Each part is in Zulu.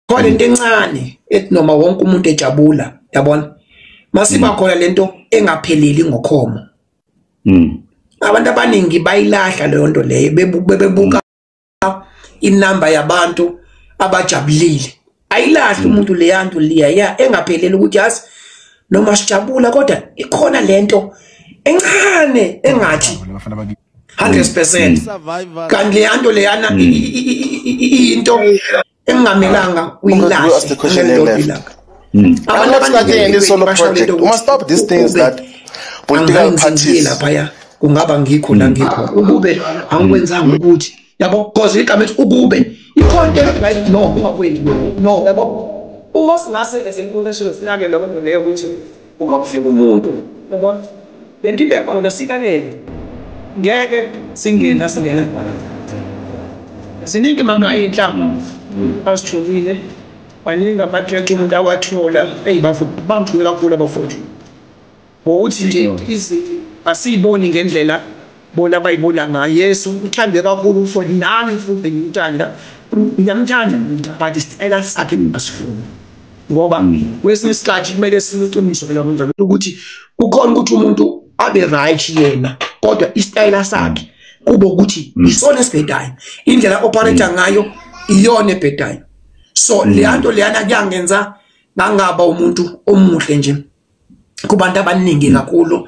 Khona into encane ethi noma wonke umuntu ejabula, yabona, masiba khona lento engapheleli ngokhomo. Abantu abaningi bayilahla leyo nto leyo, bebuka inamba yabantu abajabulile. Ayilahli umuntu leyanto liya ya engapheleli ukuthi yazi noma sijabula kodwa ikhona lento encane engathi 100%. Kanti leyanto leyana into engamelanga uyilahle. I'm not starting any solo project. We must stop these things that political parties laphaya kungaba ngikho la ngikho ukube angikwenzanga ukuthi yabo because igama ethi ukube ikhonto right no ungakwenzi no yabo uma singase ezinkulu sinake lokho leyo ukuthi uma kufika umuntu yabo lento ibe khona sikalele ngeke singena siningi mama inhlamba asithulile baningi amatrek umuntu awathola eyi bamthule kakhulu abafowethu ngokuthi nje izinto asiyiboni ngendlela bona bayibona ngayo. Yesu uthande kakhulu ufo nami futhi ngimthanda ngiyamthanda but isicela sakhe asifuni ngoba kwesinye isikhathi kumele siqiniso phela kunjalo ukuthi kukhona ukuthi umuntu abe right yena kodwa isitayela sakhe kube ukuthi isona esibhedayo indlela operate ngayo iyona ebhedayo. So leyanto leyana kuyangenza ngangaba umuntu omuhle nje kubantu abaningi kakhulu,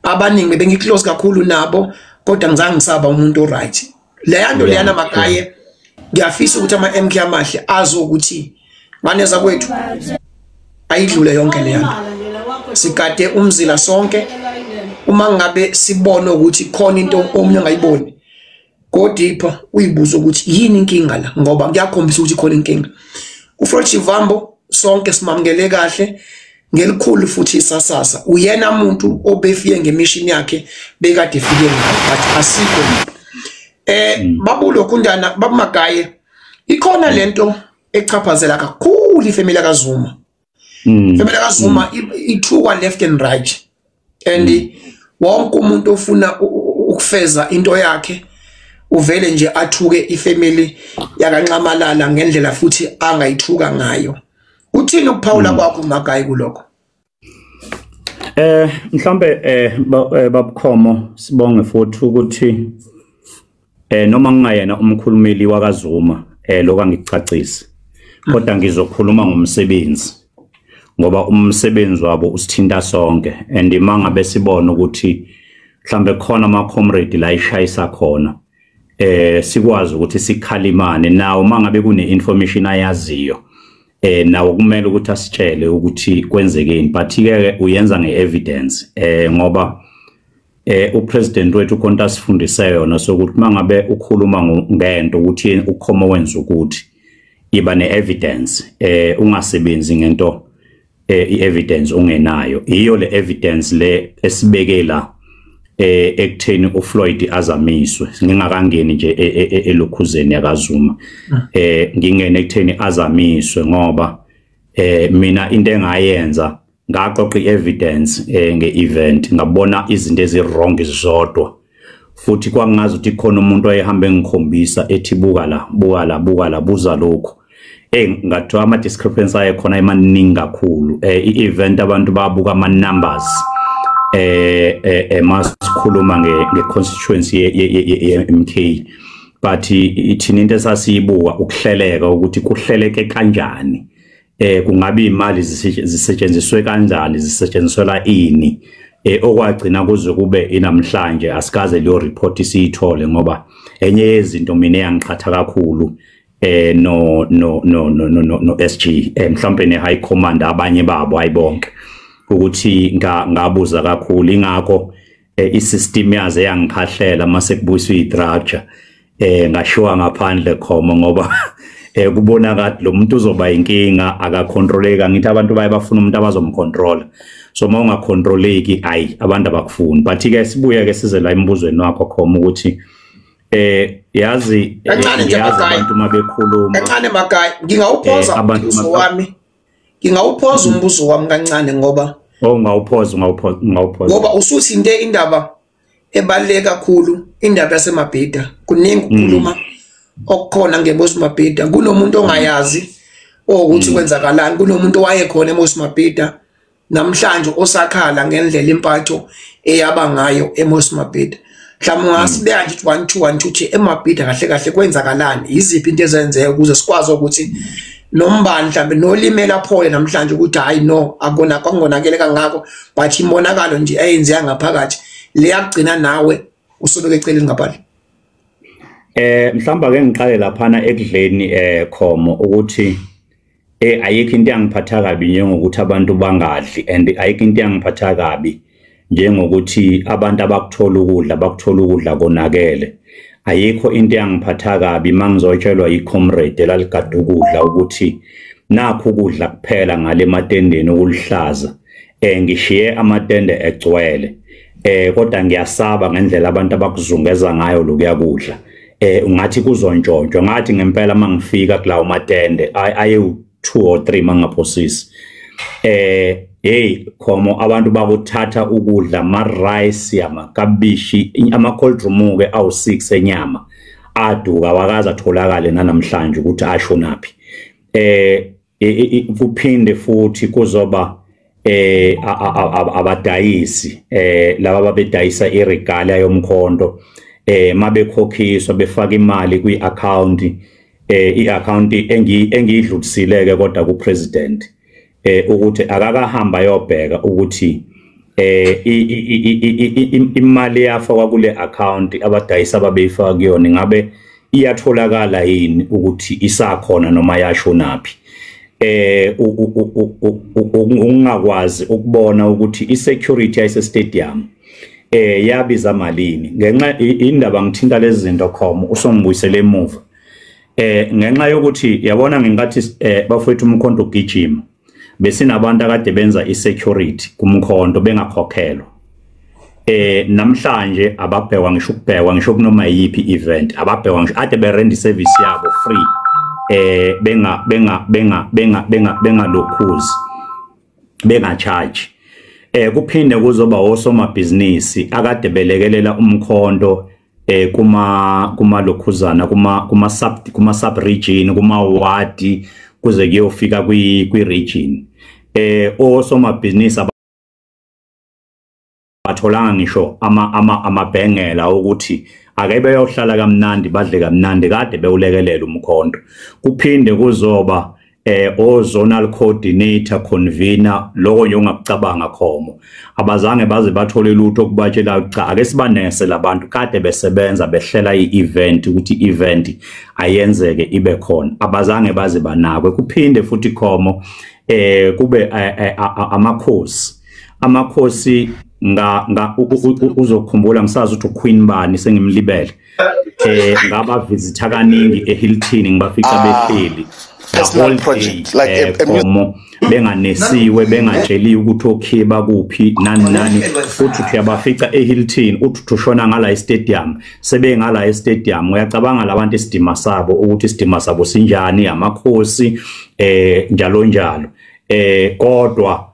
abaningi bengiclose kakhulu nabo kodwa ngizange ngisaba umuntu oright. Leyanto leyana Magaye ngiyafisa ukuthi ama MK amahle azokuthi nganeza kwethu ayidlule yonke leyanto, sigade umzila sonke. Uma ngabe sibona ukuthi khona into omunye angayiboni kodwa uyibuza ukuthi yini inkinga la ngoba kuyakhombisa ukuthi khona inkinga. uFloyd Shivambu sonke simamukele kahle ngelikhulu futhi isasasa, uyena umuntu obefike ngemishini yakhe bekade efike ngayo but asikho babulo kundana babuMagaye ikhona lento echaphazela kakhulu ifamily kaZuma. Ifamily kaZuma ithukwa left and right and wonke umuntu ofuna ukufeza into yakhe uvele nje athuke ifamily yakaNxamalala ngendlela futhi angayithuka ngayo. Uthini ukuphawula kwakho Magaye kulokho? Mhlambe babukhomo sibonge futhi ukuthi noma ngingayena umkhulumeli wakaZuma lokho angikucacisi kodwa ngizokhuluma ngomsebenzi ngoba umsebenzi wabo usithinta sonke and mangabe sibona ukuthi mhlambe khona ama comrade la ishayisa khona sikwazi ukuthi sikhalimane nawo mangabe kune information ayaziyo nawo kumele ukuthi asitshele ukuthi kwenzekeni, but ke uyenza ngeevidence ngoba upresident wethu khonto asifundise yona sokuthi mangabe ukhuluma ngento ukuthi ukhomo wenza ukuthi iba neevidence, ungasebenzi ngento ievidence ungenayo. Iyo le evidence le esibekela ekutheni uFloyd azamiswe, ngingakangeni nje elokhuzeni yakaZuma, ngingene ekutheni azamiswe ngoba mina into engayenza ngaqoqa ievidence ngeevent, ngabona izinto ezi wrong zodwa futhi kwangazi ukuthi khona umuntu oyehambe engikhombisa ethi buka la buka la buka la buza lokhu, ngathiwa ama discrepancies ayekhona emaningi kakhulu. I-event abantu babuka ama numbers masikhuluma nge constituency ye MK, but ithina into esasiyibuka ukuhleleka ukuthi kuhleleke kanjani, kungabe imali zisetshenziswe kanjani, zisetshenziswela ini, okwagcina kuze kube inamhlanje asikaze leyo report isiyithole ngoba enye yezinto mina eyangiqhatha kakhulu no no no no no no SG mhlawumbe ne high command abanye babo ayibonke ukuthi ngabuza kakhulu, ingakho isystem yaze yangikhahlela mase kubuyiswa istructure ngashiwa ngaphandle khomo ngoba kubonakala lo muntu uzoba inkinga akacontroleka. Ngithi abantu baye bafuna umuntu abazomcontrola, so uma ungacontroleki ayi abantu abakufuni. But ke sibuye ke size la embuzweni wakho khomo ukuthi yazi abantu mabekhuluma kancane Magaye, ngingawuphoza umbuzo wami, ngingawuphoza umbuzo wami kancane ngoba ungawuphoza ngoba usuthinte indaba ebaluleke kakhulu, indaba yaseMabhida. Kuningi ukukhuluma okukhona ngeBoss Mabhida, kunomuntu ongayazi Ukuthi kwenzakalani kunomuntu owayekhona eMoses Mabhida namhlanje osakhala ngendlela impatho eyaba ngayo eMoses Mabhida. Mhlawumbe ungasibeka nje 1 2 1 2 3 eMabhida kahle kahle kwenzakalani, iziphi into ezenzeka ukuze sikwazi ukuthi nombani mhlambe nolimela phole namhlanje ukuthi hayi no akona kwangonakele kangako, but imonakalo nje eyenzeka ngaphakathi leyagcina nawe usuke eceleni ngaphandle. Mhlamba ke ngiqale laphana ekudleni Khomo ukuthi ayikho into engiphatha kabi njengokuthi abantu bangadli, and ayikho into engiphatha kabi njengokuthi abantu abakuthola ukudla bakuthola ukudla konakele. Ayikho into engiphatha kabi mangizotshelwa i-comrade elaligada ukudla ukuthi nakho ukudla kuphela ngale matendeni okulihlaza, ngishiye amatende egcwele, kodwa ngiyasaba ngendlela abantu abakuzungeza ngayo lokuya kudla. Ungathi kuzontshontshwa, ngathi ngempela mangifika kulawo matende aye 2 or 3 mangaphosisi, hey Khomo, abantu bakuthatha ukudla, ama rice, amakabishi, ama cold room ke awu 6 enyama aduka wakaza atholakale namhlanje ukuthi ashonaphi. Kuphinde futhi kuzoba abadayisi laba babedayisa iregalia yomkhonto, mabekhokhiswa befaka imali kwi-account, i-account engiyidlulisileke kodwa ku-president, ukuthi akakahamba yobheka ukuthi imali yafakwa kule account abadayisa ababeyifaka kuyona ngabe iyatholakala yini ukuthi isakhona noma yashonaphi. Ungakwazi ukubona ukuthi i-security yase stadium yabiza malini. Ngenxa indaba ngithinta lezi zinto Khomo usongibuyisele emuva, ngenxa yokuthi yabona ngenkathi bafowethu umkhonto ugijima besinabantu akade benza i-security kumkhonto bengakhokhelwa. Namhlanje ababhekwa ngisho ukubhekwa ngisho kunoma yiphi event, ababhekwa ngisho ade berend service yabo free, benga benga benga benga benga bengalokhuzi benga charge. Kuphinde kuzoba osomabhizinisi akade belekelela umkhonto kuma lokhuzana kuma sub region, kuma ward, kuze kuyofika kwi region. Osomabhizinisi abatholanga ngisho amabhengela ukuthi ake beyohlala kamnandi badle kamnandi kade bewulekelela umkhonto. Kuphinde kuzoba o-zonal coordinator, convener, lokho nje ongakucabanga Khomo, abazange baze bathole lutho okubatshela cha ake sibanese labantu kade besebenza behlela i-event ukuthi i-event ayenzeke ibe khona, abazange baze banakwe. Kuphinde futhi Khomo kube amakhosi nga uzokhumbula ngisazi ukuthi uQueen bani sengimlibele, ngaba visitha kaningi eHilton ngibafica behleli personal project like Khomo, benganesiwe bengatsheliwe ukuthi okhiba kuphi nani nani. Uthi uyabafica eHilton, uthi ushona ngala estadium, sebengala estadium. Uyacabanga labantu isidima sabo ukuthi isidima sabo sinjani, amakhosi njalo njalo, kodwa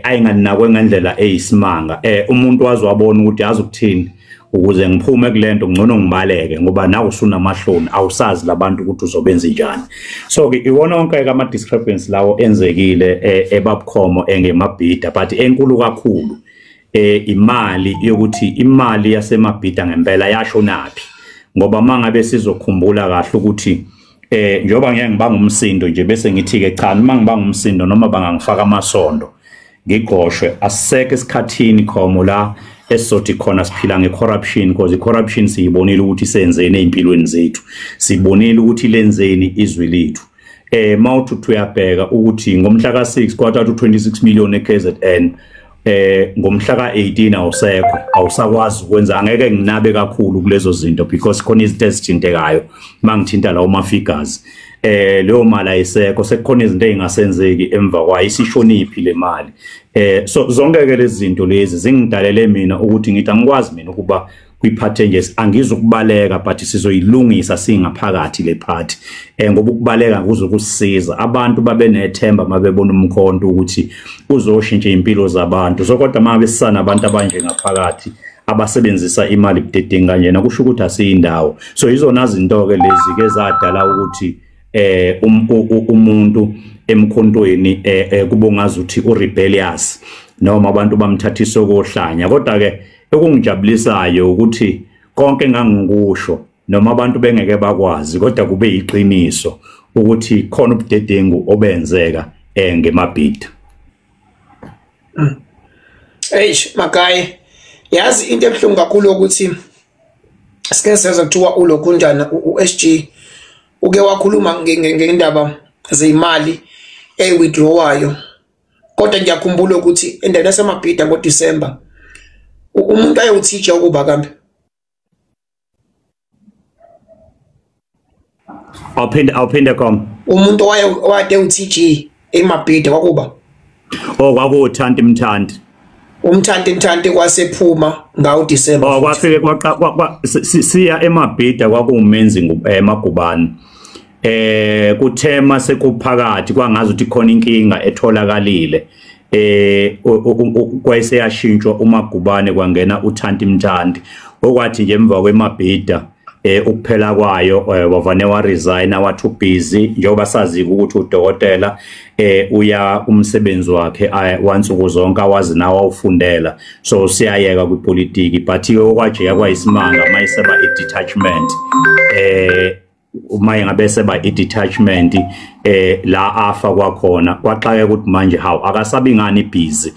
ayinganakwe ngendlela eyisimanga. Umuntu wazi wabona ukuthi yazi ukuthini, ukuze ngiphume kulento ngcono ngibaleke ngoba nawe usunamahloni awusazi labantu ukuthi uzobenza njani. So ke iwona wonke ama discrepancy lawo enzekile eBabkhomo engemabhida, but enkulu kakhulu imali yokuthi imali yasemabhida ngempela yashonaphi. Ngoba mangabe sizokhumbula kahle ukuthi njengoba ngeke ngibanga umsindo nje bese ngithi ke cha noma ngibanga umsindo noma bangangifaka amasondo ngigoshwe, asiseke esikhathini Khomo la esizothi khona siphila ngecorruption, because icorruption siyibonile ukuthi senzeni ezimpilweni zethu, sibonile ukuthi lenzeni izwi lethu. Mawuthi uyabheka ukuthi ngomhla ka6 kwathatha u26 million eKZN, ngomhla ka18 awusekho, awusakwazi ukwenza. Angeke nginabe kakhulu kulezo zinto because khona izinto ezithintekayo mangithinta lawo ma figures. Leyo mali ayisekho, sekukhona izinto ezingasenzeki emva kwayo, isishoniphi le mali. So zonke ke lezi zinto lezi zingidalele mina ukuthi ngithi angikwazi mina ukuba kwiphathi nje angizukubaleka, but sizoyilungisa singaphakathi le party, ngoba ukubaleka kuzokusiza abantu babe nethemba mabebona umkhonto ukuthi uzoshintsha impilo zabantu. So kodwa mangabe sisana abantu abanje ngaphakathi abasebenzisa imali budedengu kanjena, kusho ukuthi asiyindawo. So izona zinto ke lezi ke zadala ukuthi umuntu emkhontweni kubongaza ukuthi urebellious noma abantu bamthathisa kohlanya. Kodwa ke okungijabulisayo ukuthi konke engangikusho noma abantu bengeke bakwazi, kodwa kube iqiniso ukuthi khona ubudedengu obenzeka ngemabhida. Eish Magaye, yazi into ebuhlungu kakhulu ukuthi sike sezwe kuthiwa ulokhunjana uSG uke wakhuluma ngendaba zeyimali ewithdrawayo, kodwa ngiyakhumbula ukuthi endaweni yaseMabhida ngoDisemba umuntu ayewuthitsha ukuba kambe awuphinde kom umuntu owade uTG eMabhida kwakuba kwakuwuthanti Mthanti, umthanti Mthanti kwasephuma ngawo December. Kwafike siya eMabhida kwakuwumenzi Magubane. Kuthema sekuphakathi kwangazi ukuthi khona inkinga etholakalile, kwayeseyashintshwa uMagubane kwangena uThanti Mthanti, okwathi nje emva kweMabhida ukuphela kwayo wavane wa resign wathi busy, njengoba sazi ukuthi udokotela uya umsebenzi wakhe wansuku zonke awazi nawo awufundela, so siyayeka kwipolitiki. But ke okwajeka kwayisimanga mayiseba i-detachment, uma ngabe seba i-detachment la afa kwakhona kwaxake ukuthi manje hawu akasabi ngani busy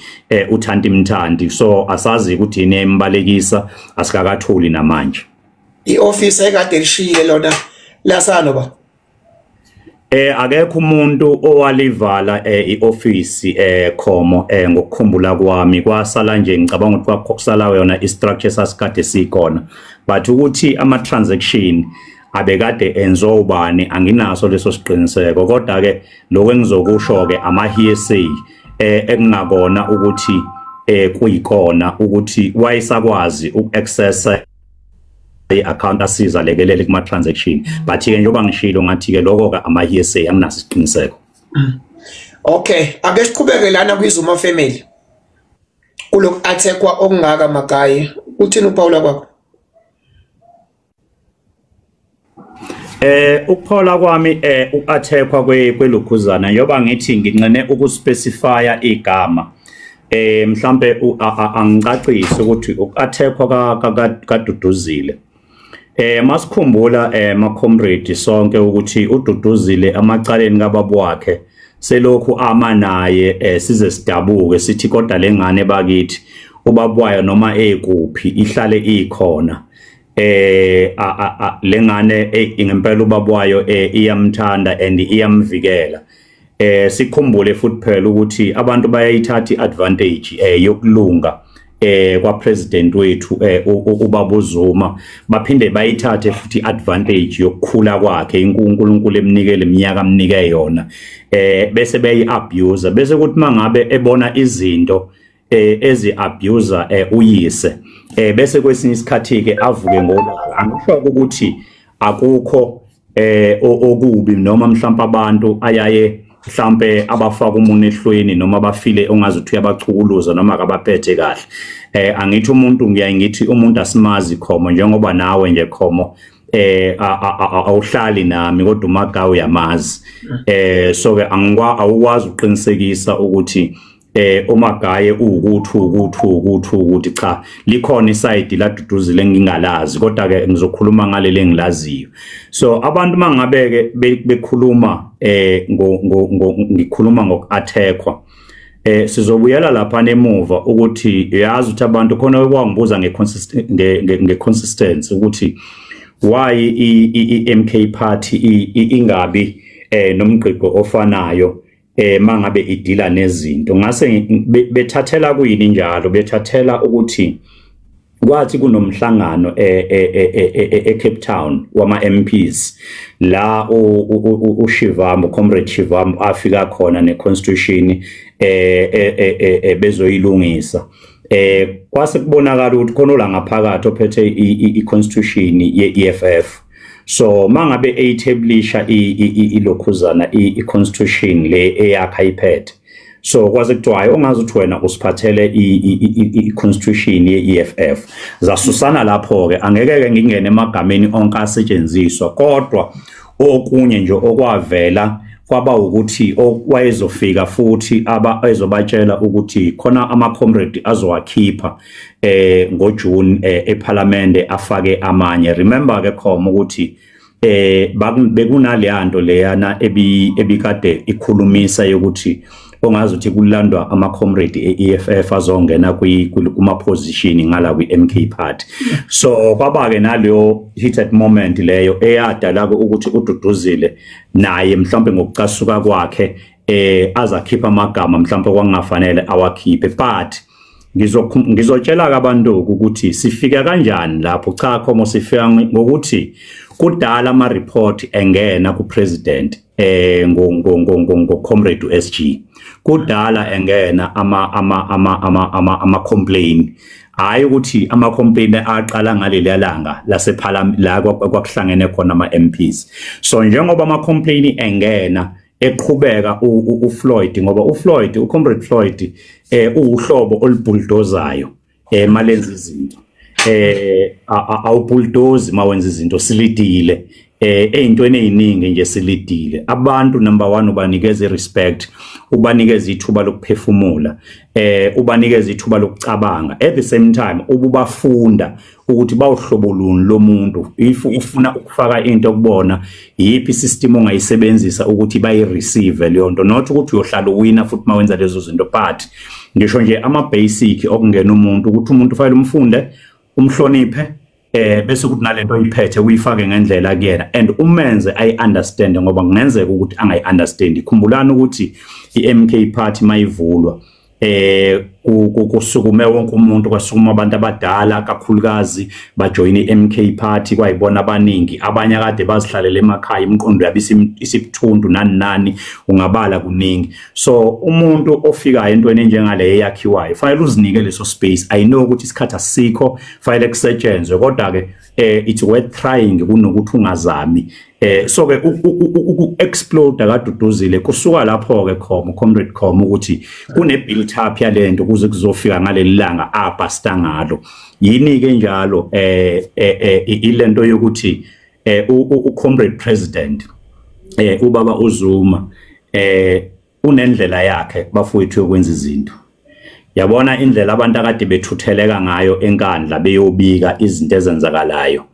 uThanti Mthanti, so asazi ukuthi yini embalekisa, asikakatholi namanje. I-office ekade lishiyile lona lasano ba akekho umuntu owalivala i-office Khomo ngokukhumbula kwami kwasala nje, ngicabanga ukuthi kwakusala yona i-structure sasikade sikhona, but ukuthi ama transaction abekade enzo ubani anginaso leso siqiniseko. Kodwa ke lokho engizokusho ke ama hearsay ekungakona ukuthi kuyikona ukuthi wayesakwazi uku-access i-account asiza lekelele kuma transaction, but ke njengoba ngishilo ngathi ke lokho ke ama hearsay anginaso isiqiniseko. Okay, ake siqhubeke lana kwiZuma family kuloku attackwa okungaka Magaye, uthini uPaula kwakho? Ukuphola kwami uku-attackwa kwelokhuzana, njengoba ngithi nginqene ukuspecifya igama, mhlambe angicacise ukuthi uku-attackwa kaDuduzile. Masikhumbula ma comrade sonke ukuthi uDuduzile amacaleni kababa wakhe selokhu ama naye size sidabuke sithi kodwa lengane bakithi ubaba wayo noma ekuphi ihlale ikhona. Lengane ngempela ubaba wayo iyamthanda and iyamvikela. Sikhumbule futhi phela ukuthi abantu bayayithatha iadvantage yokulunga kwa president wethu ubaba uZuma, baphinde bayithathe futhi advantage yokukhula kwakhe, uNkulunkulu emnikele iminyaka amnike yona, bese beyi-abuse, bese kuthi mangabe ebona izinto ezi-abuser uyise, bese kwesinye isikhathi ke avuke ngolaka. Angisho ukuthi akukho okubi noma mhlawumbe abantu ayaye mhlambe abafaka umuntu ehlweni noma abafile ongazi ukuthi uyabachukuluza noma akabaphethe kahle. Angithi umuntu, ngiyaye ngithi umuntu asimazi Khomo, njengoba nawe nje Khomo awuhlali nami kodwa uMagaye uyamazi. So ke awukwazi ukuqinisekisa ukuthi uMagaye ukuthi ukuthi ukuthi ukuthi cha, likhona iside la Duduzile engingalazi, kodwa ke ngizokhuluma ngaleli engilaziyo. So abantu mangabe ke bekhuluma ngikhuluma ngoku-attackwa, sizobuyela lapha nemuva ukuthi yazi ukuthi abantu khona okwangibuza nge-consistency ukuthi why i-MK party ingabi nomgqiqo ofanayo mangabe idila nezinto. Ngase bethathela kuyini njalo, bethathela ukuthi kwathi kunomhlangano eCape Town wama MPs la uShivambu, Comrade Shivambu afika khona neconstitution bezoyilungisa. Kwase kubonakala ukuthi khona la ngaphakathi ophethe i-constitution ye-EFF. So mangabe eyitablisha ilokhuzana i-constitution le eyakha iphethe, so kwaze kuthiwa hayi ongazi ukuthi wena usiphathele i-constitution ye-EFF. Zasusana lapho ke, angeke ke ngingene emagameni onke asetshenziswa, kodwa Okunye nje okwavela kwaba ukuthi wayezofika futhi aba ezobatshela ukuthi khona ama comrade azowakhipha ngoJune eParliament afake amanye. Remember ke khoma ukuthi bekunaleyanto leyana ebikade ikhulumisa yokuthi ongazi ukuthi kulandwa ama comrade eEFF azongena kuma position ngala kwiMK party. So kwaba ke naleyo heated moment leyo eyadala ukuthi uDuduzile naye mhlawumbe ngokucasuka kwakhe azakhipha amagama mhlawumbe kwangafanele awakhiphe. But ngizotshela abantu ukuthi sifika kanjani lapho. Cha Khomo, sifika ngokuthi kudala ama report engena ku president ngo comrade SG, kudala engena ama complaint. Hayi ukuthi ama complaint aqala ngaleli langa laseParliament la kwakuhlangene khona ama MPs. So njengoba ama complaint engena eqhubeka uFloyd, ngoba uFloyd, uComrade Floyd uwuhlobo olubuldozayo malenza izinto, awubuldozi mawenza izinto, silidile eyintweni eziningi nje, silidile abantu. Number 1, ubanikeza irespect, ubanikeza ithuba lokuphefumula, ubanikeza ithuba lokucabanga. At the same time ububafunda ukuthi bawuhlobo luni lomuntu. If ufuna ukufaka into kubona, yiphi system ongayisebenzisa ukuthi bayireceive leyo nto, not ukuthi uyohlala uwina futhi mawenza lezo zinto. But ngisho nje ama basic okungena umuntu, ukuthi umuntu fanele umfunde, umhloniphe, bese kuthi nalento oyiphethe uyifake ngendlela kuyena and umenze ayi understand, ngoba kungenzeka ukuthi angayi understand. Khumbulani ukuthi iMK party mayivulwa kusukume wonke umuntu, kwasukuma abantu abadala kakhulukazi bajoin iMK party, kwayibona abaningi abanye kade bazihlalele emakhaya, imiqondo yabo isibuthundu nani nani, ungabala kuningi. So umuntu ofikayo entweni enjengale eyakhiwayo fanele uzinike leso space. I know ukuthi isikhathi asikho, fanele kusetshenzwe, kodwa ke it's worth trying kunokuthi ungazami. So ke uku-explode kaDuduzile kusuka lapho ke Khomo, Comrade Khomo, ukuthi kune build up yalento kuze kuzofika ngaleli langa abhasta ngalo. Yini ke njalo ilento yokuthi uComrade President ubaba uZuma unendlela yakhe bafowethu yokwenza izinto. Yabona indlela abantu akade bethutheleka ngayo enkandla beyobika izinto ezenzakalayo.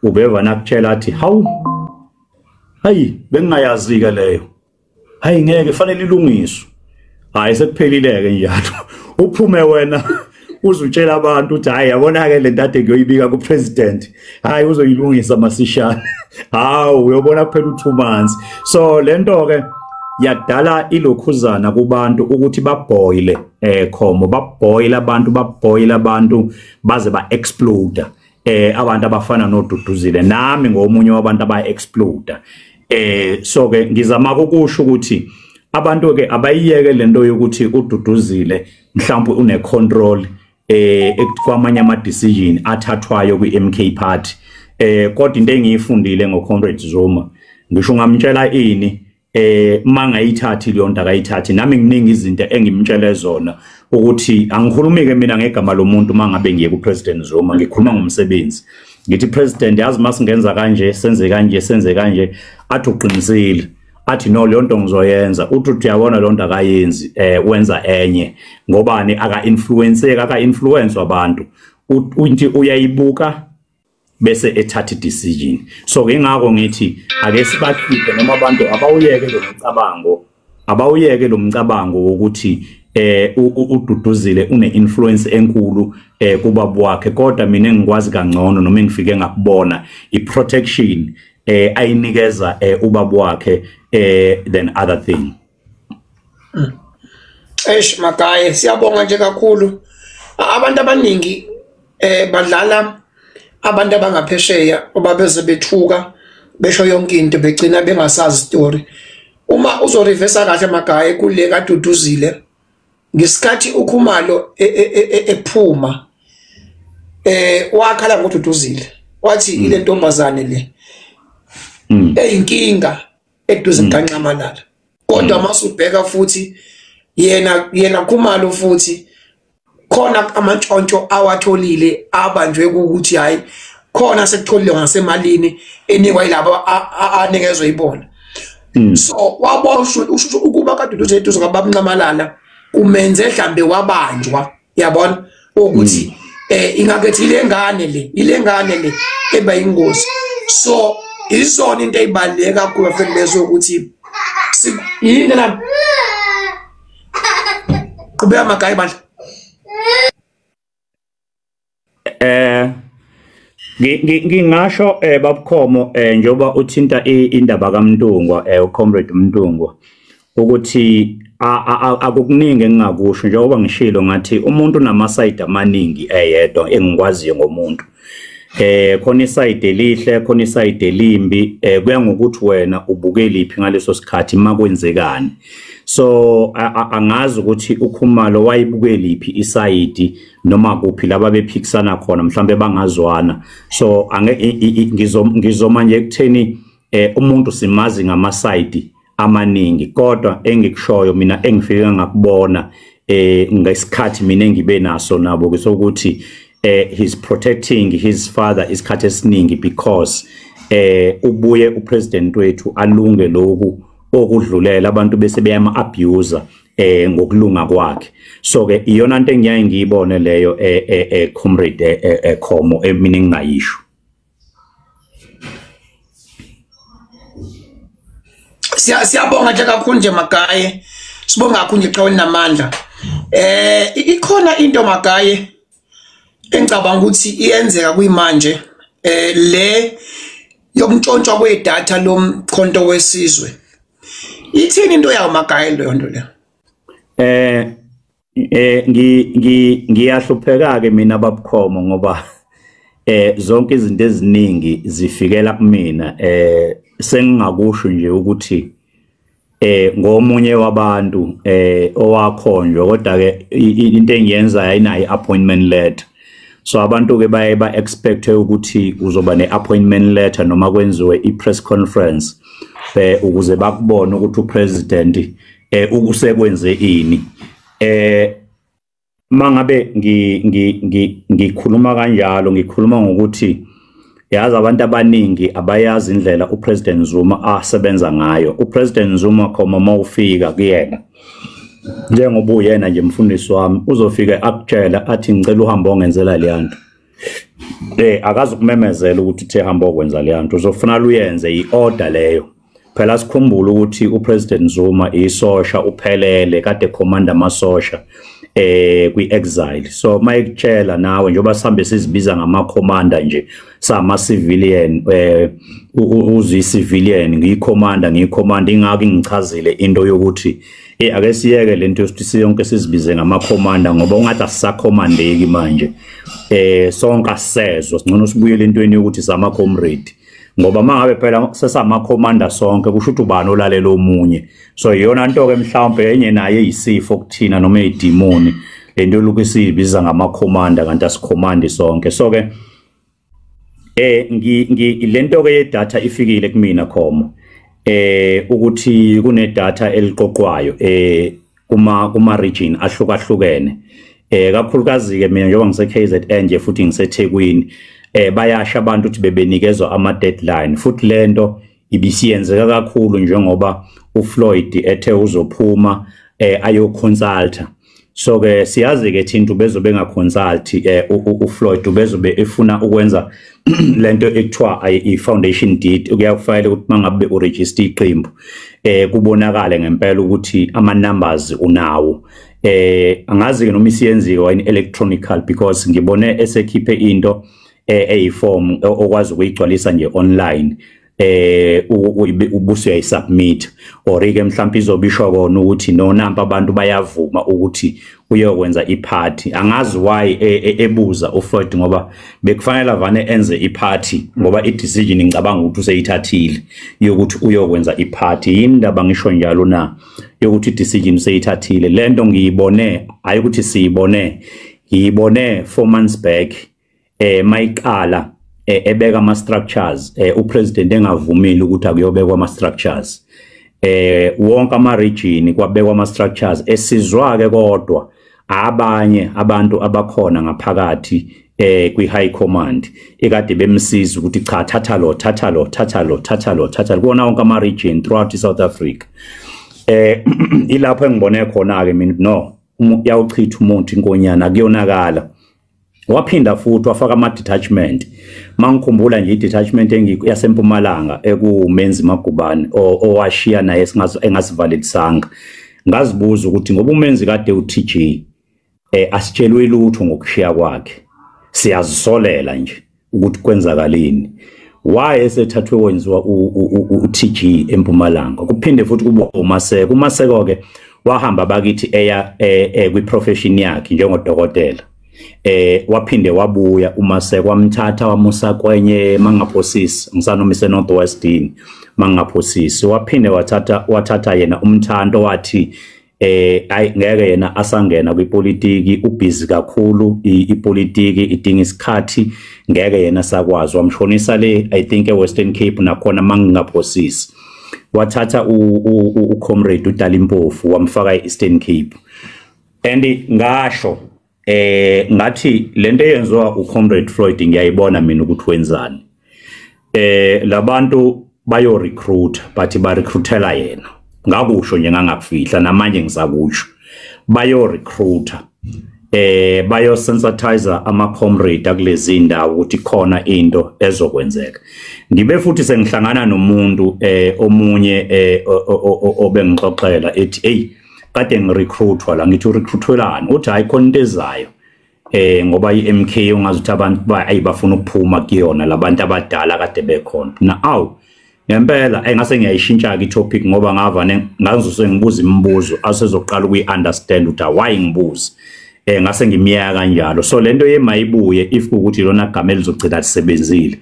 Ubeva nakutshela athi hawu, hayi bengingayazi ke leyo, hayi ngeke fanele ilungiswe, hayi sekuphelile ke njalo. Uphume wena uzutshela abantu uthi hayi yabona ke le nto ngiyoyibika ku president, hayi uzoyilungisa masishane. Hawu uyobona kuphela u2 months. So lento ke yadala ilokhuzana kubantu ukuthi baboile Khomo, baboile abantu, baboile abantu baze ba explode. Abantu abafana noDuduzile, nami ngomunye wabantu aba explode. So ke ngizama ukusho ukuthi abantu ke abayiyeke lento yokuthi uDuduzile mhlawumbe une control kwamanye ama decision athathwayo kwiMK party. Kodwa into engiyifundile ngoComrade Zuma, ngisho ngamtshela ini mangayithathi leyo nto akayithathi. Nami nginingi izinto engimtshele zona ukuthi angikhulumi ke mina ngegama lomuntu mangabe ngiye kuPresident Zuma, ngikhuluma ngomsebenzi. Ngithi President, yazi masingenza kanje, senze kanje, senze kanje, athi uqinisile, athi no leyo nto ngizoyenza. Uthi uyabona leyo nto akayenzi, wenza enye. Ngobani? Aka influence, aka influence abantu. Uthi uyayibuka bese ethatha decision. So ingakho ngithi ake sibakhiphe noma abantu abawuyeke lo mcabango, abawuyeke lo mcabango wokuthi uDuduzile une influence enkulu kubaba wakhe. Kodwa mina engikwazi kangcono noma engifike ngakubona i protection ayinikeza ubaba wakhe than other thing. Eish Magaye, siyabonga nje kakhulu. Abantu abaningi badlala abantu abangaphesheya obabeze bethuka besho yonke into begcina bengasazi story. Uma uzorivesa kahle Magaye kule kaDuduzile, ngesikhathi uKhumalo ephuma wakhala ngoDuduzile, wathi ile ntombazane le eyinkinga eduze kaNxamalala. Kodwa masubheka futhi yena Khumalo futhi khona amantshontsho awatholile abanjwe ukuthi hayi Khona sekutholile ngasemalini enikwa yilabo anikezwe ibona. So waboshwa ukuba kaDuduza eduze kwaBabNxamalala umenze mhlambe wabanjwa, yabona ukuthi ingakethi ilengane le ilengane le eba ingozi. So izona into ezibaluleke kakhulu bafethu lezo ukuthi yini la qhubeka Magaye bandla. Ngingasho babukhomo njengoba uthinta indaba kaMntungwa, uComrade Mntungwa, ukuthi akukuningi engingakusho njengoba ngishilo ngathi umuntu unamasayidi amaningi eyedwa engikwaziyo ngomuntu. Khona isayidi elihle, khona isayidi elimbi, kuya ngokuthi wena ubuke liphi ngaleso sikhathi makwenzekani. So angazi ukuthi uKhumalo wayibuke liphi isayidi noma kuphi laba bephikisana khona, mhlambe bangazwana. So ngizoma nje ekutheni umuntu simazi ngamasayidi amaningi, kodwa engikushoyo mina engifike ngakubona ngesikhathi mina engibe naso nabo kusokuthi he's protecting his father isikhathi esiningi because ubuye upresident wethu alunge lokhu okudlulela abantu bese beyama abuser ngokulunga kwakhe. So ke iyona into engiyaye ngiyibone leyo comrade Khomo mina engingayisho. Siyabonga nje kakhulu nje Magaye, sibonga kakhulu nje qhawe namandla. Ikhona into Magaye engicabanga ukuthi iyenzeka kuyimanje, le yokuntshontshwa kwedatha lomkhonto wesizwe. Ithini into yawo Magaye leyo nto le? Ngiyahlupheka ke mina babukhomo ngoba zonke izinto eziningi zifikela kumina. Sengingakusho nje ukuthi ngomunye wabantu owakhonjwa, kodwa ke into engiyenza ayinayo appointment letter. So abantu ke baye ba expect ukuthi uzoba ne appointment letter noma kwenziwe i press conference ukuze bakubone ukuthi upresident ukusekwenze ini. Mangabe ngikhuluma kanjalo, ngikhuluma ngokuthi yazi abantu abaningi abayazi indlela uPresident Zuma asebenza ngayo. uPresident Zuma khoma mawufika kuyena njengoba uyena nje mfundisi wami, uzofika akutshela athi ngicela uhambe ongenzela le nto. Akazi ukumemezela ukuthi uthe hamba okwenza le nto, uzofuna luyenze iorder leyo. Phela sikhumbule ukuthi uPresident Zuma isosha uphelele, kade commander amasosha kwi-exile. So mayekutshela nawe njengoba sihambe sizibiza ngama-commander nje sama civilian, uzi civilian ngiyi-commander ngiyi-commander, ingakho ngichazile into yokuthi ake siyeke lento yokuthi siyonke sizibize ngama-commander ngoba ungathi asisakhomandeki manje. Sonke asisezwa, singcono sibuyele entweni yokuthi sama-comrade, ngoba mangabe phela sesama-commander sonke kusho ukuthi ubani olalela omunye. So iyona nto ke mhlawumbe enye naye eyisifo kuthina noma eyidimoni lento lokhu siyibiza ngama-commander kanti asikhomandi sonke. So ke lento ke yedatha ifikile kumina Khomo, ukuthi kune data eliqoqwayo kuma region ahlukahlukene, kakhulukazi ke mina njengoba ngise KZN nje futhi ngiseThekwini, bayasha abantu ukuthi bebenikezwa ama deadline, futhi lento ibisiyenzeka kakhulu njengoba uFloyd ethe uzophuma ayoconsulta. So ke siyazi ke thina bezobe engaconsult uFloyd, ubezobe efuna ukwenza lento ekuthiwa i-foundation deed, kuyakufanele ukuthi mangabe uregister iqembu kubonakale ngempela ukuthi ama numbers unawo. Angazi ke noma isiyenziwa in electronical because ngibone esekhiphe into eyiform okwazi ukuyigcwalisa nje online, ubuso uyayisubmit, or ke mhlawumbe izobishwa kona ukuthi no nampa abantu bayavuma ukuthi uyokwenza iparty. Angazi why ebuza uFloyd ngoba bekufanele avane enze iparty, ngoba i-decision ngicabanga ukuthi useyithathile yokuthi uyokwenza iparty. Yini indaba ngisho njalo na yokuthi i-decision useyithathile? Lento ngiyibone, hayi ukuthi siyibone, ngiyibone 4 months back mayiqala ebeka ama structures, upresident engavumile ukuthi akuyobekwa ama structures, wonke ama region kwabekwa ama structures esizwa ke, kodwa abanye abantu abakhona ngaphakathi kwi high command ekade bemsiza ukuthi cha, thatha lo, thatha lo, thatha lo, thatha lo, thatha lo kuwona wonke ama region throughout South Africa. Ilapho engibone khona ke mina, no, yawuchitha umuntu inkonyana, kuyonakala. Waphinda futhi wafaka ama detachment. Mangikhumbula nje i-detachment yaseMpumalanga ekuMenzi Magubane, owashiya naye engasivalelisanga. Ngazibuza ukuthi ngoba uMenzi kade uTG, asitshelwe lutho ngokushiya kwakhe, siyazisolela nje ukuthi kwenzakaleni, why esethathwe wenziwa uTG eMpumalanga? Kuphinde futhi kube uMaseko. UMaseko ke wahamba bakithi eya kwi-profession yakhe njengodokotela. Waphinde wabuya uMaseko, wamthatha wamusa kwenye, mangaphosisi ngisanoma ise North West yini, mangaphosisi. Waphinde wathatha yena umthanto, wathi ayi, ngeke yena asangena kwipolitiki, ubhizi kakhulu, ipolitiki idinga isikhathi, ngeke yena sakwazi. Wamshonisa le, I think, eWestern Cape nakhona, mangingaphosisi. Wathatha ucomrade uDali Mpofu, wamfaka eEastern Cape. And ngasho ngathi lento eyenziwa ucomrade Floyd ngiyayibona mina ukuthi wenzani. Labantu bayo recruit, but ba recruitela yena. Ngakusho nje, ngangakufihla, namanje ngisakusho. Bayo recruiter, bayo sensitize ama comrade akulezi indawo ukuthi khona into ezokwenzeka. Ngibe futhi sengihlangana nomuntu omunye obengixoxela ethi, "Hey, kade ngirecruitwa la." Ngithi, "Urecruitwelani?" Uthi, "Hayi, khona into ezayo, ngoba iMK ungazi ukuthi abantu ayi bafuna ukuphuma kuyona, labantu abadala kade bekhona na." Awu, ngempela engase ngiyayishintsha ke itopic, ngoba ngavane ngazose ngibuza imibuzo asezoqala ukuyi-understand ukuthi why ngibuza. Ngase ngimiyeka kanjalo. So lento yemayibuye, if ukuthi lona gama elizogcina lisebenzile,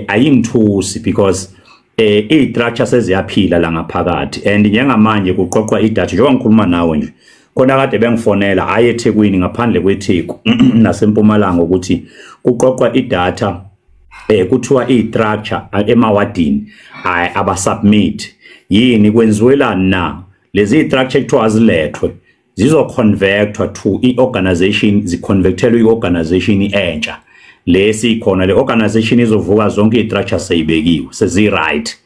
ayingithusi, because i-structure seziyaphila la ngaphakathi. And njengamanje kuqoqwa idatha njengoba ngikhuluma nawe nje. Khona kade bengifonela, hayi eThekwini, ngaphandle kweTheku naseMpumalanga, ukuthi kuqoqwa idatha. Kuthiwa i-structure emawadini ay abasubmit yini, kwenziwelani na lezi structure kuthiwa azilethwe, zizoconvertwa to i-organization, ziconvertelwe i-organization entsha lesi khona. Le organization izovuka zonke i-structure seyibekiwe, sezi right.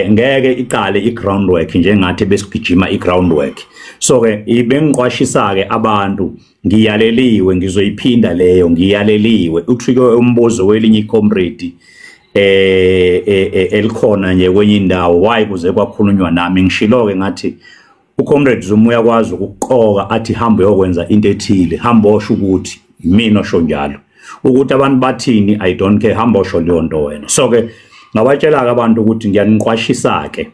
Ngeke iqale i-groundwork njengathi besigijima i-groundwork. So ke ibengiqwashisa ke abantu, ngiyaleliwe, ngizoyiphinda leyo, ngiyaleliwe. Uthike umbuzo welinye icomrade elikhona nje kwenye indawo, why kuze kwakhulunywa nami? Ngishilo ke ngathi ucomrade Zuma uyakwazi ukuqoka athi hamba uyokwenza into ethile, hamba osho ukuthi mina osho njalo, ukuthi abantu bathini, I don't care, hamba osho leyo nto wena. So ke ngabatshela ke abantu ukuthi ngiyaniqwashisa ke.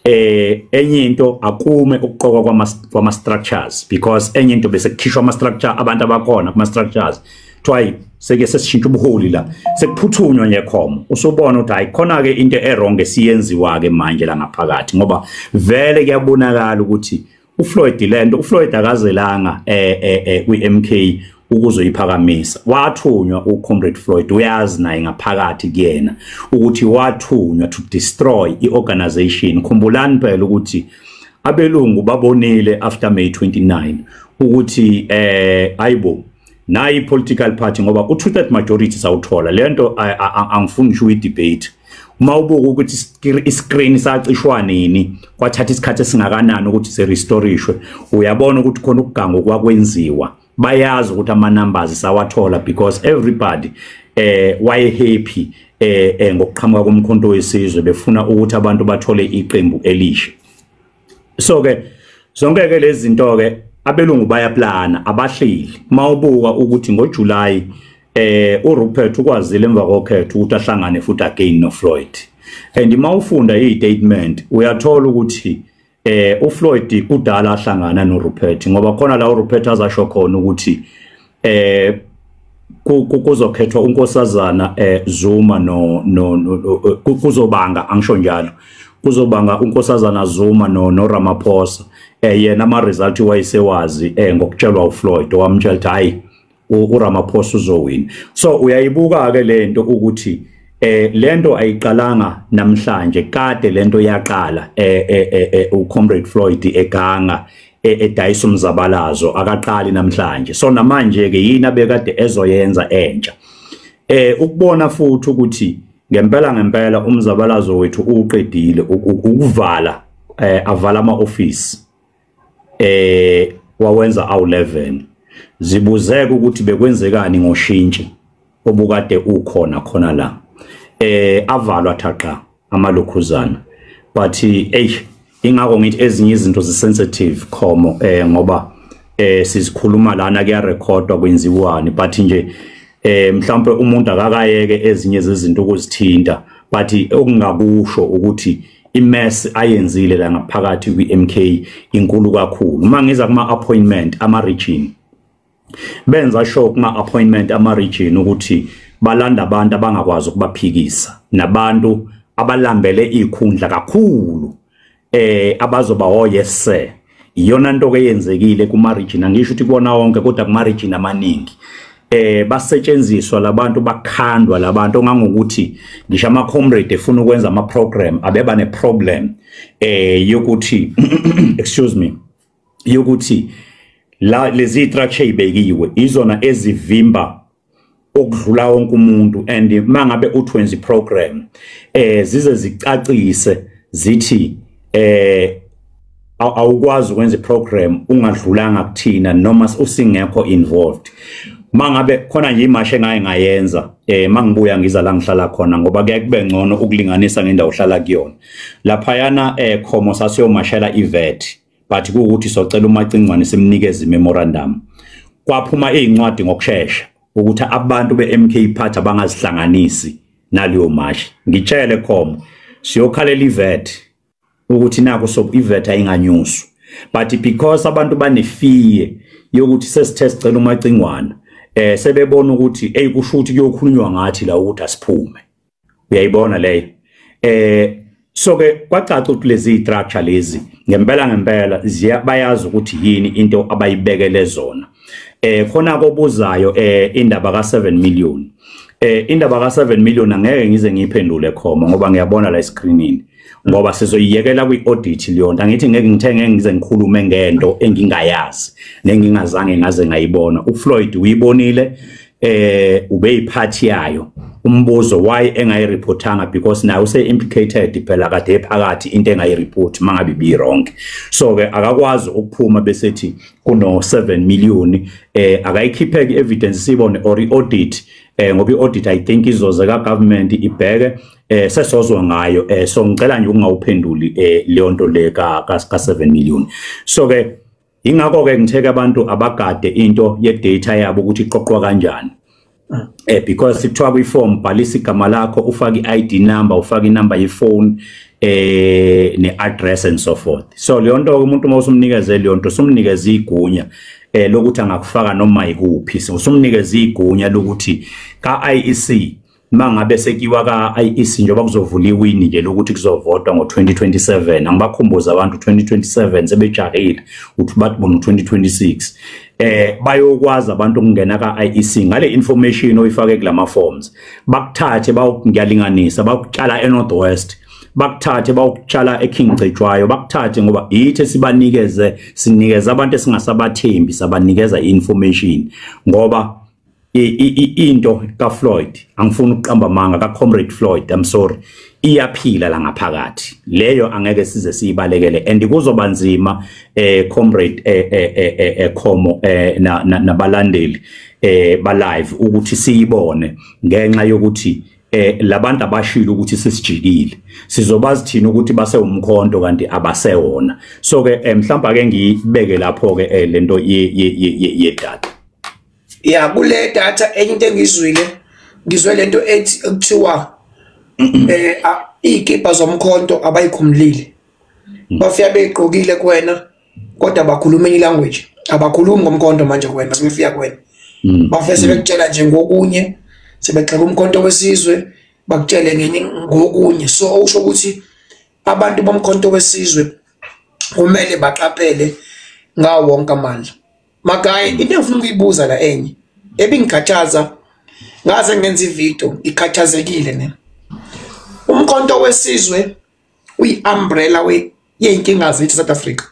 Enye into, akume ukuqokwa kwama structures, because enye into bese kukhishwa ama structure, abantu abakhona kuma structures kuthiwa seke sesishintsha ubuholi la, sekuphuthunywa nje khomo. Usubona ukuthi hayi, khona ke into e-wrong esiyenziwa ke manje la ngaphakathi, ngoba vele kuyabonakala ukuthi uFloyd, lento uFloyd akazelanga kwi-MK ukuzoyiphakamisa. Wathunywa uComrade Floyd, uyazi naye ngaphakathi kuyena ukuthi wathunywa to destroy iorganization. Khumbulani phela ukuthi abelungu babonile after May 29 ukuthi ayibo, nayi political party, ngoba u2/3 majority sawuthola. Lento angifuni ngisho i-debate. Uma ubuka ukuthi iscreen sacishwa nini, kwathatha isikhathi esingakanani ukuthi se-restorishwe, uyabona ukuthi khona ukuganga okwakwenziwa. Bayazi ukuthi ama numbers sawathola, because everybody waye happy ngokuqhamuka komkhonto wesizwe, befuna ukuthi abantu bathole iqembu elisha. So ke zonke ke lezi zinto ke, abelungu bayaplana, abahleli. Mawubuka ukuthi ngoJuly uRupert ukwazile emva kokhetho ukuthi ahlangane futhi again noFloyd, and mawufunda istatement uyathola ukuthi uFloyd kudala ahlangana noRupert, ngoba khona la uRupert azasho khona ukuthi kuzokhethwa unkosazana Zuma no kuzobanga, angisho njalo, kuzobanga unkosazana Zuma no Ramaphosa. Yena ama result wayesewazi ngokutshelwa uFloyd, owamtshela ukuthi hayi, uRamaphosa uzowina. So uyayibuka ke lento ukuthi lento ayiqalanga namhlanje, kade lento yaqala uComrade Floyd eganga. edayisa umzabalazo akaqali namhlanje. So namanje ke yini abekade ezoyenza entsha? Ukubona futhi ukuthi ngempela ngempela umzabalazo wethu uqedile ukuvala, avala ama office wawenza awu11. Zibuzeka ukuthi bekwenzekani ngoshintshi obukade ukhona khona la, avalwa thaqa amalokhuzana. But hey, ingakho ngithi ezinye izinto zi-sensitive Khomo, ngoba sizikhuluma lana kuyarekhodwa kwenziwani, but nje mhlawumbe umuntu akakayeke ezinye zezinto ukuzithinta. But okungakusho ukuthi i-mess ayenzile la ngaphakathi kwi-MK inkulu kakhulu. Uma ngiza kuma appointment ama region, benza sure kuma appointment ama region ukuthi balanda abantu abangakwazi ukubaphikisa nabantu abalambele ikhundla kakhulu, abazoba oh yes sir. Iyona nto ke yenzekile kuma region, angisho ukuthi kubona wonke kodwa kuma region amaningi basetshenziswa labantu, bakhandwa labantu ongangokuthi ngisho ama comrade efuna ukwenza ama program abeba ne problem yokuthi excuse me, yokuthi la lezi structure ibekiwe izona ezivimba okudlula wonke umuntu. And mangabe uthi wenza program zize zicacise zithi awukwazi ukwenza iprogram ungadlulanga kuthina noma usingekho involved. Mangabe khona nje imashe ngaye ngayenza mangibuya ngiza la ngihlala khona, ngoba kuya kube ngcono ukulinganisa ngendawo ohlala kuyona. Laphayana Khomo sasiyomashela iVET, but kuwukuthi socela uMacingwane simnikeze memorandum. Kwaphuma izincwadi ngokusheshsha ukuthi abantu beMK Party abangazihlanganisi naleyo mashi. Ngitshele Khomo, siyokhalela iVET ukuthi naku so iVET ayinganyuswa, but because abantu banefear yokuthi sesithe sicela uMacingwane, sebebona ukuthi hey kusho ukuthi kuyokhulunywa ngathi la ukuthi asiphume. Uyayibona leyo? So ke kwacaca ukuthi lezi structure lezi ngempela ngempela bayazi ukuthi yini into abayibekele zona. Khona kobuzayo indaba ka 7 million. Indaba ka 7 million angeke ngize ngiyiphendule Khomo, ngoba ngiyabona la escreenini, ngoba sizoyiyekela kwi-audit leyo nto. Angithi ngeke ngithenge ngize ngikhulume ngento engingayazi nengingazange ngaze ngayibona. uFloyd uyibonile, ubeyiphathi yayo. Umbuzo why engayireportanga, because naye use implicated phela kade ephakathi into engayireport mangabe bi wrong. So ke akakwazi ukuphuma besethi kuno 7 million, akayikhipheke evidence sibone or i-audit, ngoba i-audit I think izoze ka government ibheke, sesozwa ngayo. So ngicela nje ukungawuphenduli leyo nto le ka 7 million. So ke ingakho ke ngitheke abantu abagade into ye data yabo ukuthi iqoqwa kanjani. Because kuthiwa kwi-form bhalisa igama lakho, ufake i-ID number, ufake inumber ye-phone, ne-address and so forth. So leyo nto umuntu uma usumnikeze leyo nto, usumnikeze igunya lokuthi angakufaka noma ikuphi. So usumnikeze igunya lokuthi ka-IEC, mangabe sekiwa ka-IEC njengoba kuzovula iwini nje lokuthi kuzovotwa ngo-2027, angibakhumbuza abantu 2027 sebejahile uthi bathi bona 2026, bayokwazi abantu ukungena ka-IEC ngale information oyifake kulama forms, bakuthathe ngiyalinganisa bakutshala eNorth West, bakuthathe bakutshala eKing Cetshwayo, bakuthathe ngoba yithi sibanikeze, sinikeza abantu esingasabathembi, sabanikeza information. Ngoba into kaFloyd, angifuni ukuqamba amanga, ka Comrade Floyd, I'm sorry, iyaphila la ngaphakathi leyo, angeke size siyibalekele. And kuzoba nzima Comrade Khomo nabalandeli ba live ukuthi siyibone, ngenxa yokuthi labantu abashilo ukuthi sesijikile, sizobazi thina ukuthi base umkhonto kanti abasewona. So ke mhlawumbe ake ngiyibeke lapho ke lento ye data. Ya kule data enye into engizwile, ngizwe lento ethi kuthiwa izikipa zomkhonto abayikhumulile, bafika beyigqokile kuwena kodwa bakhuluma enye language, abakhulumi ngomkhonto manje kuwena sebefika kuwena, bafike sebekutshela nje ngokunye, sebegxeka umkhonto wesizwe, bakutshele ngenye ngokunye. So usho ukuthi abantu bomkhonto wesizwe kumele baqaphele ngawo wonke amandla. Magaye, into engifuna ukuyibuza la enye ebingikhathaza, ngaze ngenza ivideo ikhathazekile ne. Umkhonto wesizwe uyi-umbrella yey'nkinga zethu South Africa.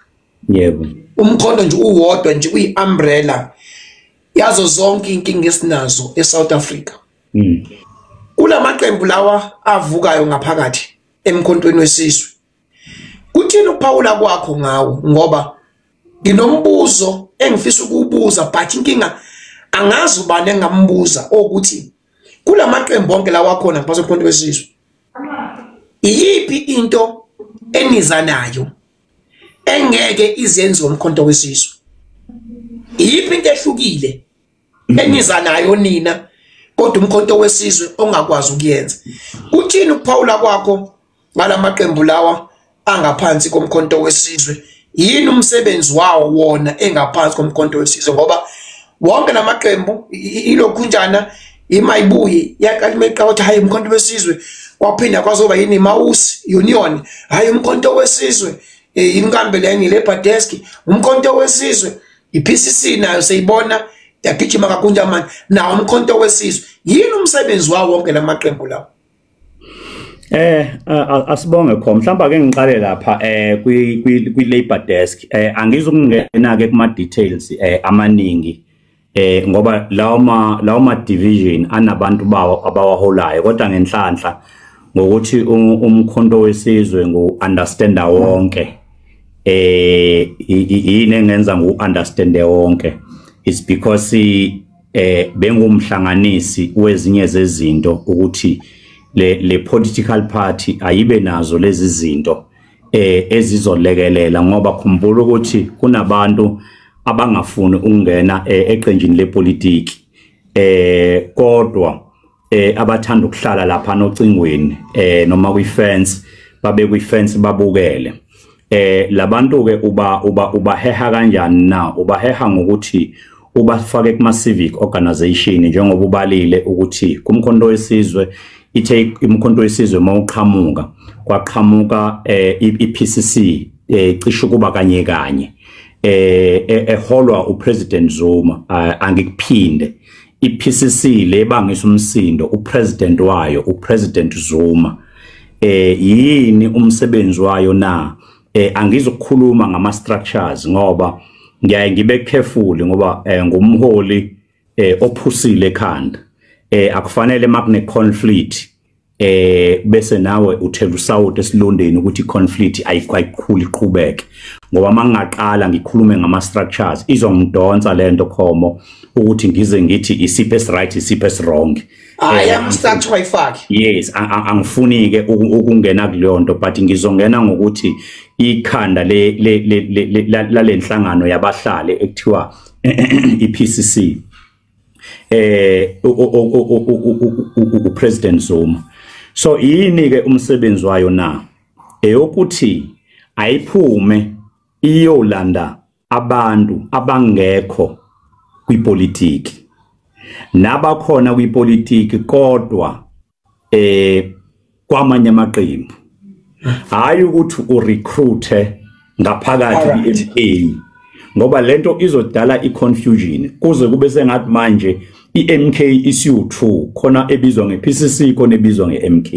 Yebo. Umkhonto nje uwodwa nje uyi-umbrella yazo zonke inkinga esinazo eSouth Africa. Kulamaqembu lawa avukayo ngaphakathi emkhontweni wesizwe. Kuthini ukuphawula kwakho ngawo? Ngoba nginombuzo engifisa ukubuza, but inkinga angazi ubani engambuza ukuthi kulamaqembu onke lawa khona ngaphansi komkhonto wesizwe, iyiphi into eniza nayo engeke izenze umkhonto wesizwe? Iyiphi into ehlukile eniza nayo nina kodwa umkhonto wesizwe ongakwazi ukuyenza? Uthini ukuphawula kwakho ngalamaqembu lawa angaphansi komkhonto wesizwe? Yini umsebenzi wawo wona engaphansi komkhonto wesizwe? Ngoba wonke lamaqembu ilokhunjana imayibuye yaqala imeqa ukuthi hayi umkhonto wesizwe, kwaphinda kwazoba yini Mouse Union, hayi umkhonto wesizwe, inkambe leni Labor Desk, umkhonto wesizwe, iPCC nayo seyibona yagijima kakhulu manje nawo umkhonto wesizwe. Yini umsebenzi wawo wonke lamaqembu lawo? Asibonge kho. Mhlawumbe ake ngiqale lapha kwi Labor Desk. Angizukungena ke kuma details amaningi ngoba lawo ma division anabantu bawo abawaholayo, kodwa ngenhlanhla ngokuthi umkhonto wesizwe ngu understander wonke. Yini engenza ngu understander wonke? It's because bengumhlanganisi wezinye zezinto ukuthi le political party ayibe nazo lezi zinto ezizolekelela, ngoba khumbula ukuthi kunabantu abangafuni ukungena eqenjini lepolitiki kodwa abathanda ukuhlala lapha nocingweni noma kwi-fence, babe kwi-fence babukele. Labantu ke uba ubaheha kanjani na? Ubaheha ngokuthi ubafake kuma civic organization, njengoba ubalile ukuthi kumkhonto wesizwe ithe umkhonto wesizwe mawuqhamuka kwaqhamuka iPCC cishe kuba kanye kanye eholwa uPresident Zuma. Angikuphinde, iPCC lebangisa umsindo upresident wayo uPresident Zuma. Yini umsebenzi wayo na? Angizokukhuluma ngama structures ngoba ngiyaye ngibe careful, ngoba ngumholi ophusile ekhanda. Akufanele makune conflict bese nawe uthela usawuti esilondeni ukuthi conflict ayikhuli iqhubeke, ngoba mangingaqala ngikhulume ngama structures izongidonsa lento khomo ukuthi ngize ngithi isiphe esi right isiphe esi wrong. Hayi, ama structure ayifaki. Yes, angifuni ke ukungena kuleyo nto, but ngizongena ngokuthi ikhanda le lalenhlangano yabahlali ekuthiwa iPCC uPresident Zuma. So yini ke umsebenzi wayo na? Eyokuthi ayiphume iyolanda abantu abangekho kwipolitiki nabakhona kwipolitiki kodwa kwamanye amaqembu. Hayi ukuthi urecruite ngaphakathi kwi-MK, ngoba lento izodala iconfusion kuze kube sengathi manje iMK isiyu2, khona ebizwa ngePCC khona ebizwa ngeMK.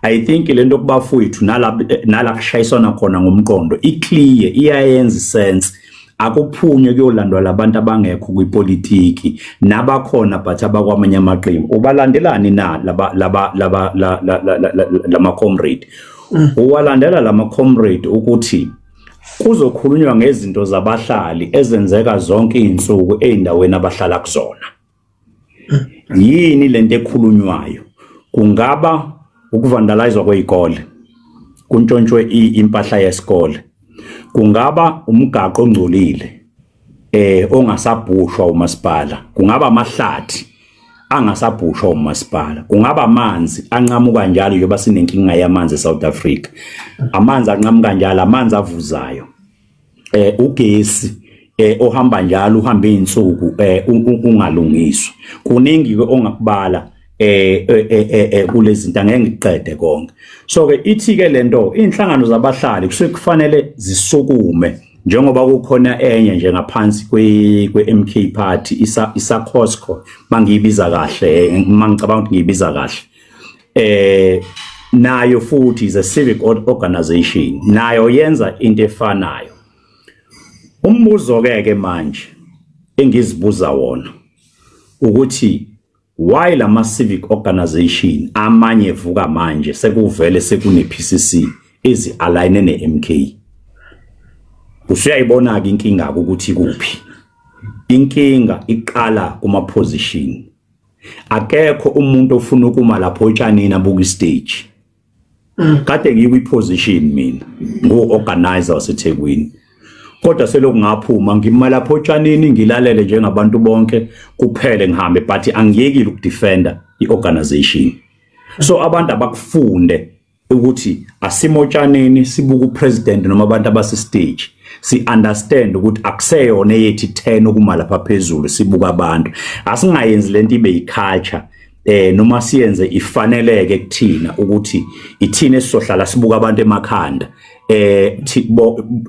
I think lento kubafowethu nala kushayisana khona ngomqondo iclear, iyayenza sense. Akuphunywe kuyolandwa labantu abangekho kwipolitiki nabakhona but abakwamanye amaqembu. Ubalandelani na laba laba laba lama comrade? Uwalandela lama comrade ukuthi kuzokhulunywa ngezinto zabahlali ezenzeka zonke izinsuku eindaweni abahlala kuzona. Yini lento ekhulunywayo? Kungaba ukuvandalizwa kwezikole, kuntshontshwe impahla yesikole, kungaba umgaqo ongcolile ongasabhushwa umasipala, kungaba amahlathi angasabhushwa umasipala, kungaba amanzi anqamuka njalo njengoba sinenkinga yamanzi eSouth Africa, amanzi anqamuka njalo, amanzi avuzayo, ugesi ohamba njalo uhamba izinsuku ungalungiswa. Kuningi ke ongakubala kulezi zinto, angeke ngiqede konke. So ke ithi ke lento inhlangano zabahlali kusuke kufanele zisukume, njengoba kukhona enye nje ngaphansi kwe MK party isa Cosco, mangiyibiza kahle, mangicabanga ukuthi ngiyibiza kahle, nayo futhi is a civic organization, nayo yenza into efanayo. Umbuzo ke manje engizibuza wona ukuthi why lama civic organization amanye vuka manje sekuvele sekune PCC ezi align ne MK. Usuyayibona ke inkinga ukuthi kuphi. Inkinga iqala kuma position. Akekho umuntu ofuna ukuma lapho otshanini abuka istage. Kade ngikwi position mina ngu organizer waseThekwini. Kodwa selokhu ngaphuma ngima lapho otshanini ngilalele njengabantu bonke kuphele ngihambe, but angiyekile ukudefender iorganization. So abantu abakufunde ukuthi asimotshaneni sibuka upresident noma abantu abase stage, si understand ukuthi akuseyona eyethi 10 okuma lapha phezulu sibuka abantu. Asingayenzi lento ibe yiculture, noma siyenze ifaneleke kuthina ukuthi ithina esizohlala sibuka abantu emakhanda,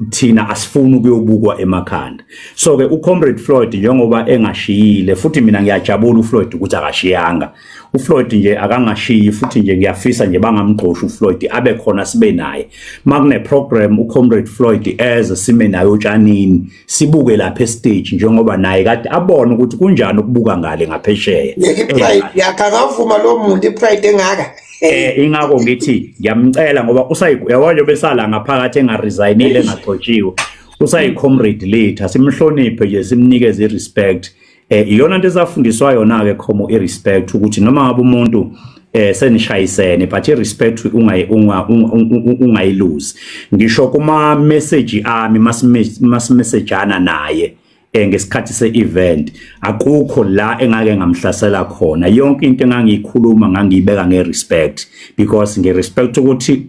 thina asifuni ukuyobukwa emakhanda. So ke uComrade Floyd njengoba engashiyile, futhi mina ngiyajabula uFloyd ukuthi akashiyanga. uFloyd nje akangashiyi, futhi nje ngiyafisa nje bangamgqoshi uFloyd, abe khona sibe naye. Makune program uComrade Floyd eze sime naye otshanini, sibuke lapha estage njengoba naye kade abone ukuthi kunjani ukubuka ngale ngaphesheya. Ipride yakavuma lo muntu, ipride engaka. Ingakho ngithi ngiyamcela ngoba usayiyabona besala ngaphakathi engaresignile engaxotshiwe, usayi comrade later, simhloniphe nje simnikeze irespect. Iyona into esafundiswa yona ke Khomo, irespect, ukuthi noma ngabe umuntu senishayisene but irespect ungayiluzi. Ngisho kuma message ami masimessageana naye ngesikhathi se-event, akukho la engake ngamhlasela khona. Yonke into engangiyikhuluma ngangiyibeka nge-respect, because nge-respect ukuthi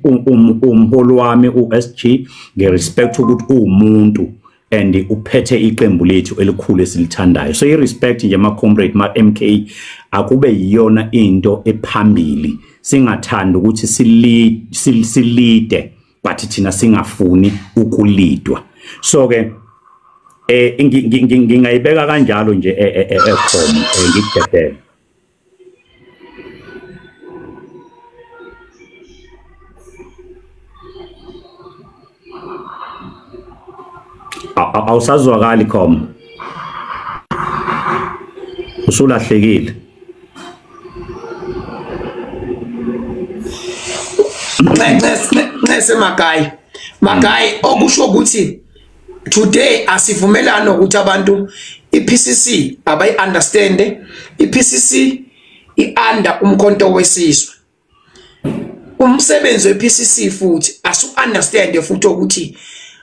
umholi wami u-SG, nge-respect ukuthi uwumuntu and uphethe iqembu lethu elikhulu esilithandayo. So i-respect nje ma-comrade ma-MK akube yiyona into ephambili. Singathanda ukuthi silide but thina singafuni ukulidwa. So ke ngingayibeka kanjalo nje ekhona ngikudedele. Awusazwakali Khomo, usulahlekile. Ncese Magayi okusho ukuthi today asivumelana ukuthi abantu iPCC abayi understand, iPCC ianda umkhonto wesizwe. Umsebenzi wePCC futhi asu understand futhi ukuthi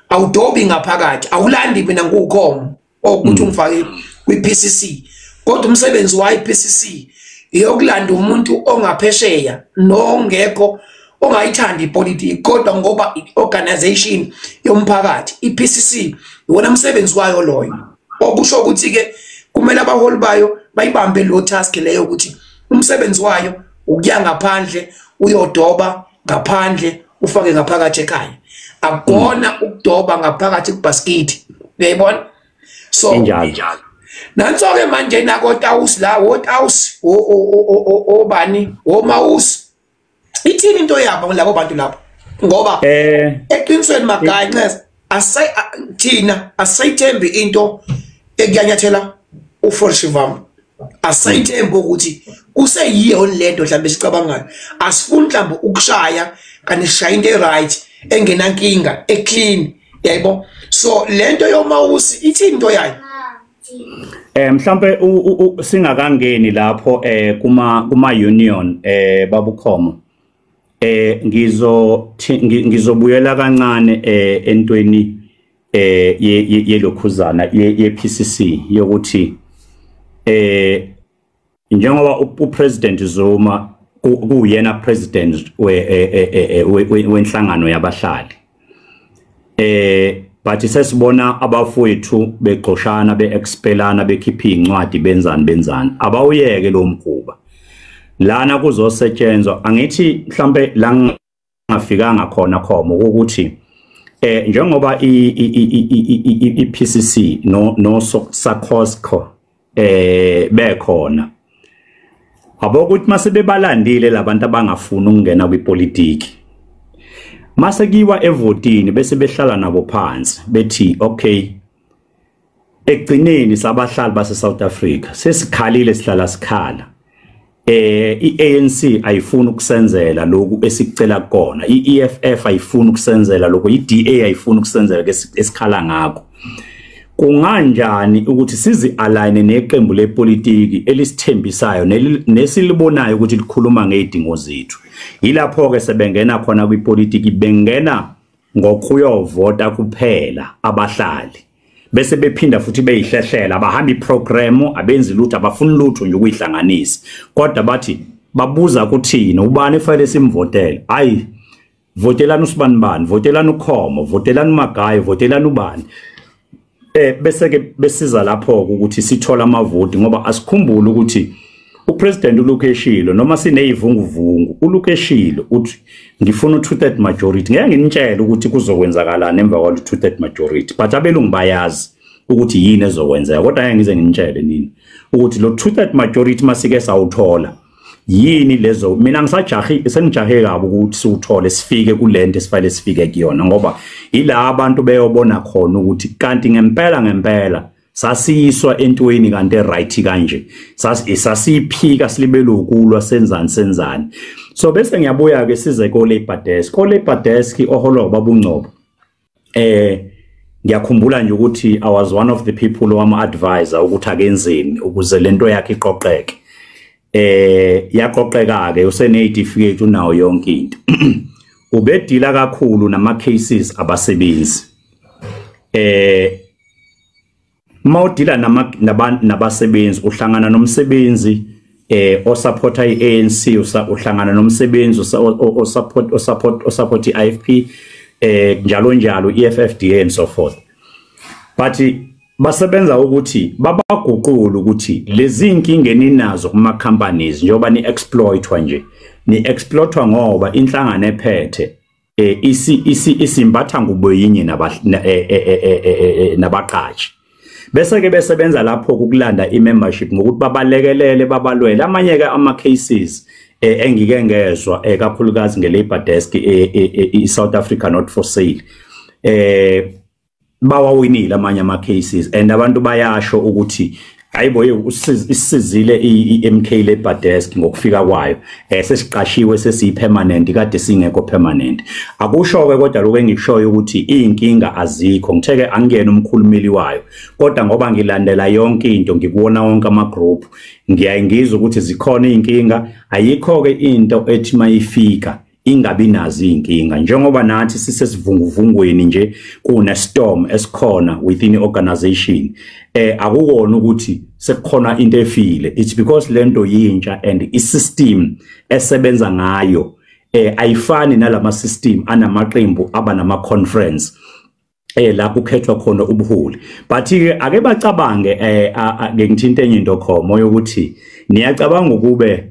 awudobi ngaphakathi, awulandi mina nguKhomo ukuthi ungifake kwiPCC, kodwa umsebenzi wayo iPCC iyokulanda umuntu ongaphesheya nongekho ongayithandi ipolitiki, kodwa ngoba iorganization yomphakathi iPCC iwona umsebenzi wayo loyo. Okusho ukuthi ke kumele abaholi bayo bayibambe lo task leyo ukuthi umsebenzi wayo ukuya ngaphandle uyodoba ngaphandle ufake ngaphakathi ekhaya. Akukona ukudoba ngaphakathi kubasket, uyayibona? So nanso ke manje nako Tausi la, woTausi obani oMausi, ithini into yabo labo bantu lapho? Ngoba eqinisweni Magayi ncese thina asayithembi into ekuyanyathela uForshivam, asayithembi ukuthi kuseyiyo lento mhlambe sicabangayo. Asifuni mhlambe ukushaya kanti sishaya into eright engenankinga eclean, yayibona? So lento yoMausi ithini into yayo? Mhlambe singakangeni lapho kuma union babuKhomo, ngizobuyela kancane entweni yelokhuzana ye-PCC yokuthi njengoba uPresident Zuma kuyena president wenhlangano yabahlali, but sesibona abafowethu begxoshana beexpelana bekhipha incwadi benzani abawuyeke lo mkhuba. Lana kuzosetshenzwa angithi mhlambe la ngafikanga khona Khomo ukuthi njengoba i-PCC no SACOSCO bekhona, abokuthi mase bebalandile labantu abangafuni ukungena kwipolitiki, mase kiwa evotini bese behlala nabo phansi bethi okay, Ekugcineni sabahlali base South Africa sesikhalile, sihlala sikhala. I-ANC ayifuni ukusenzela lokhu esikucela kona, i-EFF ayifuni ukusenzela lokhu, i-DA ayifuni ukusenzela esikhala ngakho. Kunganjani ukuthi sizi-align neqembu lepolitiki elisithembisayo nesilibonayo ukuthi likhuluma ngezidingo zethu? Yilapho ke sebengena khona kwipolitiki, bengena ngokuyovota kuphela abahlali, bese bephinda futhi beyihlehlela. Abahamba iprogram, abenzi lutho, abafuni lutho nje ukuyihlanganisa, kodwa bathi babuza kuthina ubani efanele simvotele. Hayi, votelani usibanibani, votelani uKhomo, votelani uMagayi, votelani ubani. Bese ke besiza lapho ukuthi sithola amavoti, ngoba asikhumbule ukuthi upresident uLukeshilo, noma sineyivunguvungu, uLukeshilo uthi ngifuna u2/3 majority. Ngeke nginitshele ukuthi kuzokwenzakalani emva kwalo 2/3 majority, but abelungu bayazi ukuthi yini ezokwenzeka, kodwa ngeke ngize nginitshele nini ukuthi lo 2/3 majority masike sawuthola yini lezo. Mina ngisajahi, sengijahe kabi ukuthi siwuthole, sifike kulento esifanele sifike kuyona, ngoba ila abantu beyobona khona ukuthi kanti ngempela ngempela sasiyiswa entweni kanti right kanje, sasiphika silibele ukulwa, senzani senzani. So bese ngiyabuya ke size ko Labor Desk, ko Labor Desk oholwa ubaba uNgcobo. Ngiyakhumbula nje ukuthi I was one of the people owama advisor ukuthi akenzeni ukuze lento yakhe iqoqeke. Yaqoqeka ke, usene-certificate, unawo yonke into. Ubedila kakhulu nama cases abasebenzi. Mawudila nabasebenzi, uhlangana nomsebenzi osupporta iANC, uhlangana nomsebenzi osupport iIFP, njalo njalo, EFFDA and so forth. But basebenza ukuthi babaguqula ukuthi lezi inkinga eninazo kuma companies, njengoba ni exploitwa nje, ni exploitwa ngoba inhlangano ephethe isi isi isimbatha ngubo yinye nabaqashi. Bese ke besebenza lapho ukulanda i-membership ngokuthi babalekelele, babalwele. Amanye ke ama cases engike ngezwa, kakhulukazi nge-Labor Desk, i-South Africa Not For Sale, bawawinile amanye ama cases, and abantu bayasho ukuthi hayibo, isizile i-MK Labor Desk ngokufika kwayo, sesiqashiwe, sesiyi permanent, kade singekho permanent. Akusho ke kodwa lokho engikushoyo ukuthi inkinga azikho. Ngitheke angiyena umkhulumeli wayo, kodwa ngoba ngilandela yonke into, ngikuwona wonke ama group, ngiyayingizwa ukuthi zikhona inkinga. Ayikho ke into ethi mayifika ingabi nazo inkinga, njengoba nathi sisesivunguvungweni nje, kune storm esikhona within i-organization. Akukona ukuthi sekukhona into efile, it's because lento yintsha and i-system esebenza ngayo ayifani nalama system anamaqembu aba nama conference la kukhethwa khona ubuholi. But ke ake bacabange, ake ngithinta enye into, Khomo, yokuthi niyacabanga ukube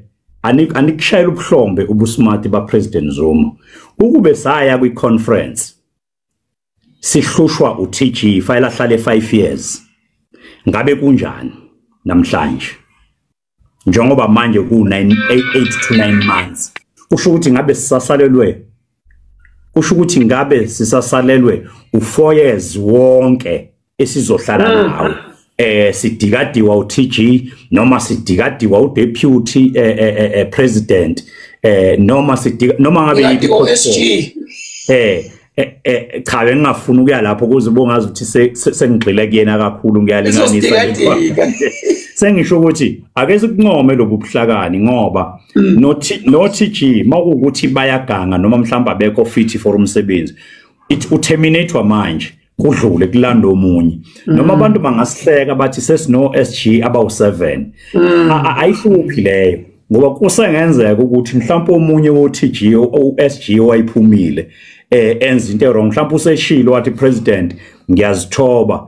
anikushayela ubuhlombe ubusmart ba President Zuma ukube saya kwi conference sihlushwa uTG file ahlale 5 years, ngabe kunjani namhlanje? Njengoba manje ku 9 8 to 9 months, kusho ukuthi ngabe sisasalelwe, kusho ukuthi ngabe sisasalelwe u4 years wonke esizohlala nawo, sidikadiwa uTG noma sidikadiwa udeputy president, noma sidika noma ngabe yiphi SG. Cha, bengingafuni ukuya lapho kuze bongazi ukuthi sengigxile kuyena kakhulu, ngiyalinganisa. Sengisho ukuthi ake sikuncome lobu buhlakani, ngoba no TG mawukuthi bayaganga noma mhlawumbe abekho fit for umsebenzi, it uterminate manje, kudlule kulanda omunye. Noma abantu bangasihleka bathi sesino SG abawu7, ayihluphi leyo, ngoba kusengenzeka ukuthi mhlawumbe omunye wo TG o SG owayiphumile enza into wrong, mhlawumbe useshilo wathi, "President, ngiyazithoba,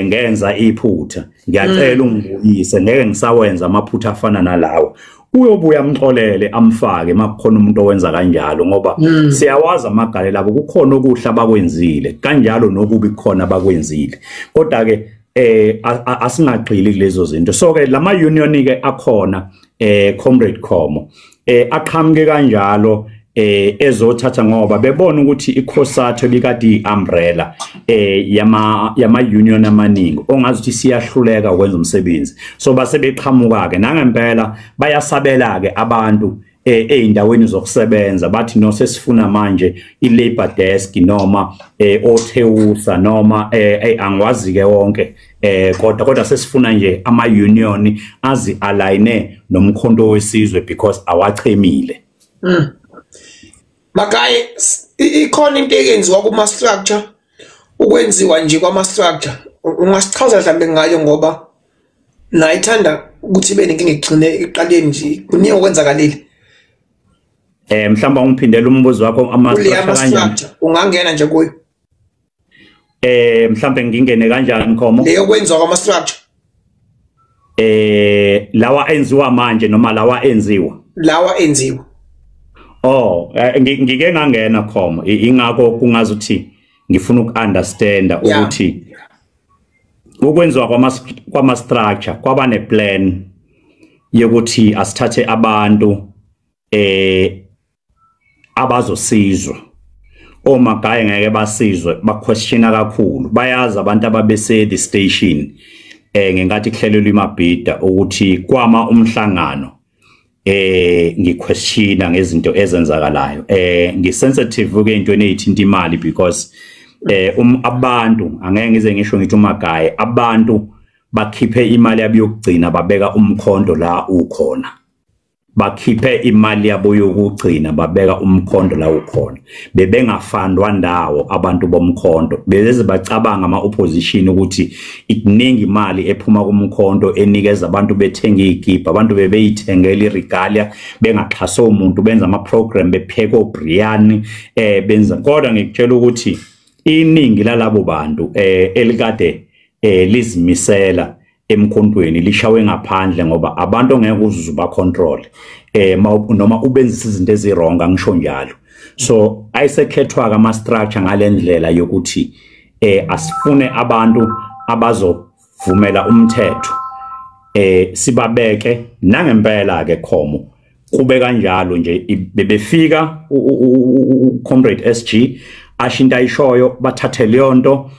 ngenza iphutha, ngiyacela ungibuyise, ngeke ngisawenza amaphutha afana nalawo." Uyobuya amxolele, amfake makukhona umuntu owenza kanjalo, ngoba siyawazi amagalelo abo. Kukhona okuhle abakwenzile kanjalo nokubi kukhona abakwenzile, kodwa ke asingagxili kulezo zinto. So ke lama union ke akhona, comrade Khomo, aqhamuke kanjalo. Ezothatha ngoba bebona ukuthi iCOSATU ebikade iumbrella yama union amaningi ongazi ukuthi siyahluleka ukwenza umsebenzi, so base beqhamuka ke nangempela bayasabela ke abantu eindaweni zokusebenza, bathi no sesifuna manje i-labor desk noma oTheusa noma angwazi ke wonke, kodwa sesifuna nje ama union azi align noMkhonto weSizwe because awachemile. Magaye, ikhona into eyenziwa kuma structure, ukwenziwa nje kwama structure, ungasichaza mhlambe ngayo, ngoba nayithanda ukuthi ibe nenkinga igcine iqaleni nje kuningi okwenzakalile. Mhlawumbe ungiphindele umbuzo wakho, ama structure kanjani? Ungangena nje kuyo. Mhlawumbe ngingene kanjani Nkomo? Leyo kwenziwa kwama structure. Lawa enziwa manje noma lawa enziwa? Lawa enziwa. Oh, ngike ngangena Khomo, ingakho kungazuthi ngifuna ukunderstanda ukuthi ukwenziwa kwama structure kwaba ne plan yokuthi asithathe abantu abazosizwa. Omagaye ngeke basizwe, baquestiona kakhulu, bayazi abantu ababese the station ngenkathi kuhlelelwa iMabhida ukuthi kwama umhlangano ngiquestiona ngezinto ezenzakalayo. Ngisensitive ke into enethinta imali because abantu angeke ngize ngisho ngithi uMagaye, abantu bakhiphe imali yabo yokugcina babeka umkhonto la ukhona, bakhiphe imali yabo yokugcina babeka umkhonto la ukhona, bebengafandwa ndawo abantu bomkhonto, beze bacabanga ama opposition ukuthi ikuningi imali ephuma kumkhonto enikeza abantu bethenga izikipa, abantu bebeyithengela iregalia bengaxhasa umuntu, benza ama program bepheka oBrian benza. Kodwa ngikutshela ukuthi iningi lalabo bantu elikade lizimisela emkhontweni lishawe ngaphandle, ngoba abantu ongeke uzuze ba control noma ubenzisa izinto eziwrong, angisho njalo. So ayisekhethwa ama structure ngalendlela yokuthi asifune abantu abazovumela umthetho sibabeke nangempela ke Khomo kube kanjalo nje. Bebefika uComrade SG ashinta ayishoyo, bathathe leyo nto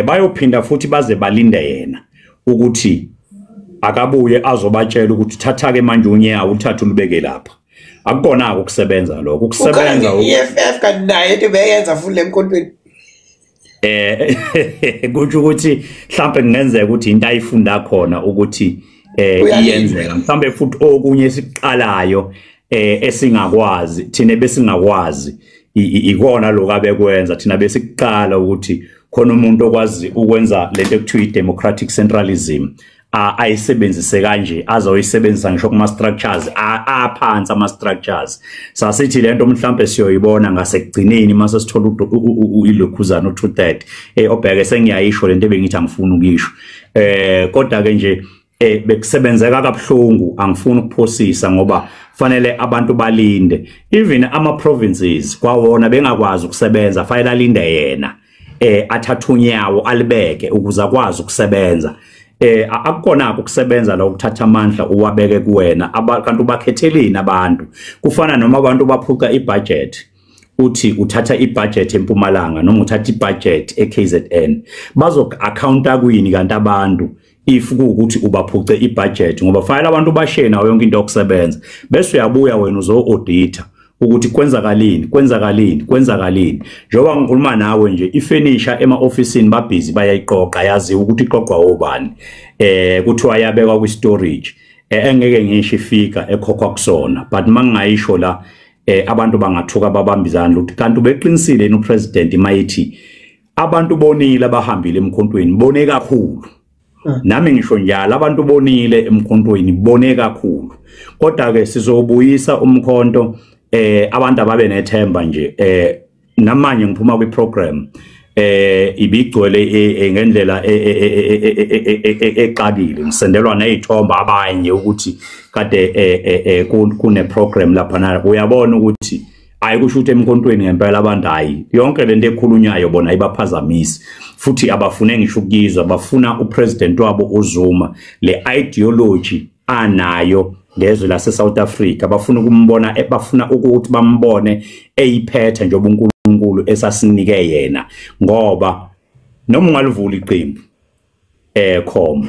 bayophinda futhi baze balinde yena ukuthi akabuye azobatshela ukuthi thatha ke manje unyawo uthathe ulubeke lapha. Akukona ukusebenza lokho, ukusebenza iEFF kanti naye into beyenza futhi lemkhontweni. Kusho ukuthi mhlambe kungenzeka ukuthi into ayifunda khona ukuthi iyenzeka, mhlambe futhi okunye esiqalayo esingakwazi thina besingakwazi ikona lokho abekwenza thina besiqala ukuthi khona umuntu okwazi ukwenza lento ekuthiwa i-democratic centralism ayisebenzise kanje, azoyisebenzisa ngisho kuma structures aphansi ama structures. Sasithi lento mhlambe siyoyibona ngasekugcineni mase sithola ilokhuzana u230 obheke sengiyayisho lento ebengithi angifuni ukuyisho. Kodwa ke nje bekusebenzeka kabuhlungu, angifuni ukuphosisa ngoba fanele abantu balinde. Even ama provinces kwawona bengakwazi ukusebenza, fanele alinde yena athatha unyawo alibeke ukuze akwazi ukusebenza. Akukona ukusebenza la ukuthatha amandla uwabeke kuwena, kanti ubakhethelini abantu. Kufana noma abantu baphuca ibudget, uthi uthatha ibudget eMpumalanga noma uthatha ibudget eKZN, bazo accounta kuyini kanti abantu if kuwukuthi ubaphuce ibudget? Ngoba fanele abantu bashiye nayo yonke into yokusebenza, bese uyabuya wena uzo auditor ukuthi kwenzakalini kwenzakalini kwenzakalini. Njengoba ngikhuluma nawe nje ifurniture ema officeini babhizi bayayiqoqa, yaziwa ukuthi iqoqwa obani, kuthiwa yabekwa kwi storage, engeke ngisho ifika ekhokhwa kusona, but mangingayisho la abantu bangathuka babambizana ukuthi kanti ubeqinisile yini upresident mayithi abantu bonile abahambile emkhontweni, bone kakhulu. Nami ngisho njalo, abantu bonile emkhontweni, bone kakhulu. Kodwa ke sizobuyisa umkhonto, abantu ababe nethemba nje. Namanje ngiphuma kwi program ibigcwele ngendlela exakile, ngisendelwa nezithombe abanye ukuthi kade kune program lapha na, uyabona ukuthi ayikusho ukuthi emkhontweni ngempela abantu hayi yonke lento ekhulunywayo bona ibaphazamisi, futhi abafune ngisho ukuyizwa, bafuna upresident wabo uZuma le ideology anayo ngezwe lase South Africa, bafuna ukumbona, bafuna ukuthi bambone eyiphethe njengoba uNkulunkulu esasinike yena. Ngoba noma ungalivula iqembu khoma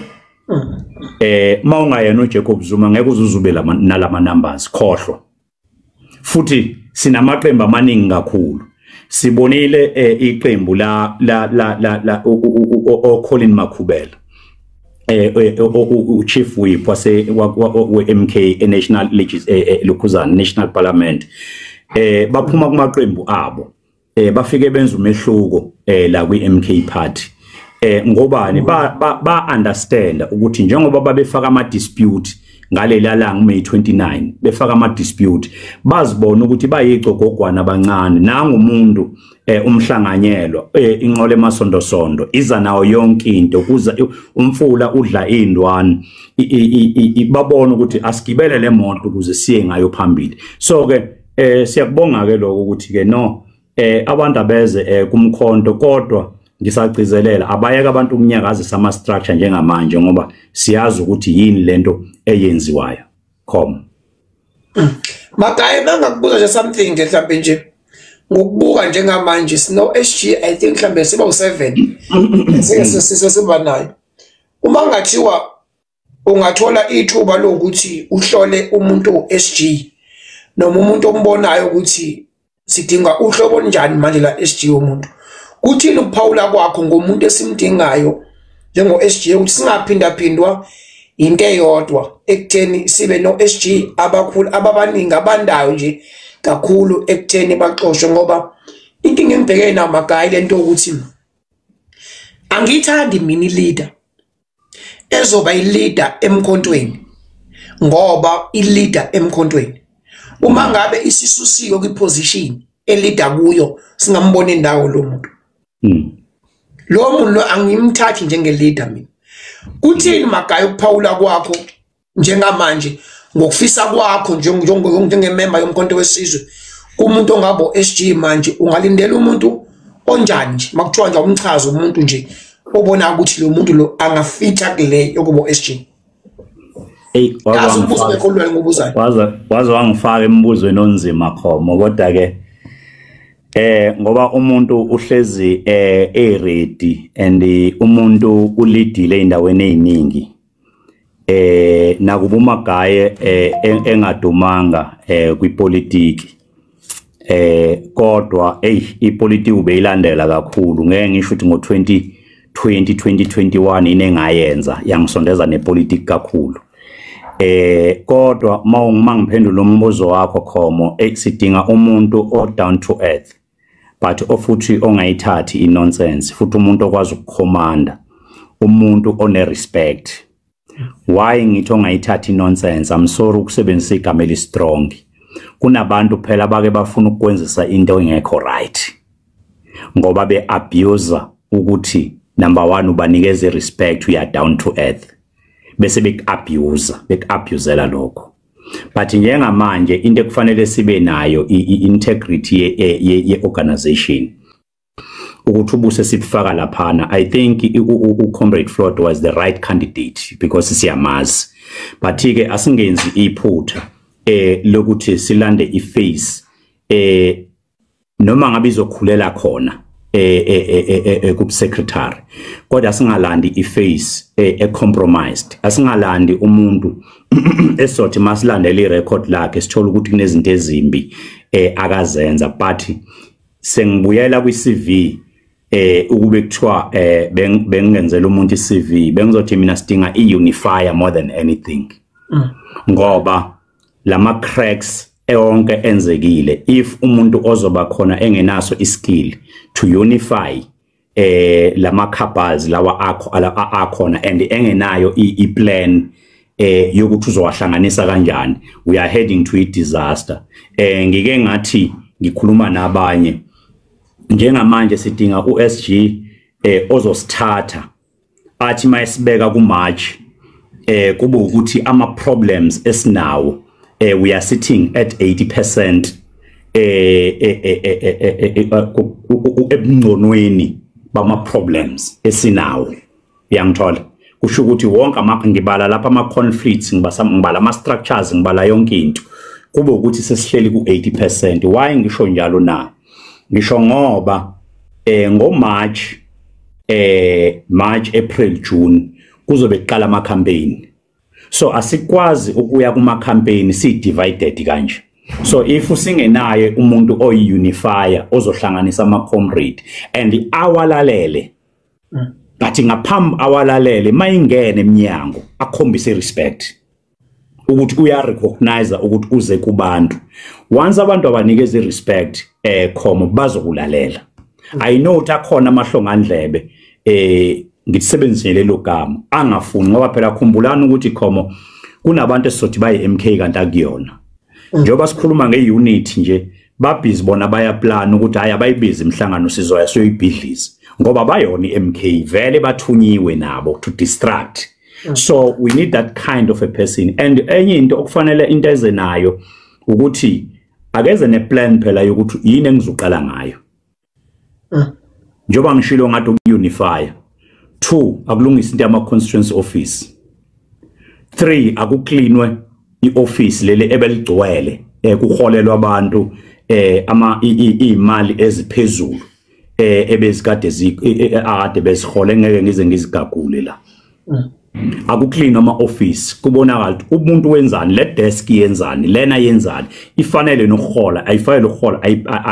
mawungayena uJacob Zuma ngeke uzuzube nalama numbers, khohlwa. Futhi sinamaqembu amaningi kakhulu. Sibonile iqembu la la la la la oColin Makhubela, uChief Whip wase we-MK National Legis Lokhuzana National Parliament, baphuma kumaqembu abo, bafike benza umehluko la kwi-MK Party. Ngobani ba understand ukuthi njengoba babefaka ama dispute ngalela langa May 29, befaka ama dispute, bazibona ukuthi bayigcogogwana abancane. Nangumuntu umhlanganyelo inqole emasondosondo iza nawo yonke into, kuza umfula udla indwane, babona ukuthi asigibele le moto ukuze siye ngayo phambili. So ke siyakubonga ke lokho ukuthi ke no abantu abeze kumkhonto, kodwa ngisagcizelela abayeke abantu ukunyakazisa ama structure njengamanje, ngoba siyazi ukuthi yini lento eyenziwayo. Com Magaye, mangakubuza nje something nje mhlambe nje ngokubuka njengamanje sino SG, I think mhlambe siba u7 sike nayo. Uma ngathiwa ungathola ithuba lokuthi uhlole umuntu SG noma umuntu ombonayo ukuthi sidinga uhlobo onjani manje la SG womuntu, kuthini ukuphawula kwakho ngomuntu esimdingayo njengo SG ukuthi singaphinda phindwa into eyodwa ekutheni sibe no SG abakhulu ababaningi abandayo nje kakhulu ekutheni baxoshwe? Ngoba inkinga engibhekene nayo Magayi lento ukuthi angiyithandi mina leader ezoba i-leader emkhontweni, ngoba i-leader emkhontweni uma ngabe isisusiwe kwiposition eleader kuyo singambona indawo lo muntu. Lo muntu lo angimthathi njenge leader mina. Kuthini Magayi ukuphawula kwakho njengamanje ngokufisa kwakho njengemember yomkhonto wesizwe kumuntu ongabo SG manje, ungalindela umuntu onjani nje makuthiwa nje umchazo umuntu nje obona ukuthi lo muntu lo angafitha kule yokubo SG? Hey, waze wangifaka embuzweni onzima Khomo, kodwa ke ngoba umuntu uhlezi e-ready and umuntu ulidile endaweni eziningi, nakuba uMagaye engadumanga kwipolitiki, kodwa hey ipolitiki ubeyilandela kakhulu. Ngeke ngisho ukuthi ngo 2020 2021 inengayenza yangisondeza nepolitiki kakhulu. Kodwa mawungiphendula umbuzo wakho Khomo, sidinga umuntu o down to earth but ofuthi ongayithathi i-nonsense, futhi umuntu okwazi ukukhomanda, umuntu one respect. Why ngithi ongayithathi i-nonsense? I'm sorry ukusebenzisa igama eli strong. Kunabantu phela abake bafuna ukwenzisa into engekho right, ngoba be abuser ukuthi number 1 ubanikeza respect, we are down to earth, bese bek-abuse, bek-abusela lokho. But njengamanje into ekufanele sibe nayo i-integrity ye-organization, ukuthi ubuse sibufaka laphana. I think uComrade Floyd was the right candidate because siyamazi, but ke asingenzi iphutha lokuthi silande iface noma ngabe izokhulela khona ku secretary, kodwa singalandi iface e compromised, asingalandi umuntu esothi masilandele irecord lakhe sithola ukuthi kunezinto ezimbi akazenza. But sengibuyela kwi CV, ukube kuthiwa bengenzela umuntu iCV, bengizothi mina sidinga iunifier more than anything, ngoba lama cracks onke enzekile. If umuntu ozoba khona engenaso iskill to unify lama cabals lawa akho akhona and engenayo i-plan yokuthi uzowahlanganisa kanjani, we are heading to a disaster. Ngike ngathi ngikhuluma nabanye njengamanje sidinga uSG ozosithatha athi mayisibeka ku March kube ukuthi ama problems esinawo we are sitting at 80% ebungconweni bama problems esinawo, uyangithola? Kusho ukuthi wonke ngibala lapha ama conflicts, ngibala ama structures, ngibala yonke into, kube ukuthi sesihleli ku 80%. Why ngisho njalo na? Ngisho ngoba ngo March, March, April, June kuzobe kuqala ama campaign. So asikwazi ukuya kuma campaign si divided kanje. So if usingenaye umuntu oyi-unifier ozohlanganisa ama comrade and awalalele, but ngaphambi awalalele mayingene eminyango akhombise respect ukuthi uya recognize ukuthi uze kubantu. Once abantu abanikeza respect, Khomo, bazokulalela. I know ukuthi akhona amahlongandlebe, ngisebenzise lelo gama, angafuni, ngoba phela khumbulani ukuthi, Khomo, kunabantu esizothi bayi MK kanti akuyona. Njengoba sikhuluma ngeunity nje, babhizi bona, bayaplan ukuthi hayi, abayibizi imihlangano, sizoya siyoyibhidliza, ngoba bayona iMK vele, bathunyiwe nabo to distract. So we need that kind of a person. And enye into okufanele into eze nayo ukuthi akeze neplan phela yokuthi yini engizoqala ngayo. Njengoba ngishilo ngathi ukunify, 2, akulungisa into yama constituency office, 3, akucleanwe ioffice leli ebeligcwele, kuholelwa abantu ama imali eziphezulu ebezikade akade bezihole, ngeke ngize ngizigagule la. Akuclean ama office, kubonakala ukuthi umuntu wenzani, le desk yenzani, lena yenzani, ifanele nokuhola, ayifanele ukuhola,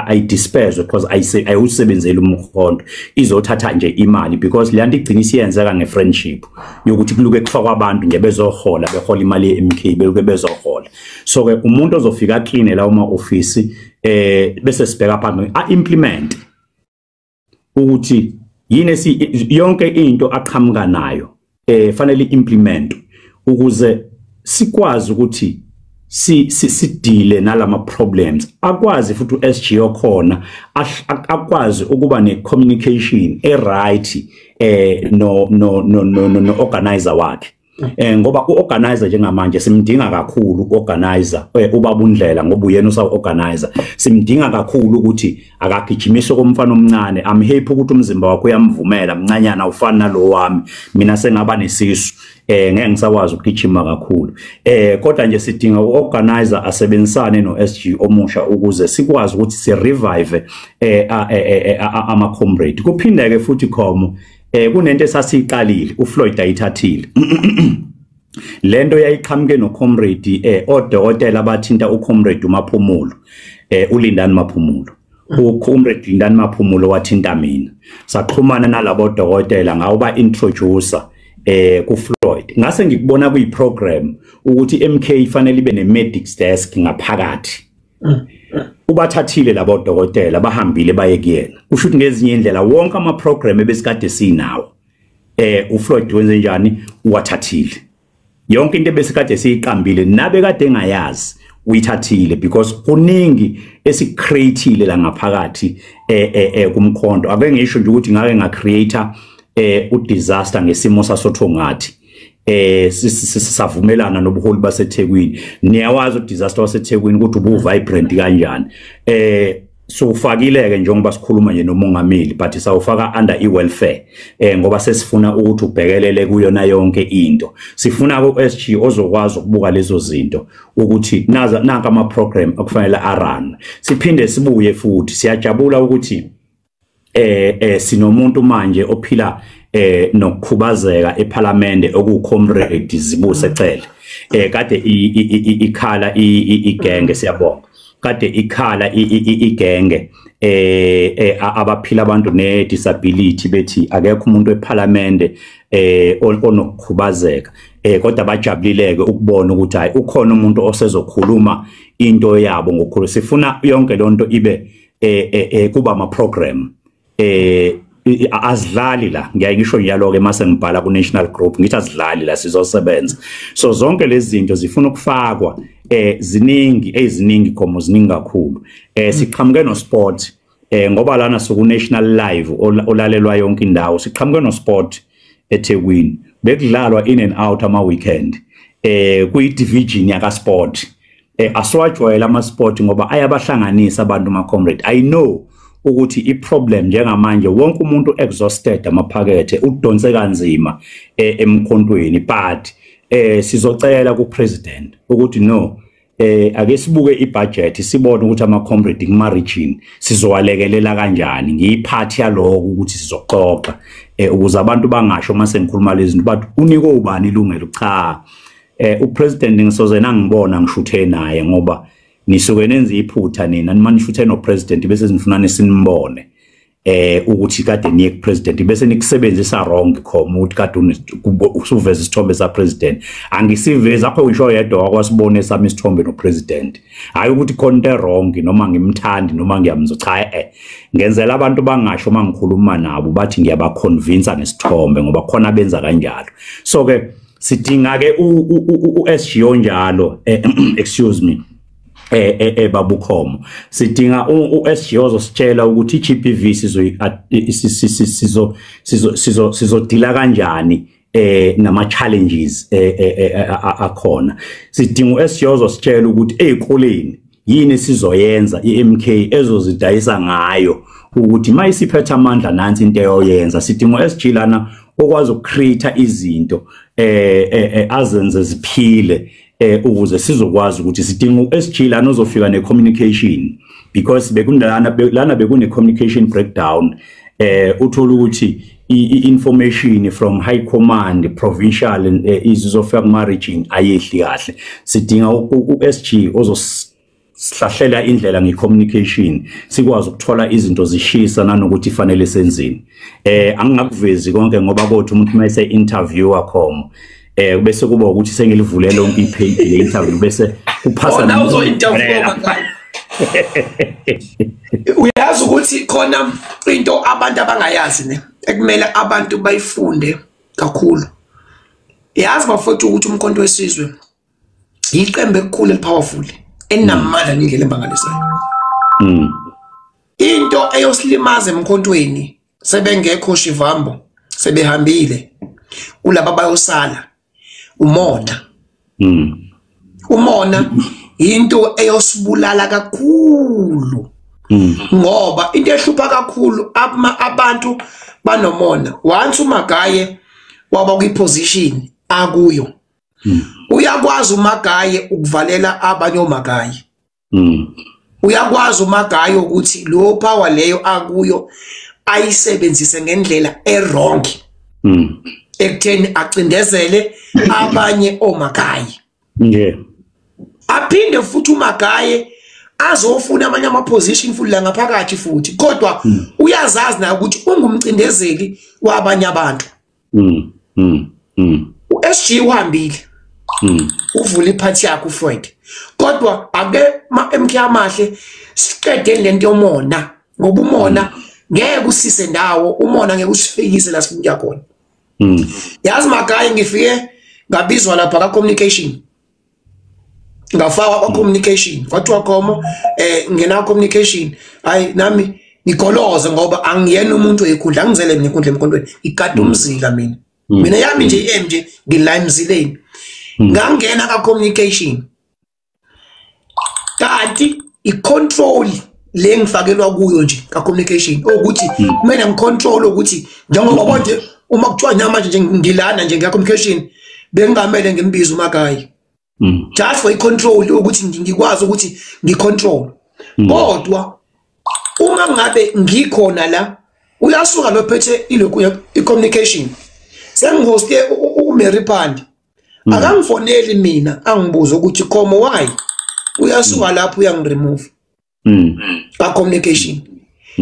ayi disperse because ayusebenzeli umkhonto, izothatha nje imali, because le nto igcina isiyenzeka nge-friendship yokuthi kuluke kufakwa abantu nje bezohola, behola imali ye-MK, beluke bezohola. So ke umuntu ozofika clean lawo ma office, bese sibheka phambili, a implement ukuthi yini esi yonke into aqhamuka nayo fanele implement ukuze sikwazi ukuthi si sidile nalama problems, akwazi futhi uSG okhona akwazi ukuba ne communication e right no organizer wakhe, ngoba uorganizer njengamanje simdinga kakhulu uorganizer, ubaba uNdlela, ngoba uyena usawu organizer. Simdinga kakhulu ukuthi akagijimise komfana omncane. I'm happy ukuthi umzimba wakhe uyamvumela, mncanyana, ufana nalo wami. Mina sengaba nesisu, ngeke ngisakwazi ukugijima kakhulu, kodwa nje sidinga uorganizer asebenzisane no SG omusha ukuze sikwazi ukuthi si revive ama comrade. Kuphindeke futhi, Khomo, kunento esasiqalile uFloyd ayithathile lento, yayiqhamuke no comrade, odokotela abathinta ucomrade uMaphumulo, uLindani Maphumulo. Ucomrade Lindani Maphumulo wathinta mina, saxhumana nalabo dokotela, ngawuba introducer kuFloyd. Ngase ngikubona kuyi program ukuthi MK ifanele ibe ne medics desk ngaphakathi. Ubathathile labo dokotela, bahambile baye kuyena. Kusho ukuthi ngezinye indlela wonke ama program ebesikade sinawo, uFloyd wenze njani? Uwathathile. Yonke into ebesikade siyiqambile nabe kade engayazi, uyithathile, because kuningi esicreateile la ngaphakathi kumkhonto. Ake ngisho nje ukuthi ngake ngacreate udisaster ngesimo sasoThongathi, savumelana nobuholi baseThekwini. Niyawazi udisaster waseThekwini ukuthi ubu vibrant kanjani. So ufakile ke njengoba sikhuluma nje nomongameli, but sawufaka under i-welfare, ngoba sesifuna ukuthi ubhekelele kuyona yonke into. Sifuna ku SG ozokwazi ukubuka lezo zinto ukuthi naza nanka ama program akufanele arun. Siphinde sibuye futhi, siyajabula ukuthi sinomuntu manje ophila nokukhubazeka eParliament, okucomrade Zibuse Cele. Kade ikhala igenge, siyabonga, kade ikhala igenge abaphila abantu ne disability, bethi akekho umuntu eParliament onokukhubazeka, kodwa bajabulileke ukubona ukuthi hayi, ukhona umuntu osezokhuluma into yabo ngokukhulu. Sifuna yonke lonto ibe kuba ama program. Azidlali la, ngiyaye ngisho njalo ke mase ngibhala ku national group, ngithi azidlali la, sizosebenza. So zonke lezi zinto zifuna ukufakwa, ziningi, eziningi, Khomo, ziningi kakhulu. Siqhamuke no sport, ngoba lana soku national live olalelwa yonke indawo. Siqhamuke no sport eThekwini, bekudlalwa in and out ama weekend, kuyi division yaka sport. Asiwajwayela ama sport ngoba ayabahlanganisa abantu ma comrade. I know ukuthi i-problem njengamanje wonke umuntu exhausted amaphakethe udonse kanzima emkhontweni, but sizocela ku president ukuthi no, ake sibuke ibudget sibone ukuthi ama comrade kuma region sizowalekelela kanjani. Ngiyiphathi yaloko ukuthi sizoxoxa ukuze abantu bangasho mase ngikhuluma lezi zinto bathi unike ubani ilungelo. Cha, upresident ngisoze nangibona ngishuthe naye, ngoba nisuke nenze iphutha nina manishuthe no president bese nifuna sinimbone ukuthi kade niye ku president bese nikusebenzisa wrong khoma ukuthi kade usuveza isithombe sa president. Angisiveza akho ngisho yedwa wakwasibone sami isithombe no president, hayi ukuthi khona into wrong noma ngimthandi noma ngiyamzo, cha ngenzela abantu bangasho mangikhuluma nabo bathi ngiyabaconvince ngesithombe ngoba khona benza kanjalo. So ke sidinga ke u SG onjalo, excuse me, babukhomo, sidinga u-SG ozositshela ukuthi i-GBV sizodila kanjani nama challenges akhona. Sidinga u-SG ozositshela ukuthi ezikoleni yini sizoyenza i-MK ezozidayisa ngayo ukuthi mayisiphethe amandla nansi into eyoyenza. Sidinga u-SG lana okwazi ukucreate izinto azenze ziphile ukuze sizokwazi ukuthi sidinga u-SG lana ozofika ne-communication, because bekunalana lana bekune communication breakdown. Uthola ukuthi i-information from high command provincial izofika kuma region ayehli kahle. Sidinga u-SG ozosihlahlela indlela nge-communication sikwazi ukuthola izinto zishisa nanokuthi fanele senzini. Angingakuvezi konke ngoba kodwa umuntu mayese interviewer khoma bese kuba ukuthi sengilivule lonke ipage le interview bese kuphasa na uzo interview. Uyazi ukuthi khona into abantu abangayazi ne ekumele abantu bayifunde kakhulu. Yazi bafowethu ukuthi uMkhonto weSizwe iqembu elikhulu elipowerful enamandla ngendlela embangalisayo. Into eyosilimaza emkhontweni sebengekho Shivambo sebehambile kulaba bayosala umona. Umona into eyosibulala kakhulu, ngoba into ehlupha kakhulu abantu banomona. Once uMagaye waba kwiposition akuyo, uyakwazi uMagaye ukuvalela abanye oMagaye. Uyakwazi uMagaye ukuthi lo power leyo akuyo ayisebenzise ngendlela errong ekutheni acindezele abanye oMagaye. Aphinde futhi uMagaye azofuna amanye ama position futhi la ngaphakathi futhi, kodwa uyazazi na ukuthi ungumcindezeli wabanye abantu. uSG uhambile, uvula iphathi yakhe uFloyd, kodwa ake ma MK amahle siqede lento yomona, ngoba umona ngeke usise ndawo, umona ngeke usifikise la sifuna khona. Yazi Magaye ngifike ngabizwa lapha ka communication, ngafakwa kwa communication, kwathiwa Khomo ngena communication. Hayi nami ngigoloze ngoba angiyena umuntu oyikhundla, angizele mina ikhundla emkhontweni, igada umzila mina. Mina yami nje iM nje ngila emzileni. Ngangena ka communication, kanti icontrol le ngifakelwa kuyo nje ka communication ukuthi kumele ngicontrol ukuthi njengoba nje uma kuthiwa namanje nje ngilana nje ngiya communication bengingamele ngimbize uMagaye just for icontrol ukuthi ngikwazi ukuthi ngicontrol. Kodwa uma ngabe ngikhona la uyasuka lo phethe ilokhu i-communication, sengihoste uMary Pandi akangifoneli mina angibuza ukuthi Khomo why, uyasuka lapho uyangiremove ka communication.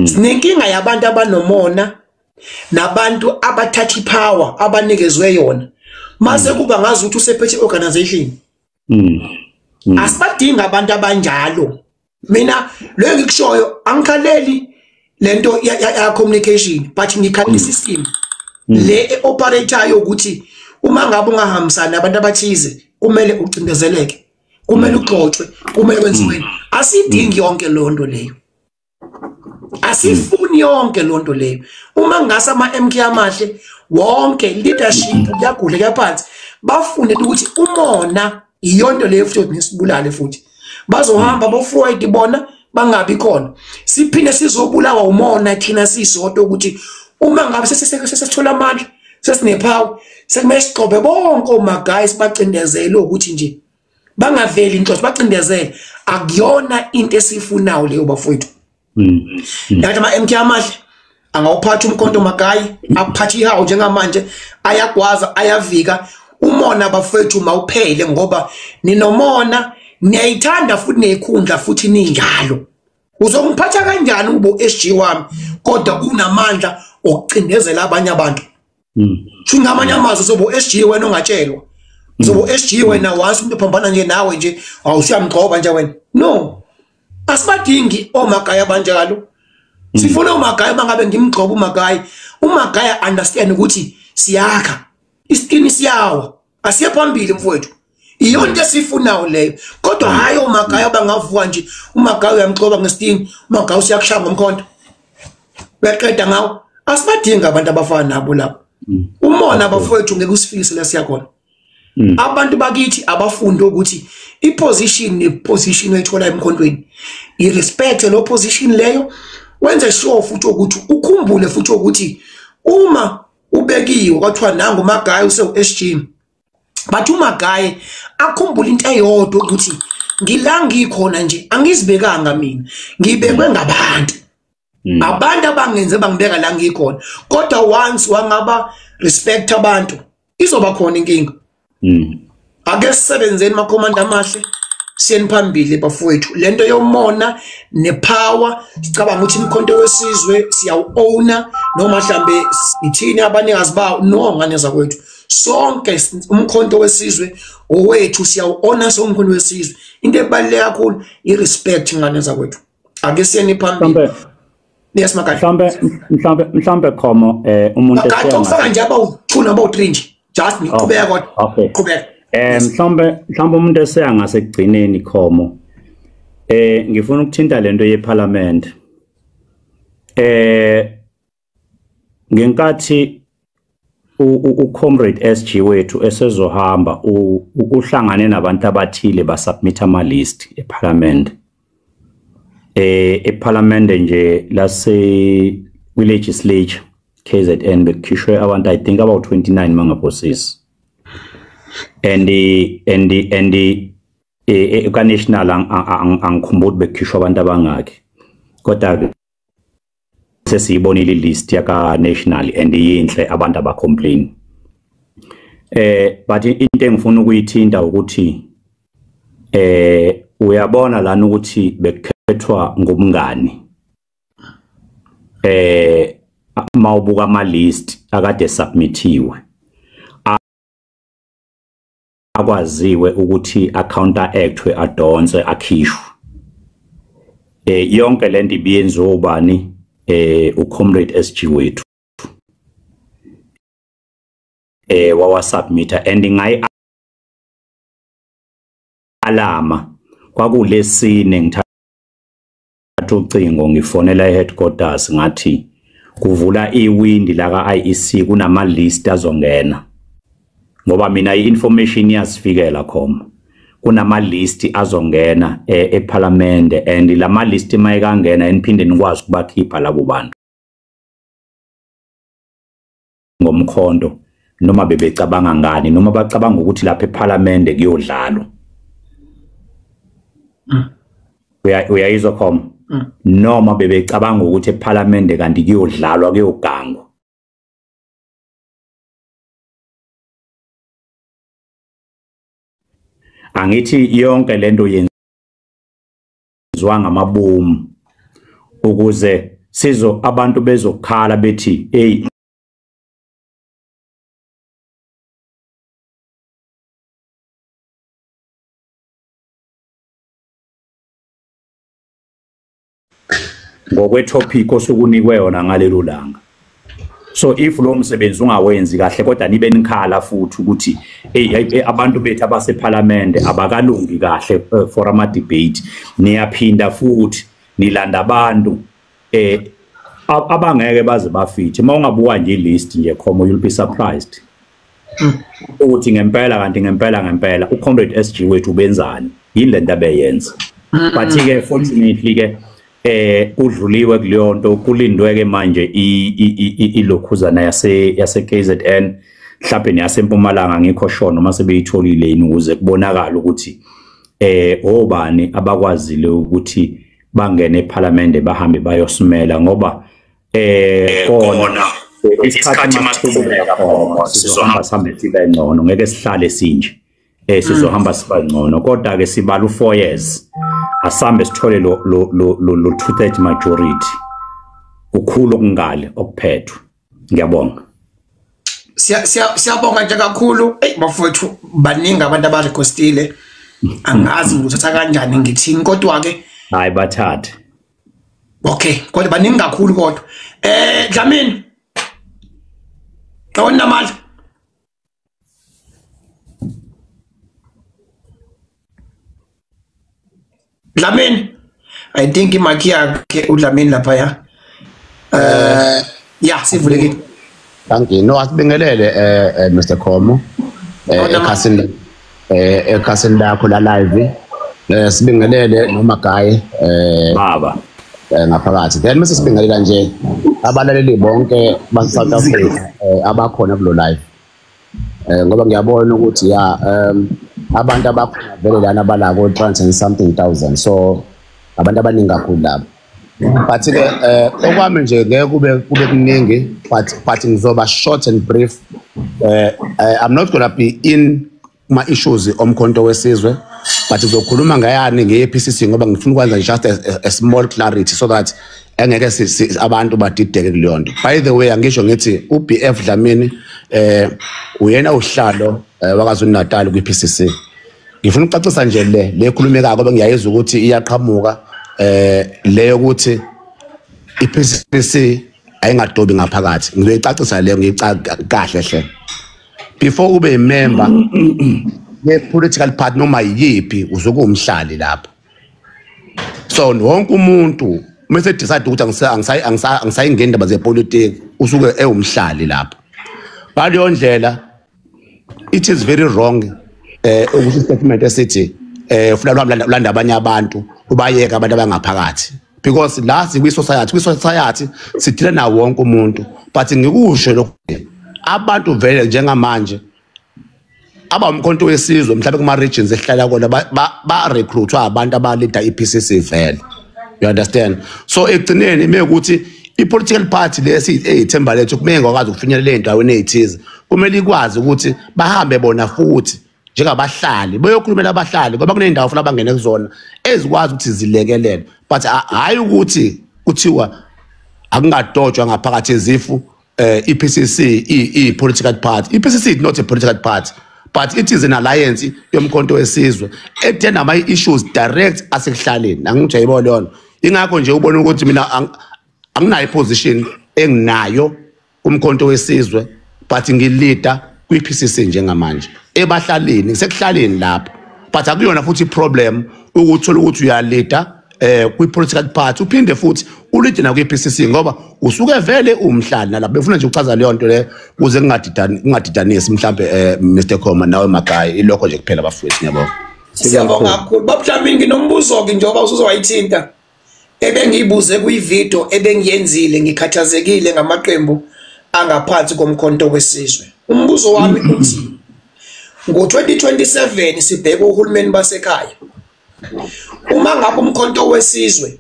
Sinenkinga yabantu abanomona nabantu abathatha ipower abanikezwe yona mase kuba ngazi ukuthi usephethe organization. Asibadinga abantu abanjalo. Mina lo ngikushoyo angikhaleli lento ya communication, but ngikhalela system le operator ukuthi uma ngabe ungahambisana nabantu abathize kumele ucindezeleke, kumele uxoxwe, kumele kwenziwe. Asidingi yonke lonto leyo, asifuni yonke lonto leyo. Uma ngase ama MK amahle wonke leadership kuyagula kuyaphansi, bafune ukuthi umona iyonto leyo futhi nesibulale futhi bazohamba bo Freud bona bangabi khona, siphinde sizobulawa umona thina sisodwa ukuthi uma ngabe sesithola amandla sesinepower sekumele sigxobe bonke omagayi sibacindezele ukuthi nje bangaveli inhloso bacindezele. Akuyona into esifunayo leyo bafowethu. Yathi ama MK amahle angawuphatha umkhonto magayi, aphathe ihawu njengamanje, ayagwaza ayavika. Umona bafowethu mawuphele, ngoba ninomona, niyayithanda futhi neyikhundla futhi ninjalo. Uzongiphatha kanjani ubo SG wami kodwa unamandla okucindezela abanye abantu? Sho ngamanye amazwi uzobo SG wena ongatshelwa, uzobo SG wena once umuntu ephambana nje nawe nje awusuyamgxoba nje wena. No, asibadingi omagaya abanjalo. Sifuna umagaya mangabe ngimgxoba umagaya, umagaya understand ukuthi siyakha isitini siyawa, asiye phambili mfowethu. Iyona into esifunayo leyo. Kodwa hayi omagaya bangavuka nje, umagaya uyamgxoba ngesitini, umagaya usiyakushaya ngomkhonto, uyaqeda ngawo. Asibadingi abantu abafana nabo lapho. Umona bafowethu ngeke usifikise la siyakhona. Abantu bakithi abafunde ukuthi iposition neposition oyithola emkhontweni, irespect lo position leyo, wenze sure futhi ukuthi ukhumbule futhi ukuthi uma ubekiwe kwathiwa nangu Magaye use SG, bathi uMagaye akhumbule into eyodwa ukuthi ngila ngikhona nje angizibekanga mina, ngibekwe ngabantu. Abantu abangenze bangibeka la ngikhona. Kodwa once wangaba respect abantu, izoba khona inkinga. Ake sisebenzeni makhomanda amahle, siyeni phambili bafowethu. Lento yomona nepower, sicabanga ukuthi imkhonto wesizwe siyawu-owner noma mhlambe ithini abanikazi bawo. No, ngane zakwethu, sonke umkhonto wesizwe owethu, siyawu-owner sonke umkhonto wesizwe. Into ebaluleke kakhulu i-respect ngane zakwethu. Ake siyeni phambili. Yes Magaye. Mhlambe Khomo umuntu esiyanga nje abawu2 nabawu3 nje. Just ngiqhubeka kodwa. Qhubeka. Mhlambe umuntu eseya ngasekugcineni Khomo. Ngifuna ukuthinta lento yeParliament. Ngenkathi uComrade SG wethu esezohamba uhlangane nabantu abathile basubmit ama list eParliament. eParliament nje lase kwi-legislature KZN bekukhishwe abantu I think about 29 mangaphosisi. And ka national angikhumbuli bekukhishwa abantu abangaki. Kodwa sesiyibonile list yaka national and yinhle abantu abacomplain. But into engifuna ukuyithinta ukuthi uyabona lana ukuthi bekukhethwa ngobungani. Mawubuka ama list akade submithiwe akwaziwe ukuthi a-counteract adonse akhishwe. Yonke lento ibiyenziwa ubani? uComrade SG wethu wawasubmita and ngayi alama kwakulesine ngithatha ucingo ngifonela eheadquarters ngathi kuvula iwindi la ka IEC kunama list azongena, ngoba mina i-information iyasifikela khoma kunama list azongena eParliament and lama list mayekangena eniphinde nikwazi ukubakhipha labo bantu ngomkhonto noma bebecabanga ngani noma bacabanga ukuthi lapha eParliament kuyodlalwa. Uyayizwa khoma? Noma bebecabanga ukuthi eParliament kanti kuyodlalwa kuyogangwa. Angithi yonke lento yenziwa ngamabomu ukuze sizo abantu bezokhala bethi hey ngokwetopic osukunikwe yona ngalelo langa. So if lo msebenzi ungawenzi kahle kodwa nibe nikhala futhi ukuthi hey abantu bethu abaseParliament abakalungi kahle for ama debate, niyaphinda futhi nilanda abantu abangeke baze bafithe. Mawungabuka nje list nje Khomo, you'll be surprised ukuthi ngempela kanti ngempela ngempela uComrade SG wethu ubenzani, yini lento abeyenza. But ke fortunately ke kudluliwe kuleyo nto, kulindwe ke manje ilokhuzana yase KZN mhlawumbe neyasempumalanga, ngikho sure noma sebeyitholile yini, ukuze kubonakala ukuthi obani abakwazile ukuthi bangene eParliament bahambe bayosimela, ngoba kona isikhathi masiqhubeka khona sizohamba sihambe sibe ngcono, ngeke sihlale sinje, sizohamba siba ngcono. Kodwa ke sibala u4 years, asambe sithole lo 2/3 majority, ukhulu okungale okuphethwe. Ngiyabonga. Siyabonga nje kakhulu. Hey bafowethu, baningi abantu abarequestile, angazi ngizothatha kanjani ngithini, kodwa ke hayi bathathe. Okay, kodwa baningi kakhulu kodwa. Dlamini, awunamandla. Dlamini, I think imaki yakhe uDlamini lapha ya. Ya sivulekile. Thank you. No, asibingelele Mr. Khomo ekhasini ekhasini lakho la live. Sibingelele noma Gaye baba ngaphakathi. Then mase sibingelela nje abalaleli bonke base South Africa abakhona kulo live. Ngoba ngiyabona ukuthi ya abantu abakhona vele lana balako 300 something thousand, so abantu abaningi kakhulu lapho. But ke okwami nje ngeke kube kuningi, but ngizoba short and brief. I'm not going to be in my issues omkhonto wesizwe, but ngizokhuluma ngayani nge-PCC ngoba ngifuna ukwenza just a small clarity so that engeke abantu badideke kuleyo nto. By the way, angisho ngithi uBF Dlamini uyena uhlalo wakaZulu Natal kwi-PCC. Ngifuna ukucacisa nje le ekhulumekayo ngoba ngiyayizwa ukuthi iyaqhamuka leyo ukuthi i-PCC ayingadobi ngaphakathi. Ngizoyicacisa leyo ngiyicaca kahle hle. Before ube member ye political party noma yiphi, uzobe umhlali lapho. So wonke umuntu mase decide ukuthi angisayingeni indaba zepolitiki, usuke ewumhlali lapho. Ngaleyo ndlela it is very wrong ukuthi statement esithi ufuna ulanda abanye abantu ubayeka abantu abangaphakathi, because la sikwi society sidila nawo wonke umuntu. But ngikusho lokho, abantu vele njengamanje abamkhonto wesizwe mhlawumbe kuma regions ehlala kona ba recruitwa abantu abalida iPCC vele, you understand? So ekugcineni mekuthi i-political party lesi eyithemba lethu kumele ngakwazi ukufinyelela endaweni ezithize, kumele ikwazi ukuthi bahambe bona futhi njengabahlali bayokhulumela abahlali, ngoba kunendawo futhi abangene kuzona ezikwazi ukuthi zilekelele. But hayi ukuthi kuthiwa akungadojwa ngaphakathi ezifu iPCC i political party. iPCC is not a political party, but it is an alliance yomkhonto wesizwe ethe nama issues direct asekuhlaleni. Angithi ayibona lona, ingakho nje ubona ukuthi mina anginayo position enginayo kumkhonto wesizwe, but ngilida kwi-PCC njengamanje ebahlaleni, ngisekuhlaleni lapho. But akuyona futhi problem ukuthola ukuthi uyalida kwi-political party uphinde futhi ulide na kwi-PCC, ngoba usuke vele umhlali nalapho. Befuna nje ukuchaza leyo nto le ukuze kungadidanisi mhlambe Mr. Khoma nawe Magayi. Ilokho nje kuphela bafowethu, ngiyabonga. Siyabonga kakhulu baba Dlamini. Nginombuzo ke njengoba usuzowayithinta ebengiyibuze kwivideo ebengiyenzile, ngikhathazekile ngamaqembu angaphansi komkhonto wesizwe. Umbuzo wami uthi ngo-2027 sibheke uhulumeni basekhaya, uma ngabe umkhonto wesizwe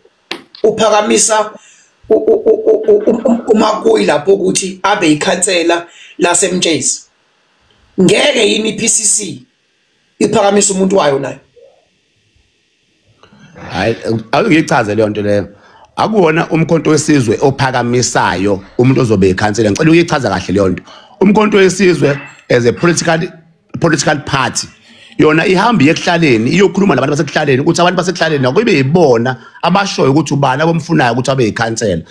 uphakamisa uMakuyi lapho ukuthi abe ikhansela laseMtshezi, ngeke yini iPCC iphakamisa umuntu wayo nayo? Hayi, awungichaze leyo nto leyo. Akuwona umkhonto wesizwe ophakamisayo umuntu ozobe ikhansela. Ngicela uyichaza kahle leyo nto. Umkhonto wesizwe as a political party yona ihamba iyekuhlaleni iyokhuluma nabantu basekuhlaleni ukuthi abantu basekuhlaleni akube yibona abashoyo ukuthi ubani abamfunayo ukuthi abe yikhansela.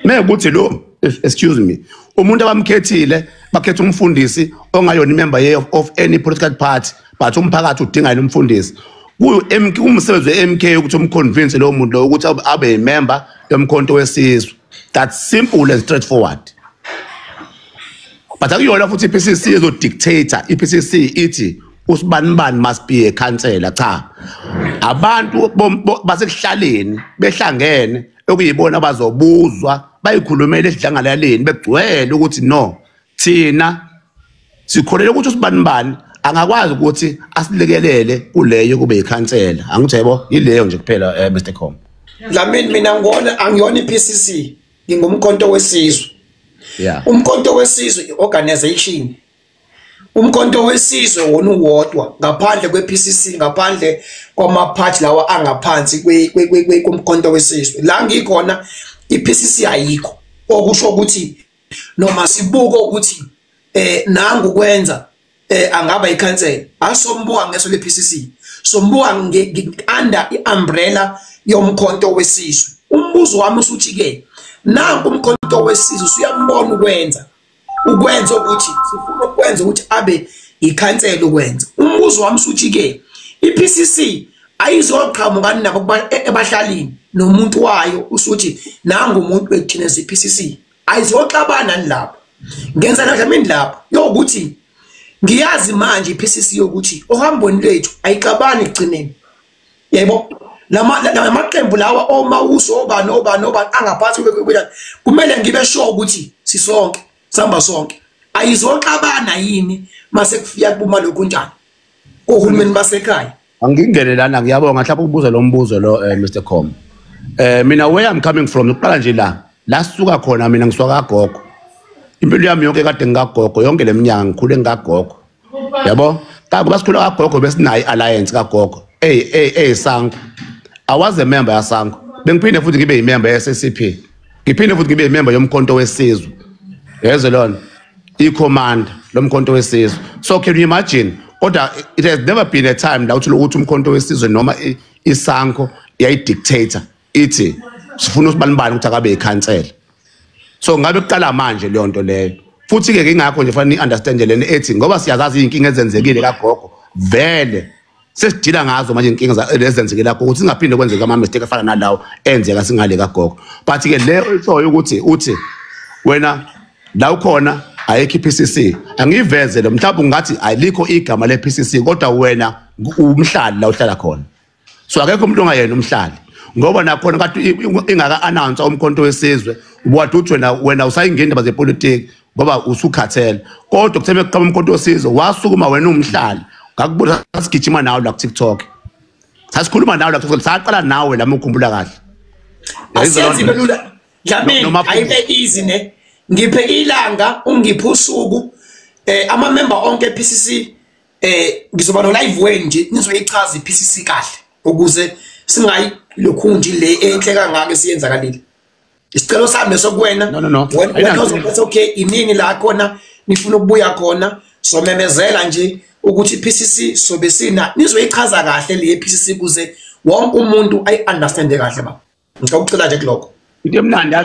Mekuthi lo, excuse me, umuntu abamkhethile bakhetha umfundisi ongayona imember of any political party, but umphakathi udinga yena umfundisi. Umsebenzi we-MK ukuthi umconvince lo muntu lo ukuthi abe yimember yomkhonto wesizwe. That's simple and straightforward. But akuyona futhi iPCC ezodictator. iPCC ithi usibanibani must be a councillor. Cha, abantu basekuhlaleni behlangene okuyibona bazobuzwa bayikhulumele esidlangalaleni begcwele ukuthi no, thina sikholele ukuthi usibanibani angakwazi ukuthi asilekelele kuleyo kube yikhansela. Angithi yebo, yileyo nje kuphela Mr. Khomo. Dlamini, mina ngibona angiyona iPCC, ngingumkhonto wesizwe. Yeah. Umkhonto wesizwe iorganization. Umkhonto wesizwe wona uwodwa ngaphandle kwePCC, ngaphandle kwamaphathi lawa angaphansi komkhonto wesizwe. La ngikhona iPCC ayikho. Okusho ukuthi noma sibuka ukuthi nangu kwenza angaba ikhansela, asombuka ngeso lePCC, sombuka under iumbrella yomkhonto wesizwe. Umbuzo wami usuthi ke nangu umkhonto wesizwe usuyambona ukwenza ukuthi sifuna ukwenza ukuthi abe ikhansela ukwenza. Umbuzo wami usuthi ke iPCC ayizoqhamuka nabo ebahlalini nomuntu wayo usuthi nangu umuntu wekuthina iPCC ayizoxabana lapho. Ngenza Dlamini lapho yokuthi ngiyazi manje iPCC yokuthi ohambweni lwethu ayixabani ekugcineni. Yebo, lamaqembu lawa omawuso obani obani obani angaphansi kumele ngibe sure ukuthi sisonke sihamba sonke. Ayizoxabana yini mase kufika kubuma lokhu njani ohulumeni basekhaya? Angingene lana, ngiyabonga mhlawumbe ukubuza lo mbuzo lo Mr. Khomo. Mina where I'm coming from, uqala nje la sisuka khona, mina ngisuka kagogo. Impilo yami yonke kade ngikagogo, yonke leminyaka ngikhule ngikagogo. Yabo? Kanti basikhula kagogo besinayo alliance kagogo. Hey Sanko. I was a member yaSanko. Bengiphinde futhi ngibe yimember yeSCP. Ngiphinde futhi ngibe yimember yomkhonto wesizwe. Yezwe lona i-command lomkhonto wesizwe. So can you imagine? Kodwa it has never been a time la uthi ukuthi umkhonto wesizwe noma iSanko yayi-dictator ithi sifuna usibanibani ukuthi akabe ikhansela. So ngabe kuqala manje leyo nto leyo. Futhi ke ngingakho nje fanele ni-understand lena ethi ngoba siyazazi izinkinga ezenzekile kagogo vele sesidila ngazo manje inkinga lezenzekile kagogo ukuthi singaphinde kwenzeke ama mistake afana nalawo enzeka singale kagogo. But ke le oyishoyo ukuthi uthi wena la ukhona ayikho iPCC, angiveze lo mhlawumbe ungathi alikho igama lePCC kodwa wena umhlali la uhlala khona. So akekho umuntu ongayena umhlali ngoba nakhona kade ingaka announce umkhonto wesizwe wathi uthi wena usayingena indaba zepolitiki ngoba usukhathele, kodwa kuthe kuqhamuka umkhonto wesizwe wasukuma wena umhlali. Ngakubona sasigijima nawe la ku TikTok, sasikhuluma nawe la ku TikTok, saqala nawe la ukukhumbula kahle. Asiyenzi belula Dlamini, ayibe easy ne. Ngiphe ilanga, ungiphe usuku, ama member onke ePCC ngizoba no live way nje nizoyichaza iPCC kahle ukuze singayi lokhu nje le enhle kangaka esiyenzakalile. Isicelo sami lesokuwena wena uzothi okay inini la khona nifuna ukubuya khona, somemezela nje ukuthi iPCC sobe sina nizoyichaza kahle le PCC kuze wonke umuntu ayi-understande kahle baba. Ngicela ukucela nje kulokho. Into emnandi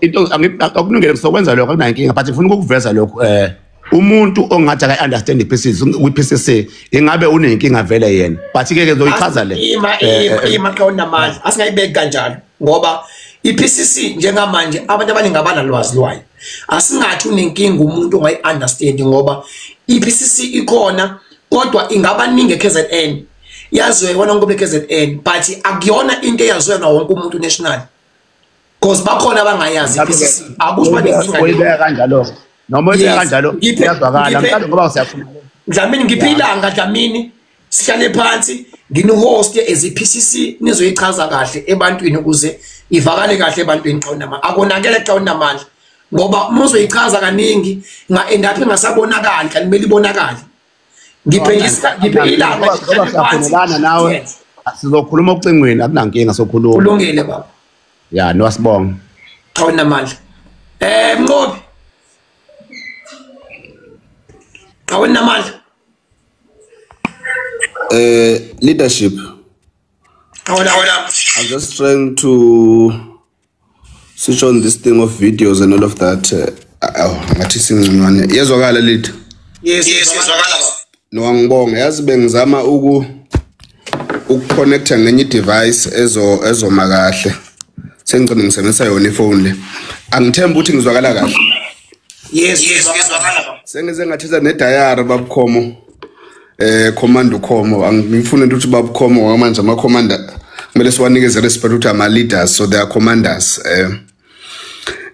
into akulungele ngisokwenza lokho akunankinga, but ngifuna ukukuveza lokho umuntu ongathi akayi-understand iPCC kwi-PCC ingabe unenkinga vele yena, but ke ke zoyichaza le. Ima xa unamandla, asingayibeki kanjalo ngoba iPCC njengamanje abantu abaningi abanalwazi lwayo. Asingathi unenkinga umuntu ongayi-understand ngoba iPCC ikhona kodwa ingabaningi eKZN, yaziwe yona wonke umuntu eKZN, but akuyona into eyaziwa na wonke umuntu national. Because bakhona abangayazi iPCC, akusho banenkinga. Uyibeka kanjalo noma uyibeka kanjalo iyazwakala mhlawumbe ngoba siyakhuluma. Dlamini ngiphe ilanga Dlamini, sihlale phansi ngini-host as iPCC nizoyichaza kahle ebantwini ukuze ivakale kahle ebantwini xa unamandla. Akonakele xa unamandla ngoba uma uzoyichaza kaningi nga-end up ingasabonakali, kanti kumele ibonakale. Ngiphe ilanga ngoba siyavumelana nawe, sizokhuluma ocingweni akunankinga, sokhuluma. Kulungile baba. Ya, nowasibonga. Xa unamandla. Mnqobi. Xa unamandla. Leadership. Hola. I'm just trying to switch on this thing of videos and all of that. Ngathi singconywana. Yezwakala lead. Yes, yezwakala baba. No, angibonge. Yazi bengizama ukuconnecta ngenye device ezoma kahle. Sengicela ngisebenzisa yona ifone le. Angithembi ukuthi ngizwakala kahle. Yes, yezwakala baba. Sengize ngathetha ne diary babukhomo. Commander Khomo, angifuni ukuthi baba Khomo manje ama commander kumele siwanikeze respect ukuthi ama leaders, so they are commanders.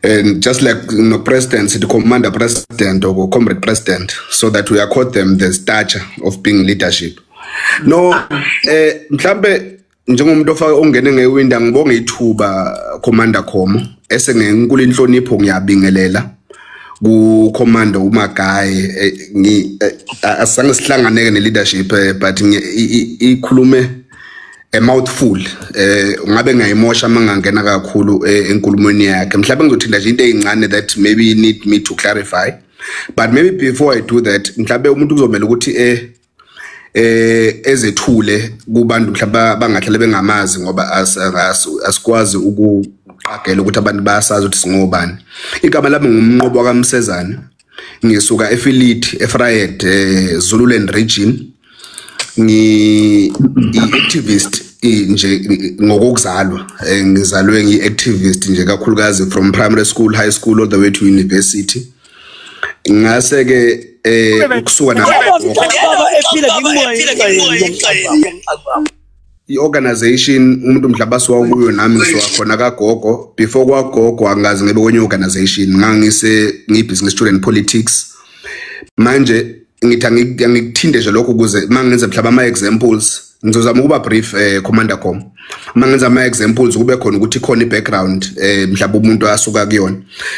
And just like no president, the commander president or comrade president, so that we accord them the stature of being leadership. No, mhlambe njengomuntu ofaka ongene ngewinda, ngibonge ithuba, Commander Khomo, ese ngenkulu inhlonipho ngiyabingelela ku Commander uMagaye. Ngi asange sihlanganeke ne leadership, but ikhulume a mouthful, ngabe ngayimosha mangangena kakhulu enkulumweni yakhe. Mhlawumbe ngizothinta nje into ezincane that maybe need me to clarify, but maybe before I do that, mhlawumbe umuntu kuzomela ukuthi ezethule kubantu mhlawumbe bangahlale bengamazi, ngoba asikwazi ukuqagela ukuthi abantu bayasazi ukuthi singobani. Igama lami nguMnqobo kaMsezane, ngisuka eFilithi, eVryheid, Zululand region. Ngi i-activist nje ngokuzalwa, ngizalwe ngi-activist nje kakhulukazi from primary school, high school, all the way to university. Ngase ke ukusuka na Baba ephila ngimoya. I-organization umuntu mhlawumbe asuka kuyo, nami ngisuka khona kagogo. Before kwagogo angazi ngebe kwenye organization, ngangise ngiyi-business student politics. Manje ngithi angikuthinte nje lokho ukuze mangenza mhlawumbe ama-examples, ngizozama ukuba brief, Commander Com, mangenza ama-examples kube khona ukuthi khona i-background mhlawumbe umuntu asuka kuyona.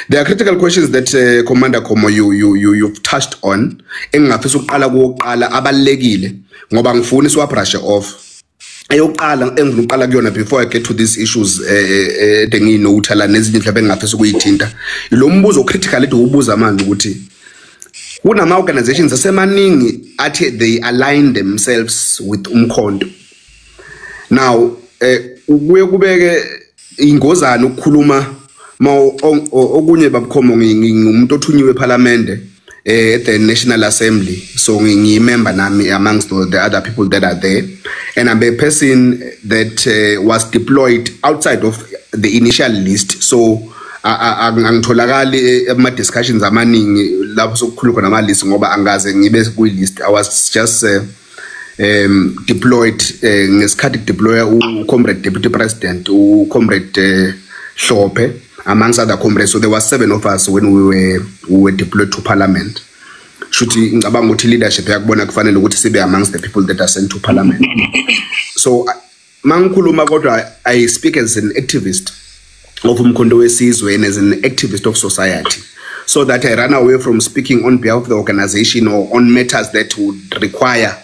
There are critical questions that Commander Khomo, you've touched on, engingafisa ukuqala kuwokuqala, abalulekile ngoba ngifuni siwa-brush off. Eyokuqala engifuna ukuqala kuyona before I get to these issues ede ngiyinotha la nezinye mhlawumbe engingafisa ukuyithinta, lo mbuzo critical ethi ubuza manje ukuthi kunama organizations asemaningi athi they align themselves with uMkhonto. Now kuye kubeke ingozana ukukhuluma ma okunye babukhomo. Ngingumuntu othunyiwe eParliament, at the National Assembly, so ngiyimember nami amongst the other people that are there, and I'm a person that was deployed outside of the initial list, so angitholakali ama discussions amaningi lapho sokukhuluma khona ama list ngoba angaze ngibe kwi list. I was just deployed ngesikhathi deploya u comrade deputy president, u comrade Hlophe, amongst other comrades. So there were seven of us when we were deployed to parliament. Shuthi ngicabanga ukuthi leadership yakubona kufanele ukuthi sibe amongst the people that are sent to parliament. So mangikhuluma kodwa I speak as an activist of uMkhonto weSizwe and as an activist of society, so that I run away from speaking on behalf of the organization or on matters that would require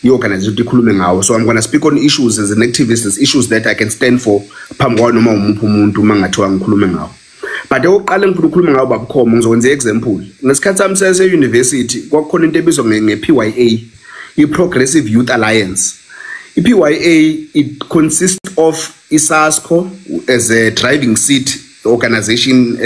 i-organization ukuthi ikhulume ngawo. So I'm going to speak on issues as an activist, as issues that I can stand for phambi kwawo noma umuphi umuntu uma ngathiwa ngikhulume ngawo. But okokuqala engifuna ukukhuluma ngawo, babukhomo, ngizokwenza i-example. Ngesikhathi sami sase-university kwakukhona into ebizwa nge-PYA, i-Progressive Youth Alliance. I-PYA, it consists of iSASCO as a driving seat organization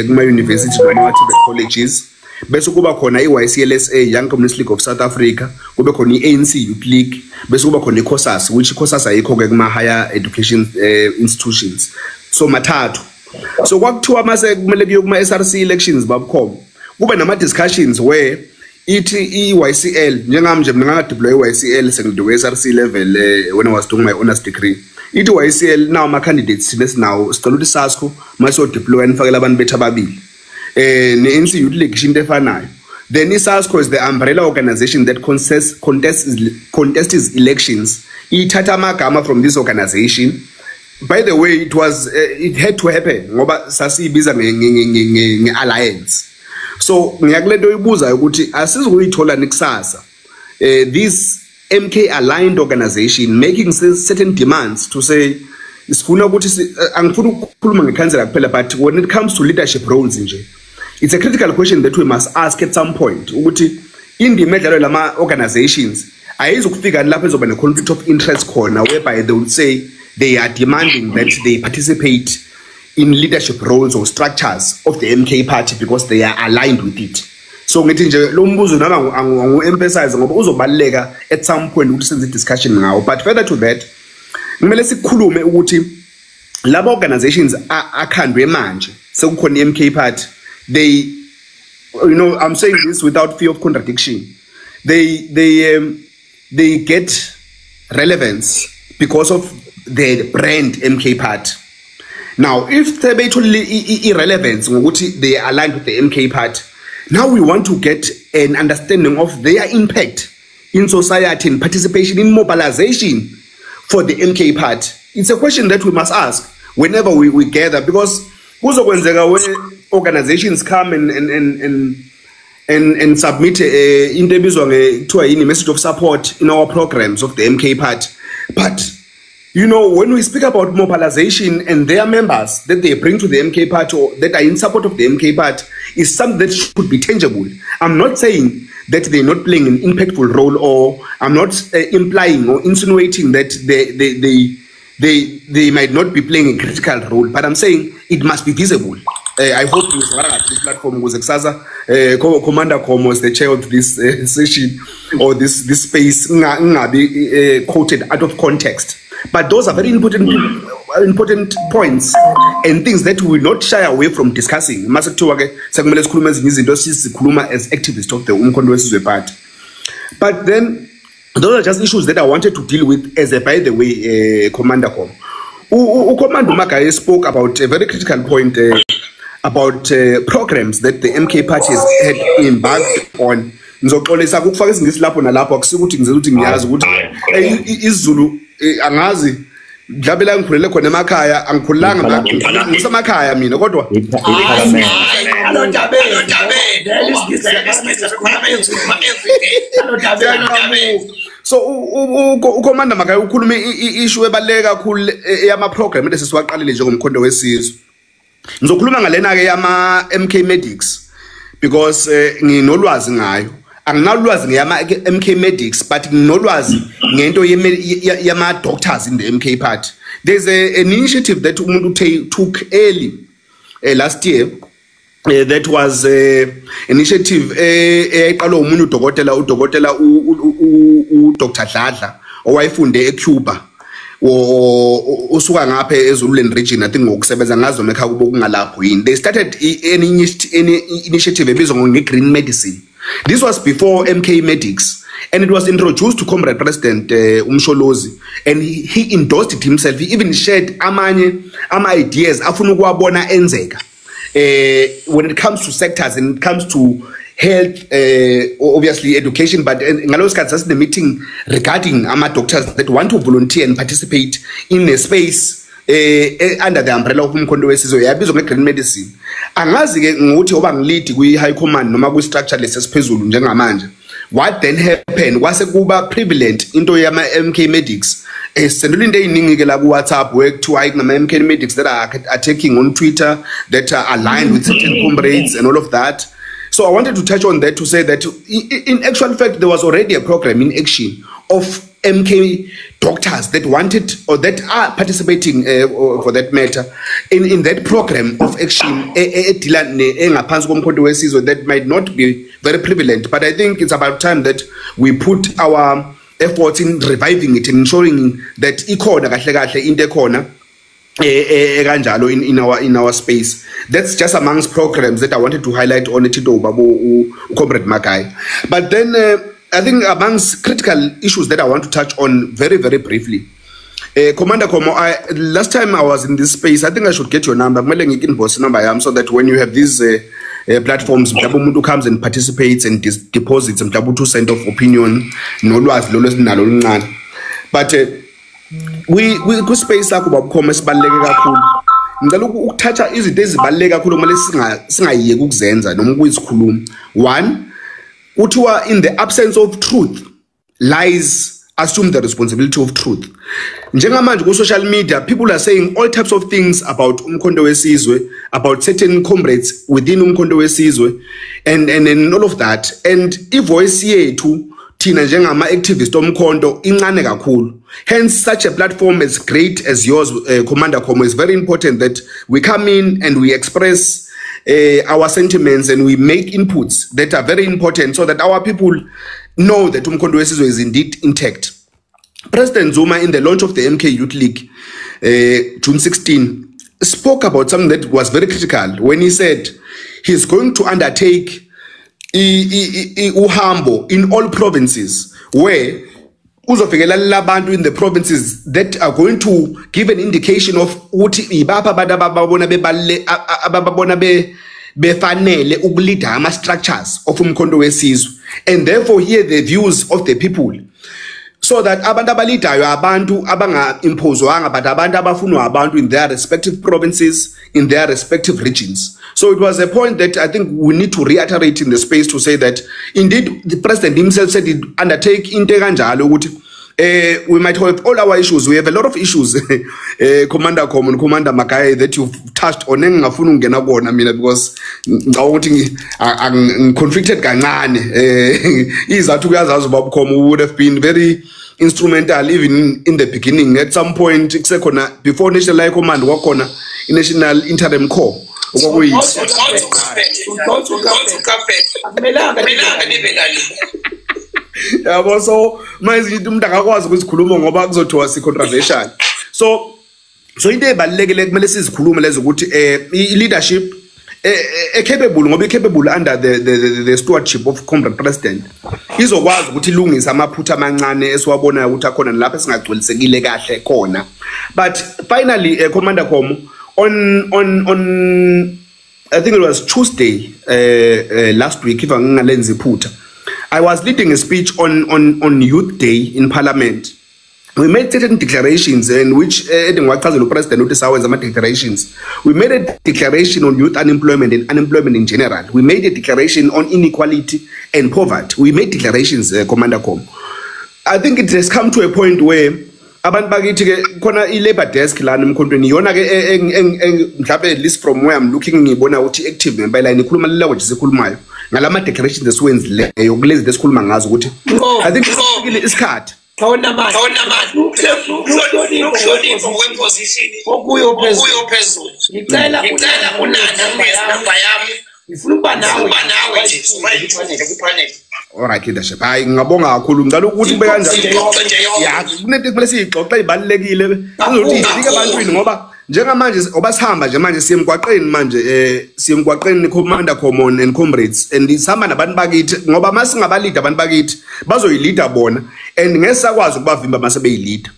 kuma-university noma-TVET colleges, bese kuba khona i-YCLSA, Young Communist League of South Africa, kube khona i-ANC Youth League, bese kuba khona i-COSAS, which i-COSAS ayikho-ke kuma-higher education institutions. So mathathu. So kwakuthiwa mase kumele kuye kuma-SRC elections, babukhomo, kube nama-discussions where ithi i-YCL, njengami nje mina nganga-deploy i-YCL sengiduke SRC level when I was doing my honors degree, ithi YCL, now ama-candidates thina sinawo, sicela ukuthi SASCO masiyo-deploy nifakele abantu bethu ababili. Ne-ANC Youth League isho into efanayo. Then i-SASCO is the umbrella organization that contests elections, ithatha amagama from this organization. By the way, it had to happen ngoba sasiyibiza nge-alliance. So ngiyakulento oyibuzayo ukuthi asizukuyithola nikusasa this MK aligned organization making certain demands to say sifuna ukuthi angifuni ukukhuluma ngekhansela kuphela, but when it comes to leadership roles nje, it's a critical question that we must ask at some point ukuthi indima edlalwa lama organizations ayizukufika lapho ezoba ne-conflict of interest khona, whereby they would say they are demanding that they participate in leadership roles or structures of the MK party because they are aligned with it. So ngithi nje lo mbuzo nami angu-emphasize ngoba uzobaluleka at some point ukuthi senze i-discussion ngawo. But further to that, kumele sikhulume ukuthi laba organizations akhandwe manje sekukhona i-MK party, they you know I'm saying this without fear of contradiction, they they get relevance because of the brand MK Party. Now, if sebeyitholile i-relevance ngokuthi they are aligned with the MK Party, now we want to get an understanding of their impact in society and participation in mobilization for the MK Party. It's a question that we must ask whenever we gather, because kuzokwenzeka when organizations come and submit into ebizwa kuthiwa yini, message of support in our programs of the MK Party. But when we speak about mobilization and their members that they bring to the MK Party or that are in support of the MK Party is something that should be tangible. I'm not saying that they're not playing an impactful role, or I'm not implying or insinuating that they might not be playing a critical role, but I'm saying it must be visible. I hope this platform was kusasa Commander Khomo is the chair of this session or this space ngingabi quoted out of context. But those are very important points and things that we will not shy away from discussing. Mase kuthiwa ke sekumele sikhulume ezinye izinto, sizikhuluma as activists of the Umkhonto weSizwe Party. But then those are just issues that I wanted to deal with as a by the way, Commander Khomo. Commander Magaye spoke about a very critical point about programs that the MK parties had embarked on. Ngizoxolisa ukufaka isingisi lapho nalapho, akusikuthi ngize ukuthi ngiyazi ukuthi isiZulu angazi, mhlawumbe la ngikhulele khona emakhaya angikhulanga ngisemakhaya mina kodwa so uCommander Magaye ukhulume issue ebaluleke kakhulu yama program lesisiwaqalile njengomkhonto wesizwe. Ngizokhuluma ngalena ke yama MK Medics because nginolwazi ngayo. Anginalwazi ngeyama MK Medics, but nginolwazi ngento yama doctors in the MK Party. There's an initiative that umuntu took early last year. That was initiative eqalwa umuntu udokotela u Dr Dladla owayefunde eCuba, usuka ngapha eZululand region, I think ngokusebenza ngazo ekhaya kubo kungalapho yini. They started an initiative ebizwa nge-green medicine. This was before MK Medics, and it was introduced to Comrade President Umsholozi, and he endorsed it himself. He even shared amanye ama ideas afuna ukuwabona enzeka when it comes to sectors and it comes to health, obviously education, but ngalo sikhathi sasine meeting regarding ama doctors that want to volunteer and participate in a space under the umbrella of Umkhonto weSizwe, yabizwa nge-green medicine. Angazi ke ngokuthi oba ngilead kwi high command noma kwi structure lesesiphezulu njengamanje. What then happened kwase kuba prevalent into yama MK Medics. Sendula into eziningi ke la ku WhatsApp where kuthiwa hayi kunama MK Medics that are attacking on Twitter that are aligned with certain comrades and all of that. So I wanted to touch on that to say that in actual fact there was already a program in action of MK doctors that wanted or that are participating for that matter in that program of action engaphansi komkhonto wesizwe that might not be very prevalent, but I think it's about time that we put our efforts in reviving it and ensuring that ikhona kahle kahle into ekhona kanjalo in our space. That's just amongst programs that I wanted to highlight on it ubaba Comrade Magaye. But then I think amongst critical issues that I want to touch on very, very briefly. Commander Khomo, last time I was in this space, I think I should get your number, invoice number, so that when you have these platforms, umuntu comes and participates and deposits and 2 cent of opinion, nolwazi lolo esinalo oluncane. But we ku space sakho baba Khomo esibaluleke kakhulu. Ngicela ukuthatha izinto ezibaluleke kakhulu kumele singayiyeki ukuzenza noma ukuzikhuluma. One, kuthiwa in the absence of truth, lies assume the responsibility of truth. Njengamanje ku social media, people are saying all types of things about Umkhonto weSizwe, about certain comrades within Umkhonto weSizwe, and all of that. And ivoice yethu thina njengama activist omkhonto incane kakhulu. Hence such a platform as great as yours, Commander Khomo, is very important that we come in and we express our sentiments and we make inputs that are very important so that our people know that Umkhonto weSizwe is indeed intact. President Zuma, in the launch of the MK Youth League, June 16, spoke about something that was very critical when he said he's going to undertake uhambo in all provinces where Uzofikelela labantu in the provinces that are going to give an indication of ukuthi ibapha abantu ababona bebalule ababona befanele ukuleada ama structures of uMkhonto weSizwe, and therefore hear the views of the people, so that abantu abaleadayo abantu abanga-imposwanga but abantu abafunwa abantu in their respective provinces, in their respective regions. So it was a point that I think we need to reiterate in the space to say that indeed the president himself said he'd undertake into kanjalo ukuthi we might have all our issues. We have a lot of issues, Commander Khomo and Commander Magaye, that you've touched on. Engingafuni ukungena kuwona mina because ngicabanga ukuthi ngi-conflicted kancane. Izathu kuyazazi ubaba Khomo would have been very instrumental even in the beginning. At some point, kusekhona before National High Command kwakhona i-National Interim Corps. Yabo, so manje umuntu akakwazi ukuzikhuluma ngoba kuzothiwa si controversial. So into ebalulekile kumele sizikhulume lezo ukuthi i-leadership capable, ngoba i-capable under the stewardship of Comrade President izokwazi ukuthi ilungise amaphutha amancane esiwabonayo ukuthi akhona lapho esingagculisekile kahle khona. But finally, Commander Khomo, on I think it was Tuesday last week, if angingalenzi iphutha, I was leading a speech on Youth Day in Parliament. We made certain declarations in which the president noticed our declarations. We made a declaration on youth unemployment and unemployment in general. We made a declaration on inequality and poverty. We made declarations, Commander Khomo. I think it has come to a point where abantu bakithi ke khona i-labor desk lana emkhontweni iyona ke mhlawumbe at least from where I'm looking ngibona ukuthi active ngempela ikhuluma le language esikhulumayo ngalama declarations esiwenzileyo kulezi esikhuluma ngazo ukuthi I think sifikile isikhathi ngicela ngifuna ukuba nawe. All right, leadership. Hayi, ngiyabonga kakhulu. Ngicela ukuthi kube kanjani. Ya, kunento ekumele siyixoxe ibalulekile. Kuzokuthi ifike ebantwini ngoba njengamanje oba sihamba nje manje siye emgwaqeni manje siye emgwaqeni Commander Khomo and comrades, and sihamba nabantu bakithi ngoba masingabalida abantu bakithi bazoyilida bona and ngeke sakwazi ukubavimba mase beyilida.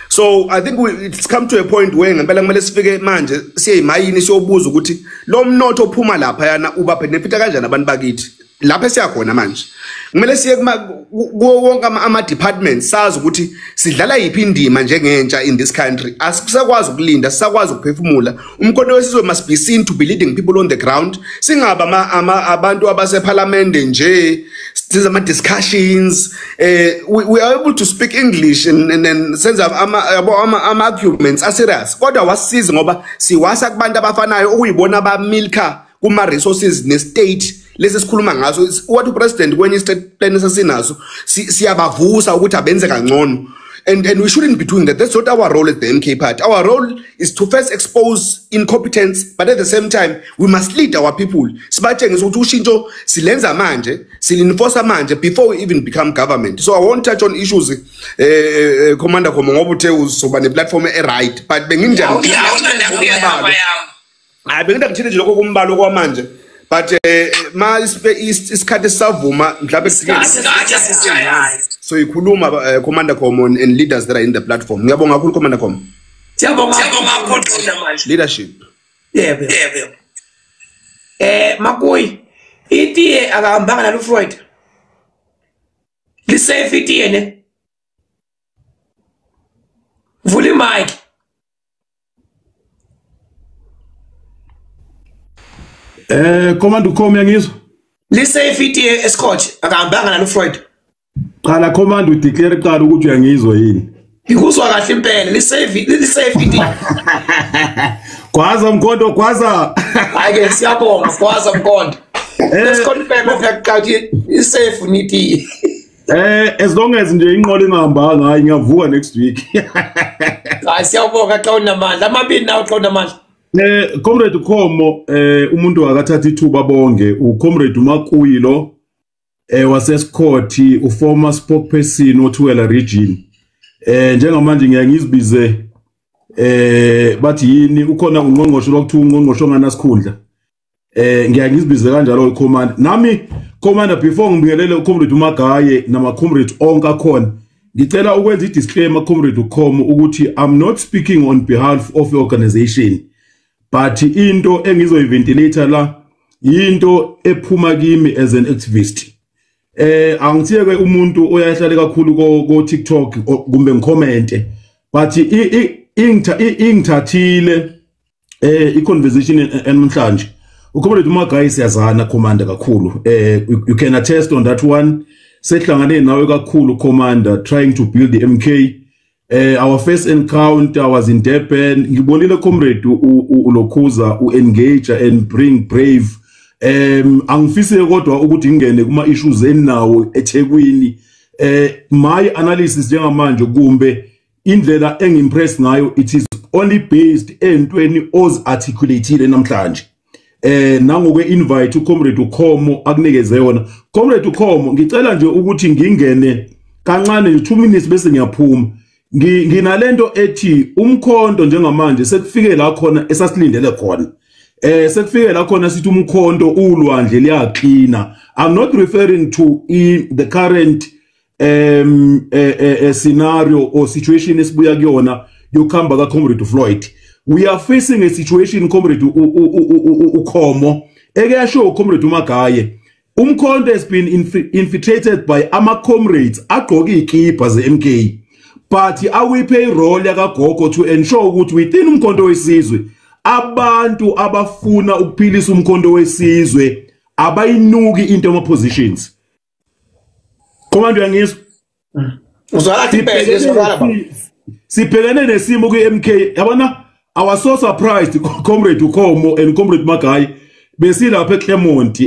So I think it's come to a point where ngempela kumele sifike manje siye emayini siyobuza ukuthi lo mnotho ophuma lapha yana uba benefita kanjani abantu bakithi lapha esiyakhona manje. Kumele siye kuwo wonke ama departments sazi ukuthi sidlala yiphi indima njengentsha in this country. Asisakwazi ukulinda, sisakwazi ukuphefumula. Umkhonto weSizwe must be seen to be leading people on the ground. Singaba abantu abaseParliament nje senza ama discussions. We are able to speak English and senza ama arguments a serious. Kodwa wasisiza ngoba siwasa kubantu abafanayo okuyibona abamilka kuma resources ne state lesi sikhuluma ngaso. What upresident kwenye state plan esasinaso siyabavusa ukuthi abenze kangcono, and we shouldn't be doing that. That's not our role at the MK Party. Our role is to first expose incompetence, but at the same time we must lead our people. Sibatshengise ukuthi ushintsho silenza manje, silenforce manje before we even become government. So I won't touch on issues, Commander Khomo, ngoba uthe uzoba ne platform e right, but benginjani hayi bengida ngithile nje lokho kumbalo kwamanje. But ma isikhathi sisavuma mhlawumbe so ikhuluma Commander Khomo and leaders that are in the platform. Ngiyabonga kakhulu Commander Khomo. Siyabonga kakhulu leadership. Yebo yebo. Makuyi itiye akahambanga nalo Floyd. Lisafe itiye ne. Vula mic. Commander Khomo uyangizwa? Lisafe itiye escort akahambanga nalo Floyd. Qala Commander udeclare qala ukuthi uyangizwa yini? Ngikuzwa kahle impela, lisafe itiye. Gwaza Mkhonto, gwaza. Hayi ke siyabonga, gwaza Mkhonto. Let's confirm ukuthi isafe nitiye. As long as nje inqola ingahambanga hayi ngiyavuka next week. Hayi siyabonga xa unamandla. Amabini nawe xa unamandla. Comrade Khomo, umuntu akathatha ithuba bonge uComrade uMakuyi lo waseScott, uformer spokesperson oThuela region. Njengamanje ngiyangizibize bathi yini ukhona ungqongqosho lokuthiwa ungqongqosho onganasikhundla. Ngiyangizibize kanjalo uCommander. Nami Commander before ngibingelele uComrade uMagaye nama comrade onke akhona, Ngicela ukwenza i-disclaimer, Comrade Ukhomo, ukuthi I'm not speaking on behalf of your organization, but into engizoyiventilate la into ephuma kimi as an activist. Angithiyeke umuntu oyahlale kakhulu ko TikTok kumbe ngicommente, but ingithathile i-conversation namhlanje. Ucomrade uMagayi siyazana, commander, kakhulu. You can attest on that one. Sehlangane nawe kakhulu, commander, trying to build the MK. Our first encounter was in Durban. Ngibonile, comrade, ulokhuza u-engage and bring brave. Angifise kodwa ukuthi ngingene kuma issues enawo eThekwini. My analysis njengamanje kumbe indlela engimpress ngayo, it is only based entweni oz articulated namhlanje. Nangoke invite uComrade uKhomo akunikeze yona. Comrade uKhomo, ngicela nje ukuthi ngingene kancane nje 2 minutes bese ngiyaphuma. Nginalento ethi umkhonto njengamanje sekufike la khona esasilindele khona. Sekufike la khona sithi umkhonto ulwandle liyaklina. I'm not referring to the current scenario or situation esibuya kuyona yokuhamba ka Comrade Floyd. We are facing a situation, Comrade Ukhomo, eke yasho Comrade uMagaye, umkhonto has been infiltrated by ama comrades agqoka izikipa ze-MK, but akwi-payroll yakagogo to ensure ukuthi within umkhonto wesizwe abantu abafuna ukuphilisa umkhonto wesizwe abayinuki into ama positions. Commander, uyangizwa? Uzwakala impela, uzwakala, baba. Sibhekene nesimo kwi-MK, yabona. I was so surprised, Comrade Ukhomo and Comrade Magayi, besilapha eClermont,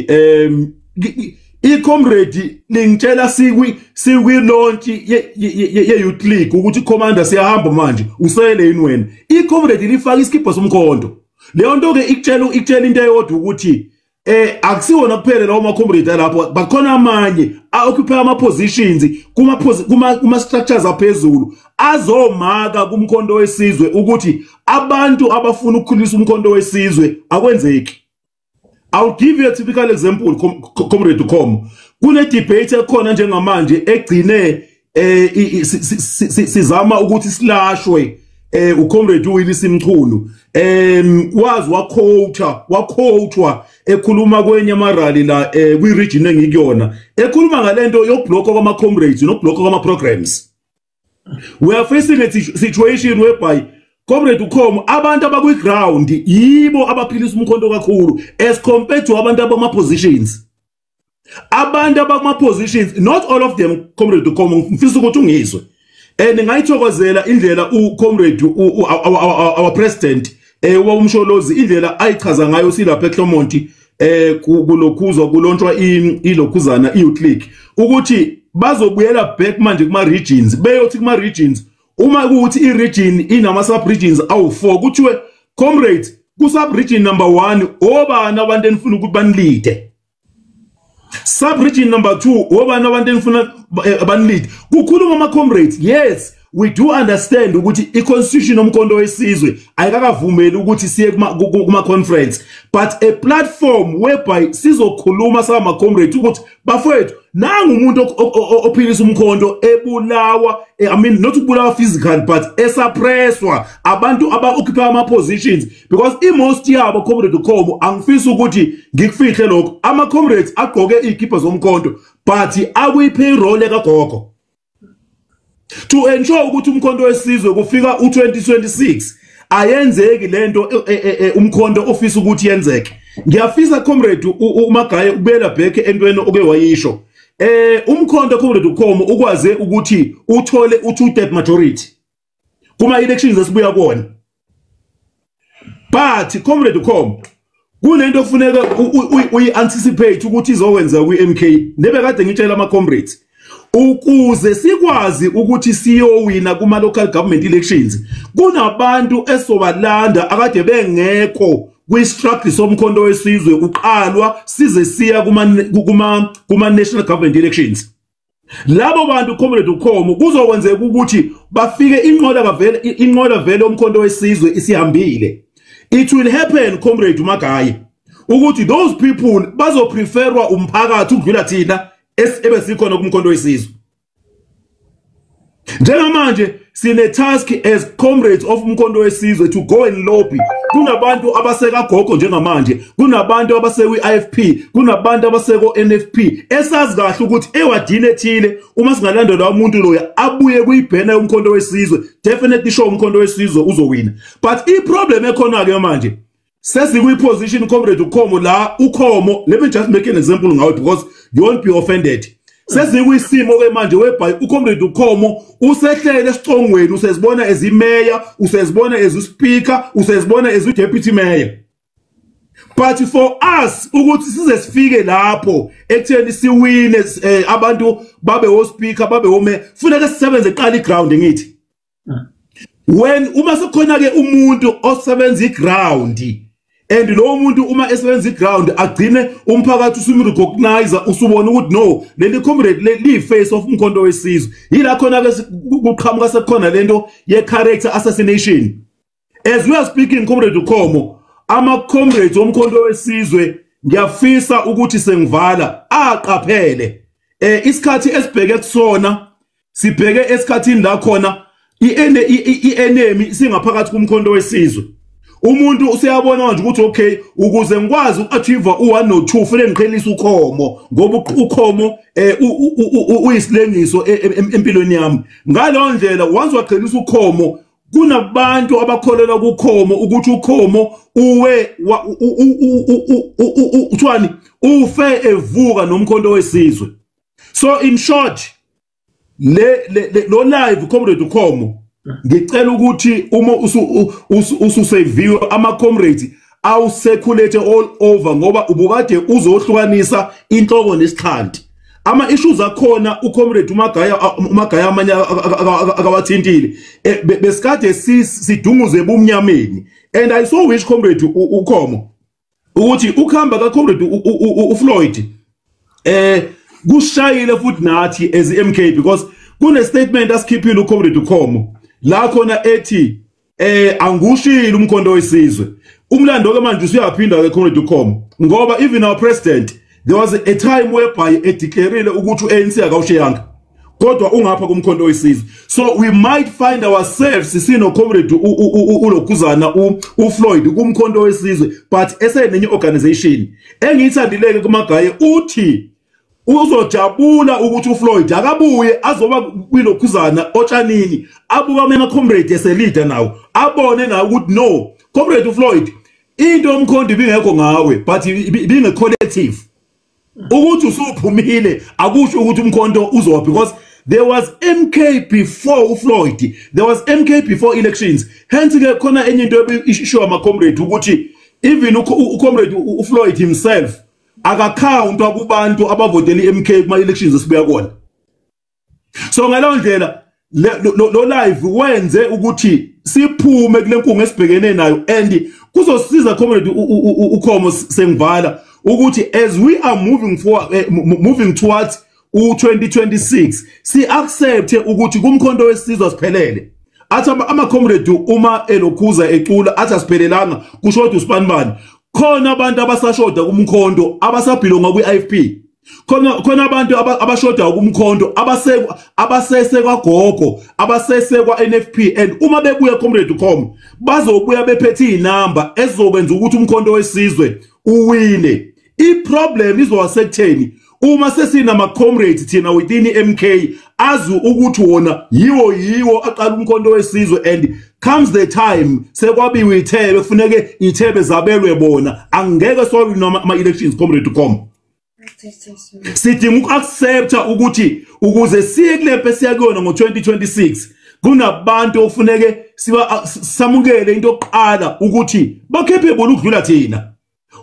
i-comrade lingitshela sikwi launch ye youth league ukuthi, "Commander, siyahamba manje, usele yini wena?" I-comrade lifaka isikibha somkhonto. Leyo nto ke ikutshela into eyodwa, ukuthi akusiwona kuphela lawo ma comrade lapho, bakhona amanye a occupy ama positions kuma structures aphezulu azomaka kumkhonto wesizwe ukuthi abantu abafuna ukukhulisa umkhonto wesizwe akwenzeki. I'll give you a typical example, Comrade Com. Kune debate ekhona njengamanje egcine sizama ukuthi silashwe uComrade uWillis Mchunu. Wazi waquotewa ekhuluma kwenye ama-rally la kwi region engikuyona, ekhuluma ngalento yokublock kwama comrades nokublock kwama programs. We are facing a situation whereby, Comrade Ukhomo, abantu abakwi ground yibo abaphilisa umkhonto kakhulu as compared to abantu abama positions. Abantu abakuma positions, not all of them, Comrade Ukhomo, ngifisa ukuthi ungizwe. And ngayithokozela indlela uComrade our president uMsholozi indlela ayichaza ngayo silapha eClermont kulokhuzwa kulontshwa ilokhuzana i-youth league, ukuthi bazobuyela back manje kuma regions, beyothi kuma regions uma kuthi i-region inama sub regions awu4, kuthiwe, "Comrades, ku sub region number 1 obani abantu enifuna ukuthi banilide? Sub region number 2 obani abantu enifuna banilide?" Kukhuluma ama comrades. Yes, we do understand ukuthi i-constitution yomkhonto wesizwe ayikakavumeli ukuthi siye kuma conference, but a platform whereby sizokhuluma sama comrades ukuthi, "Bafowethu, nangu umuntu ophilisa umkhonto ebulawa," I mean, not ukubulawa physical, but esuppresswa abantu aba occupy ama positions, because i-most yabo, Comrade Ukhomo, angifisi ukuthi ngikufihle lokho, ama comrades agqoke izikipa zomkhonto but akwi payroll ekagogo to ensure ukuthi umkhonto wesizwe kufika u2026 ayenzeki lento umkhonto ofisa ukuthi yenzeke. Ngiyafisa, Comrade uMagaye, ubuyela back entweni oke wayisho. Umkhonto, Comrade Ukhomo, ukwaze ukuthi uthole u2/3 majority kuma elections esibuya kuona, but Comrade Ukhomo, kunento okufuneka uyi-anticipate ukuthi izokwenza kwi-MK, nebe kade ngitshela ama comrades, ukuze sikwazi ukuthi siyowina kuma local government elections, kunabantu esobalanda akade bengekho kwi-struggle somkhonto wesizwe uqalwa size siya kuma national government elections. Labo bantu, Comrade Ukhomo, kuzokwenzeka ukuthi bafike inqola kavele, inqola vele umkhonto wesizwe isihambile. It will happen, Comrade uMagayi, ukuthi those people bazopreferwa umphakathi ukudlula thina ebesikhona kumkhonto wesizwe. Njengamanje sine task as comrades of Umkhonto weSizwe to go and lobby. Kunabantu abaseka gogo njengamanje, kunabantu abasekwi IFP, kunabantu abaseko NFP esazi kahle ukuthi ewadini ethile uma singalandelwa umuntu loya abuye kuyibhena uMkhonto weSizwe, definitely sure uMkhonto weSizwe uzowina. But i problem ekhona ke manje sesikwi position comrade uKhomo la uKhomo, let me just make an example ngawe because you won't be offended. Sezikwisimo ke manje whereby uComrade uKhomo usehlele esicongweni, usezibona as imayor, usezibona as uspeaker, usezibona as udeputy mayor. But for us ukuthi size sifike lapho ekutheni siwine abantu babe o speaker babe o mayor, funeka sisebenze eqala iground ngithi. When uma sekukhona ke umuntu osebenza iground and lo muntu uma esebenza iground agcine umphakathi usumrecognize, usubona ukuthi no leli comrade li face of Umkhonto weSizwe. Yila khona ke kuqhamuka sekukhona lento ye character assassination. As we are speaking comrade uKhomo, ama comrades oMkhonto weSizwe ngiyafisa ukuthi sengivala aqaphele isikhathi esibheke kusona, sibheke esikhathini la khona i-enemy singaphakathi kuMkhonto weSizwe. Umuntu useyabona manje ukuthi okay ukuze ngikwazi ukachieve u1 no2 fanele ngiqhelise uKhomo ngoba uKhomo uyisilengiso empilweni yami. Ngaleyo ndlela once waqhelisa uKhomo kunabantu abakholelwa kuKhomo ukuthi uKhomo uwe uthwani ufe evuka noMkhonto weSizwe. So in short le lo live comrade uKhomo ngicela ukuthi uma ususeviwe ama comrades awucirculate all over ngoba ubukade uzohlukanisa inhloko nesixhanti. Ama issues akhona uComrade uMagaya amanye akawathintile besikade sidunguze ebumnyameni. And I so wish comrade uKhomo ukuthi ukuhamba kaComrade uFloyd kushayile futhi nathi as MK because kune statement asikhiphile uComrade uKhomo la khona ethi angushilo uMkhonto weSizwe. Umlando ke manje usuyaphinda ke comrade uKhomo ngoba even our president there was a time whereby edeclareile ukuthi uANC akawushiyanga kodwa ungapha kuMkhonto weSizwe. So we might find ourselves sino comrade uLokhuzana uFloyd kuMkhonto weSizwe but esenenye organization engiyithandileke kuMagaye uthi uzojabula ukuthi uFloyd akabuye azoba kwilokhuzana otshanini abuka ama comrade eseleader nawo abone nawo ukuthi no comrade uFloyd into omkhonto ibingekho ngawe but ibinge collective ukuthi usuphumile akusho ukuthi umkhonto uzowa because there was MK before uFloyd, there was MK before elections. Hence ke khona enye into ebishiwo ama comrade ukuthi even uComrade uFloyd himself akakhawuntwa kubantu abavotela iMK kuma elections esibuya kona. So ngaleyo ndlela lo live wenze ukuthi siphume kule nkungu esibhekene nayo and kuzosiza comrade uKhomo sengivala ukuthi as we are moving forward moving towards u2026 si accept ukuthi kuMkhonto weSizwe siphelele. Athi ama comrade uma elokhuza ecula athi asiphelelanga kushoda usibanibani. Khona abantu abasashoda kumkhonto abasabhilonga kwi-IFP, khona abantu abashoda kumkhonto abasese kwagogo abasese kwa-NFP and uma bebuya comrade uKhomo bazobuya bephethe inamba ezokwenza ukuthi uMkhonto weSizwe uwine. I-problem izowasekutheni uma sesinama comrades thina within MK azi ukuthi wona yiwo aqala uMkhonto weSizwe and comes the time sekwabiwe ithebe kufuneke ithebe zabelwe bona angeke solve noma ama elections comrade uKhomo. Sidinga ukuaccepta ukuthi ukuze siye kulempe siya kuyona ngo2026 kunabantu okufuneke samukele into yokuqala ukuthi bacapable ukudlula thina.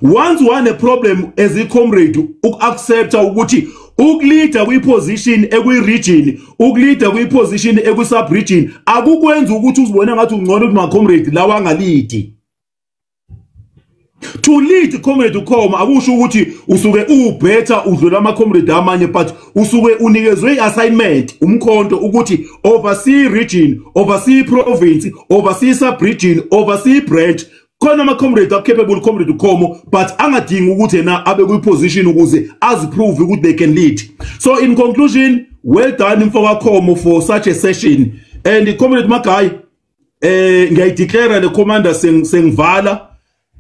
Once one a problem as a comrade ukuaccepta ukuthi ukuleader kwiposition ekwi-region, ukuleader kwiposition ekwi-sub-region akukwenza ukuthi uzibone ngathi ungcono kuma comrade lawa angalidi. To lead comrade uKhomo akusho ukuthi usuke ubetter udlula ama comrade amanye but usuke unikezwe iassignment umkhonto ukuthi oversee region, oversee province, oversee sub-region, oversee branch. Khona ama comrade capable comrade uKhomo but angadingi ukuthi yena abe kwi position ukuze aziprove ukuthi they can lead. So in conclusion Well done mfokaKhomo for such a session. And Comrade Magayi, ngiyayideclare le commander, sengivala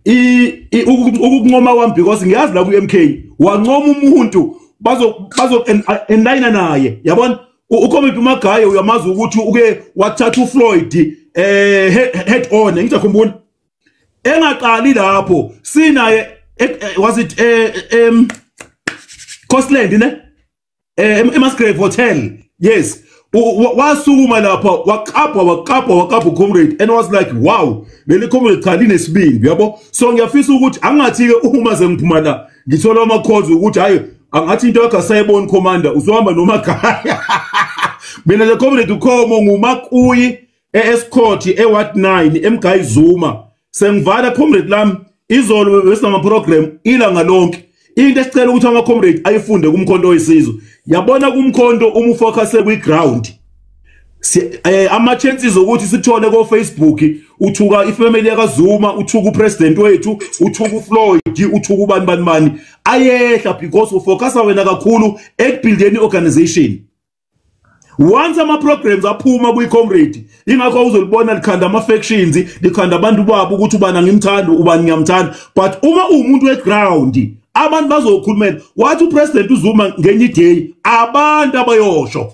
ukuncoma kwami, because ngiyazi la ku-MK wancoma umuntu bazo enlayina naye, yabona. UComrade Magayi uyamazi ukuthi uke wathatha uFloyd head on, ngiyakhumbula engaqali lapho sinaye, was it Costland ne, eMasgrave Hotel? Yes, wasukuma lapha, waqapha waqapha waqapha comrade, and was like, wow, leli comrade cha linesibindi, yabo. So ngiyafisa ukuthi angathi ke uma sengiphuma la ngithola ama calls ukuthi hayi, angathi into yakho asayibona, commander, uzohamba noMagayi. Mina le Comrade uKhomo nguMakuyi e-Escort eWard 9 eMgayi Zuma. Sengivala, comrade lami. Izolo besinama program ilanga lonke. Into esicela ukuthi ama comrade ayifunde kuMkhonto Wesizwe, yabona, kuMkhonto uma ufocus kwi ground, ama chances ukuthi sithole ko Facebook uthuka ifamily yakaZuma, uthuka upresident wethu, uthuka uFloyd, uthuka ubani bani bani, ayehla, because ufocusa wena kakhulu ekubuildeni organization. Once ama programs aphuma kwi comrade, ingakho uzolibona likhanda ama factions, likhanda abantu babo ukuthi ubani angimthanda, ubani ngiyamthanda. But uma uwumuntu weground, abantu bazokhulumela. Wathi upresident uZuma ngenye day, abantu abayosho,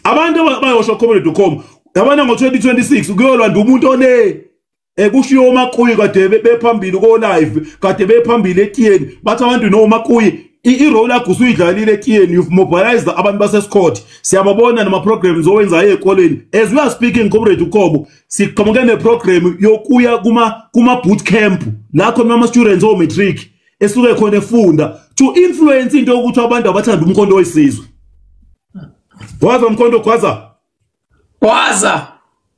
abantu abayosho. Comrade uKhomo, yabona, ngo2026 kuyolanda umuntu ole kushiwo uMakuyi kade bephambili ko live, kade bephambili etiyeni, bathi abantu no Makuyi, i-role yakho usuyidlalile etiyeni, you've mobilized abantu baseScott, siyababona nama programs owenzayo ezikoleni. As we are speaking, Comrade uKhomo, siqhamuke neprogram yokuya kuma boot camp la khona ama students o matric esuke khona efunda, to influence into yokuthi abantu abathanda uMkhonto Wesizwe. Gwaza Mkhonto, gwaza. Gwaza.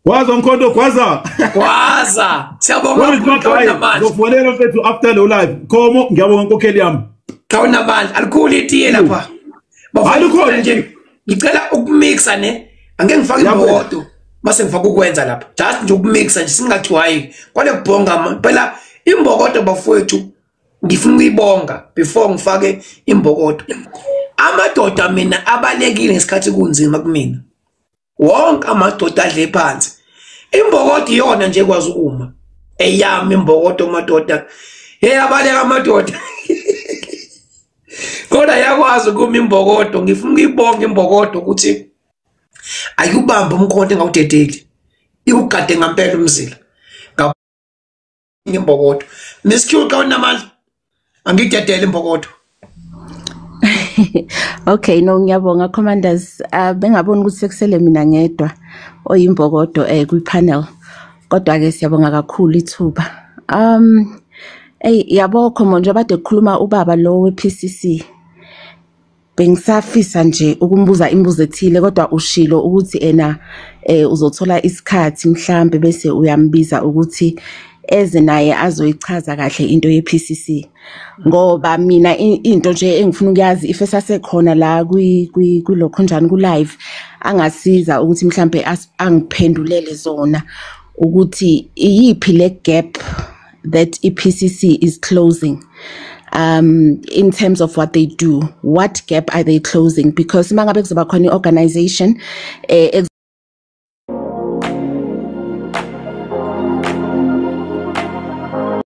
Gwaza Mkhonto, gwaza. Gwaza, siyabonga. Ngizofonela mfethu after lo live. Khomo, ngiyabonga inkokheli yami. Kawunamandla, alikhulu itiye lapha. Alikhona. Nje ngicela ukumixa ne, angeke ngifake imbokodo mase ngifaka ukwenza lapha, just nje ukumixa nje, singathi hayi kwale kubhonga phela imbokodo. Bafowethu, ngifuna ukuyibonga before ngifake imbokodo. Amadoda mina abalekile ngesikhathi kunzima kumina, wonke amadoda adle phansi. Imbokodo iyona nje ekwazi ukuma eyami imbokodo. Madoda, hey, abaleka amadoda, kodwa yakwazi ukuma imbokodo. Ngifuna ukuyibonga imbokodo ukuthi ayubambe umkhonto engawudedeli, iwugade ngampela umzila imbokodo. Miss Q, xa unamandla, angidedele imbokodo. Okay, no, ngiyabonga commanders. Bengabona ukuthi sekusele mina ngedwa oyimbokodo kwi panel. Kodwa ke siyabonga kakhulu ithuba. Ey yabo Khomo, nje bade kukhuluma ubaba lo we-PCC. Bengisafisa nje ukumbuza imibuzo ethile, kodwa ushilo ukuthi ena uzothola isikhathi mhlambe bese uyambiza ukuthi eze naye azoyichaza kahle into ye-PCC, ngoba mina into nje engifuna ukuyazi, if esasekhona la kwi kulokho njani ku live, angasiza ukuthi mhlambe angiphendulele zona ukuthi iyiphi le gap that i-PCC is closing in terms of what they do. What gap are they closing? Because mangabe kuzoba khona i-organization